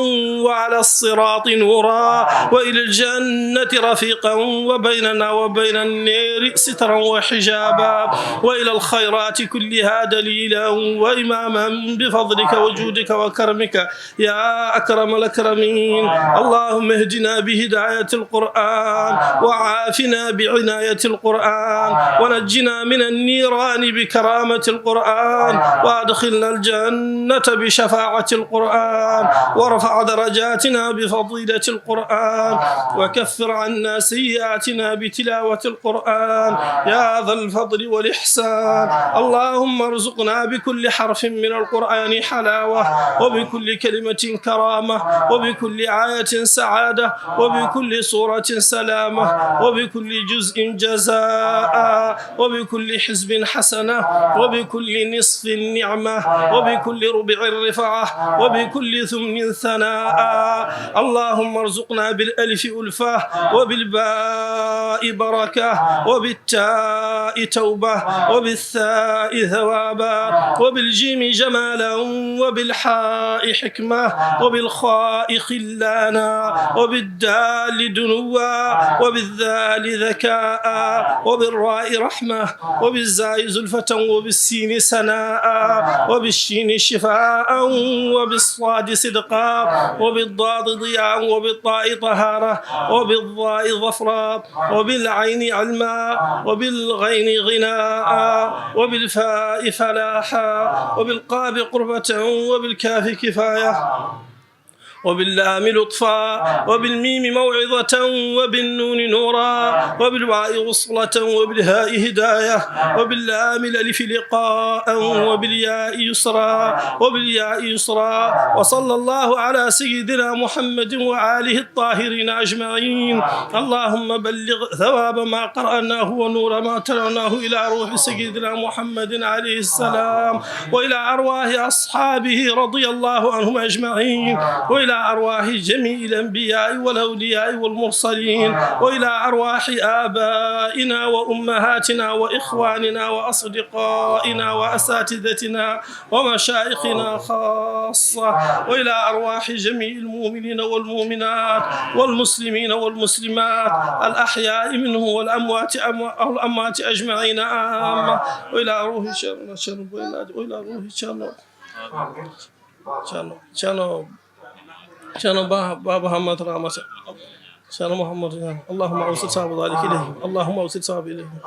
وعلى الصراط نورا وإلى الجنة رفيقا وبيننا وبين النار سترا وحجابا وإلى الخيرات كلها دليلا وإماما بفضلك وجودك وكرمك يا أكرم الأكرمين. اللهم اهدنا بهداية القرآن وعافنا بعناية القرآن ونجنا من النيران بكرامة القرآن وأدخلنا الجنة بشفاعة القرآن وارفع درجاتنا بفضيلة القرآن وكفر عنا سيئاتنا بتلاوة القرآن يا ذا الفضل والإحسان. اللهم ارزقنا بكل حرف من القرآن حلاوة وبكل كلمة كرامة وبكل آية سعادة وبكل سورة سلامة وبكل جزء جزاء وبكل حزب حسنة وبكل نصف نعمة وبكل ربع رفعة وبكل ثمن ثناء. اللهم ارزقنا بالألف ألفة وبالباء بركة وبالتاء توبة وبالثاء ثوابا وبالجيم جمالا وبالحاء حكمة وبالخاء خلانا وبالدال دنوا وبالذال ذكاء وبالراء رحمة وبالزاء زلفة وبالسين سناء وبالشين شفاء وبالصاد صدقا وبالضاد ضياء وبالطاء طهارة وبالظاء ظفرا وبالعين علما وبالغين غناء وبالفاء فلاحا وبالقاف قربة وبالكاف كفاية وباللام لطفا وبالميم موعظة وبالنون نورا وبالواء وصلة وبالهاء هداية وباللام الألف لقاء وبالياء يسرا وبالياء يسرا. وصلى الله على سيدنا محمد وآله الطاهرين أجمعين. اللهم بلغ ثواب ما قرأناه ونور ما تلوناه إلى روح سيدنا محمد عليه السلام وإلى أرواح أصحابه رضي الله عنهم أجمعين وإلى إلى أرواح جميع الأنبياء والأولياء والمرسلين، وإلى أرواح آبائنا وأمهاتنا وإخواننا وأصدقائنا وأساتذتنا ومشايخنا خاصة، وإلى أرواح جميع المؤمنين والمؤمنات والمسلمين والمسلمات الأحياء منهم والأموات، أم-، والأموات أجمعين عامة، وإلى روح شر، شر، وإلى روح شر. Ceerno, Ceerno, Ceerno Ba-, Baaba Hammat Ramata. Ceerno Mouhamadou Niang. اللهم أوصل ثواب ذلك إليهم. اللهم أوصل ثواب إليهم.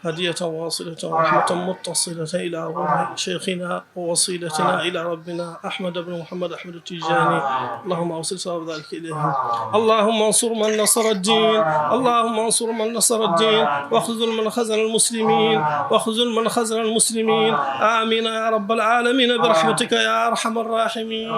هدية واصلة ورحمة متصلة إلى روح شيخنا ووسيلتنا إلى ربنا أحمد بن محمد أحمد التجاني. اللهم أوصل ثواب ذلك إليهم. اللهم انصر من نصر الدين. اللهم انصر من نصر الدين. واخذل من خذل المسلمين. واخذل من خذل المسلمين. آمين يا رب العالمين برحمتك يا أرحم الراحمين.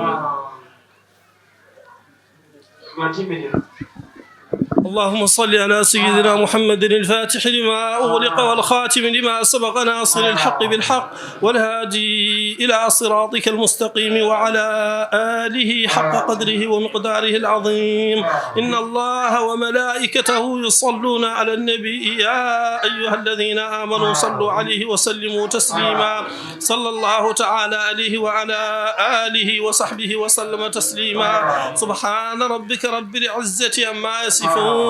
اللهم صل على سيدنا محمد الفاتح لما أغلق والخاتم لما سبق ناصر الحق بالحق والهادي إلى صراطك المستقيم وعلى آله حق قدره ومقداره العظيم. إن الله وملائكته يصلون على النبي، يا أيها الذين آمنوا صلوا عليه وسلموا تسليما. صلى الله تعالى عليه وعلى آله وصحبه وسلم تسليما. سبحان ربك رب العزة عما يصفون،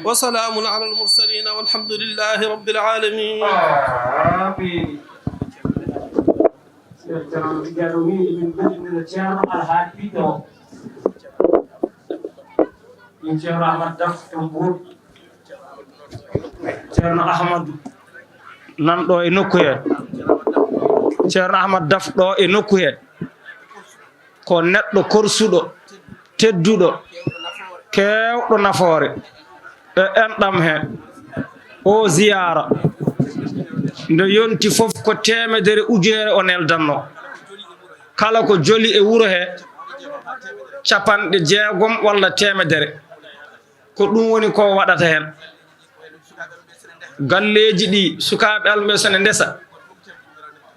وسلام على المرسلين، والحمد لله رب العالمين. Amiin. Ceerno Talla Gado wi emin mbeltinira Ceerno Alhaji Ɓiɗɗo o. Min Ceerno Ahmad Daf to Mbour. Ceerno Ahmadu nan ɗo e nokku he. Ceerno Ahmad Daf ɗo e nokku he. Ko neɗɗo korsuɗo, tedduɗo, keewɗo nafoore e enɗam he. O ziyaara nde yonti fof ko teemedere ujunere o neldanno. Kala ko joli e wuro he, capanɗe jeegom walla teemedere. Ko ɗum woni ko waɗata heen. Galleeji ɗi sukaaɓe almuɓe so ne ndesa,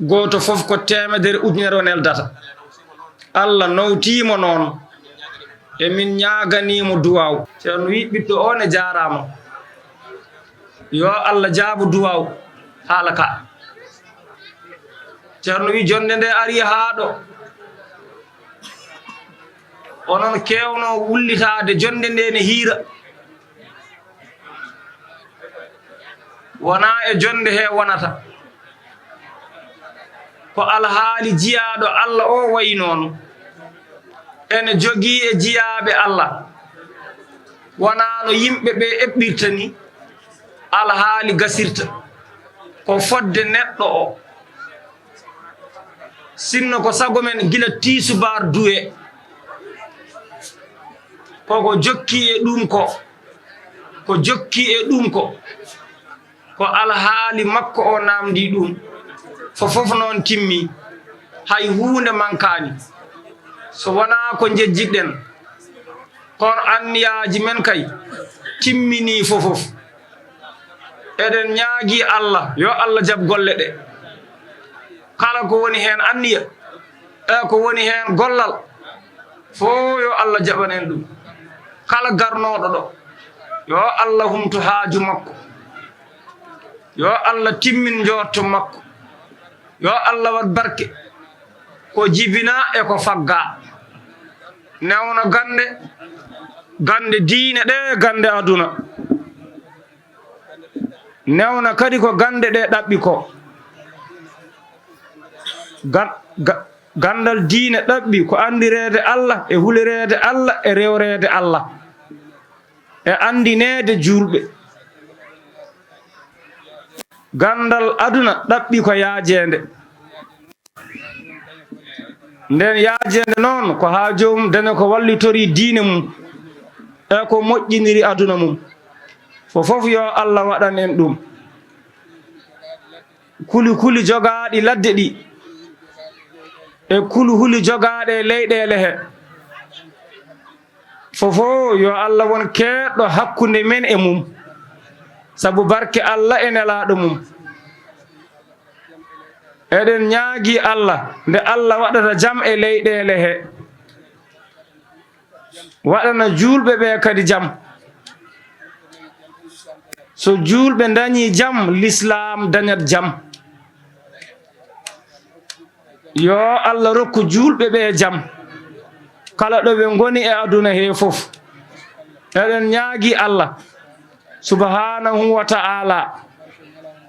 gooto fof ko teemedere ujunere o neldata. Allah nowtiimo noon. E min ñaaganiimo duwaaw. Ceerno wi ɓiɗɗo o ne jaaraama. Yo Allah jaabu duwaaw haala ka. Ceerno wi jonde nde ari haa ɗo. Onon keewno wullitaade jonde nde ne hiira. Wonaa e jonde he wonata. Ko alhaali jiyaaɗo Allah o wayi noon. Ene jogii e jiyaaɓe Allah. Wonaa no yimɓe ɓe eɓɓirta ni alhaali gasirta. Ko fodde neɗɗo o. Sinno ko sago men gila tiisubaar duwe. Koko jokki e ɗum ko. Ko jokki e ɗum ko. Ko alhaali makko o naamndi ɗum. Fof fof noon timmi. Hay huunde mankaani. So wonaa ko njejjitɗen. Kono anniyaaji men kay timminii fof fof. Eɗen ñaagii Allah, yo Allah jaɓ golle ɗe. Kala ko woni heen anniya, e ko woni heen gollal, fof yo Allah jaɓan en ɗum. Kala garnooɗo ɗo, yo Allah humtu haaju makko. Yo Allah timmin njoorto makko. Yo Allah waɗ barke. Ko jibinaa e ko faggaa. Newna gannde, gannde diine ɗe, gannde aduna. Newna kadi ko gannde ɗe ɗaɓɓi ko. Gan-, ga-, ganndal diine ɗaɓɓi ko anndireede Allah e hulireede Allah e rewreede Allah e anndineede juulɓe. Ganndal aduna ɗaɓɓi ko yaajeende. Nden yaajeende noon ko haa joomum daña ko wallitori diine mum e ko moƴƴiniri aduna mum. Fof fof yo Allah waɗan en ɗum. Kuli kuli jogaaɗi ladde ɗi e kuli huli jogaaɗe leyɗeele he. Fof fof yo Allah won keedɗo hakkunde men e mum, sabu barke Allah e nelaaɗo mum. Eɗen ñaagii Allah nde Allah waɗata jam e leyɗeele he. Waɗana juulɓe ɓe kadi jam. So juulɓe ndañii jam, lislaam dañat jam. Yo Allah rokku juulɓe ɓe jam, kala ɗo ɓe ngoni e aduna he fof. Eɗen ñaagi Allah subhanahu wa ta'ala,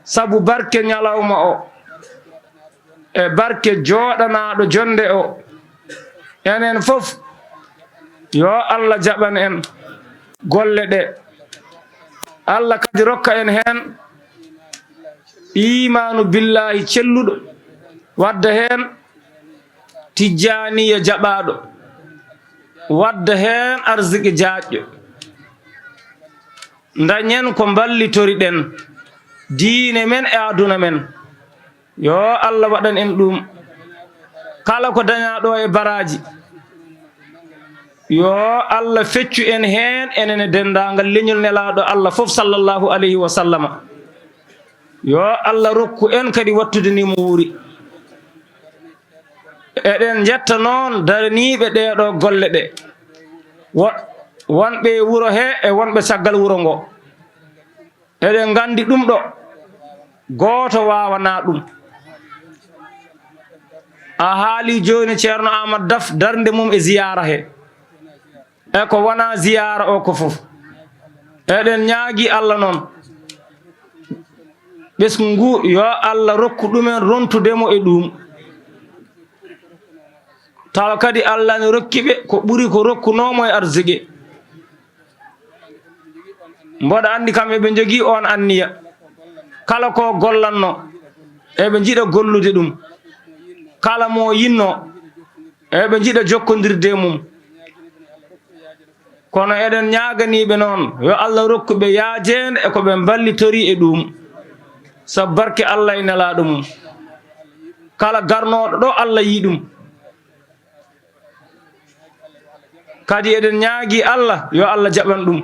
sabu barke ñalawma o, e barke jooɗanaaɗo jonnde o, enen fof, yo Allah jaɓan en golle ɗe. Allah kadi rokka en heen iimaanu billaahi celluɗo, wadda heen tijjaaniya jaɓaaɗo, wadda heen arziki jaajƴo. Ndañen ko mballitoriɗen diine men e aduna men. Yo Allah waɗan en ɗum. Kala ko dañaaɗo e baraaji, yo Allah feccu en heen, enen e denndaangal leñol Nelaaɗo Allah fof, sallallahu alayhi wa sallama. Yo Allah rokku en kadi wattude ni mo wuuri. Eɗen njetta noon daraniiɓe ɗeeɗo golle ɗe, wo-, wonɓe e wuro he e wonɓe caggal wuro ngo. Eɗen nganndi ɗum ɗo, gooto waawanaa ɗum. A haali jooni Ceerno Aamadu Daf darnde mum e ziyaara he, e ko wonaa ziyaara o ko fof. Eɗen ñaagi Allah noon, ɓesngu ngu, yo Allah rokku ɗumen rontude mo e ɗum. Tawa kadi Allah ne rokki ɓe ko ɓuri ko rokkunoo mo e arziki. Mboɗo anndi kamɓe ɓe njogii oon anniya. Kala ko gollanno, eɓe njiɗa gollude ɗum. Kala mo yinno, eɓe njiɗa jokkondirde e mum. Kono eɗen ñaaganii ɓe noon, yo Allah rokku ɓe yaajeende e ko ɓe mballitorii e ɗum. Sabu barke Allah e Nelaaɗo mum. Kala garnooɗo ɗo, Allah yii ɗum. Kadi eɗen ñaagi Allah, yo Allah jaɓan ɗum.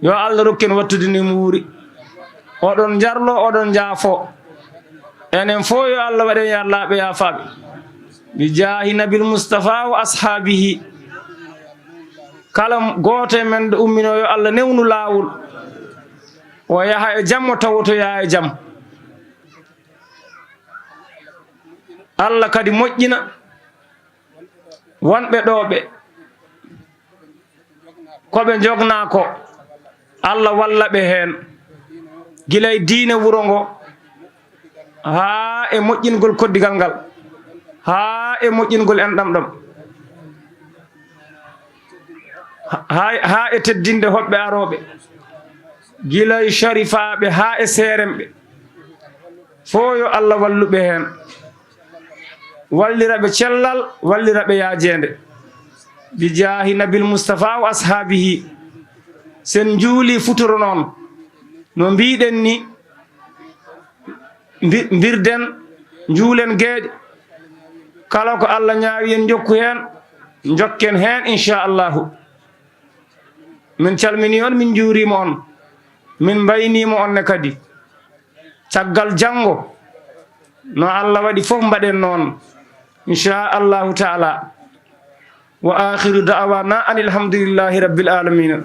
Yo Allah rokku en wattude ni mo wuuri. Oɗon njarlo, oɗon njaafo. Enen fof yo Allah waɗen yallaaɓe yaafaaɓe. Bi jaahi Nabil Mustafa wa ashaabihi. Kala gooto e men ɗo umminoo, yo Allah newnu laawol. O yaha e jam, o tawotoya e jam. Allah kadi moƴƴina wonɓe ɗo ɓe, ko ɓe njognaa ko, Allah walla ɓe heen, gila e diine wuro ngo, haa e moƴƴingol koddigal ngal, haa e moƴƴingol enɗam ɗam, haa, haa e teddinde hoɓɓe arooɓe, gila e carifaaɓe haa e seeremɓe. Fof yo Allah wallu ɓe heen, wallira ɓe cellal, wallira ɓe yaajeende. Bi jaahi Nabil Mustafa wa ashaabihi. Sen njuuli futuro noon, no mbiɗen ni, mbi-, mbirden, njuulen geeƴe. Kala ko Allah ñaawi en njokku heen, njokken heen, inchallahu. Min calminii on, min njuuriima on, min mbayniima on ne kadi. Caggal janngo, no Allah waɗi fof, mbaɗen noon, inchallahu taala. Wa akhiru da'wana anil hamdulillahi rabbil alamina.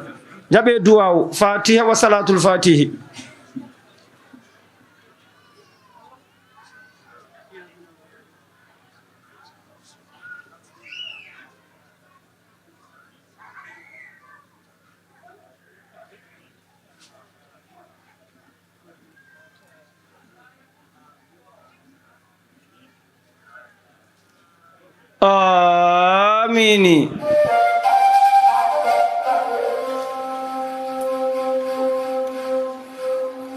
Jaɓe duwaaw, Fatiha wa salatul Fatihi. Aamiin.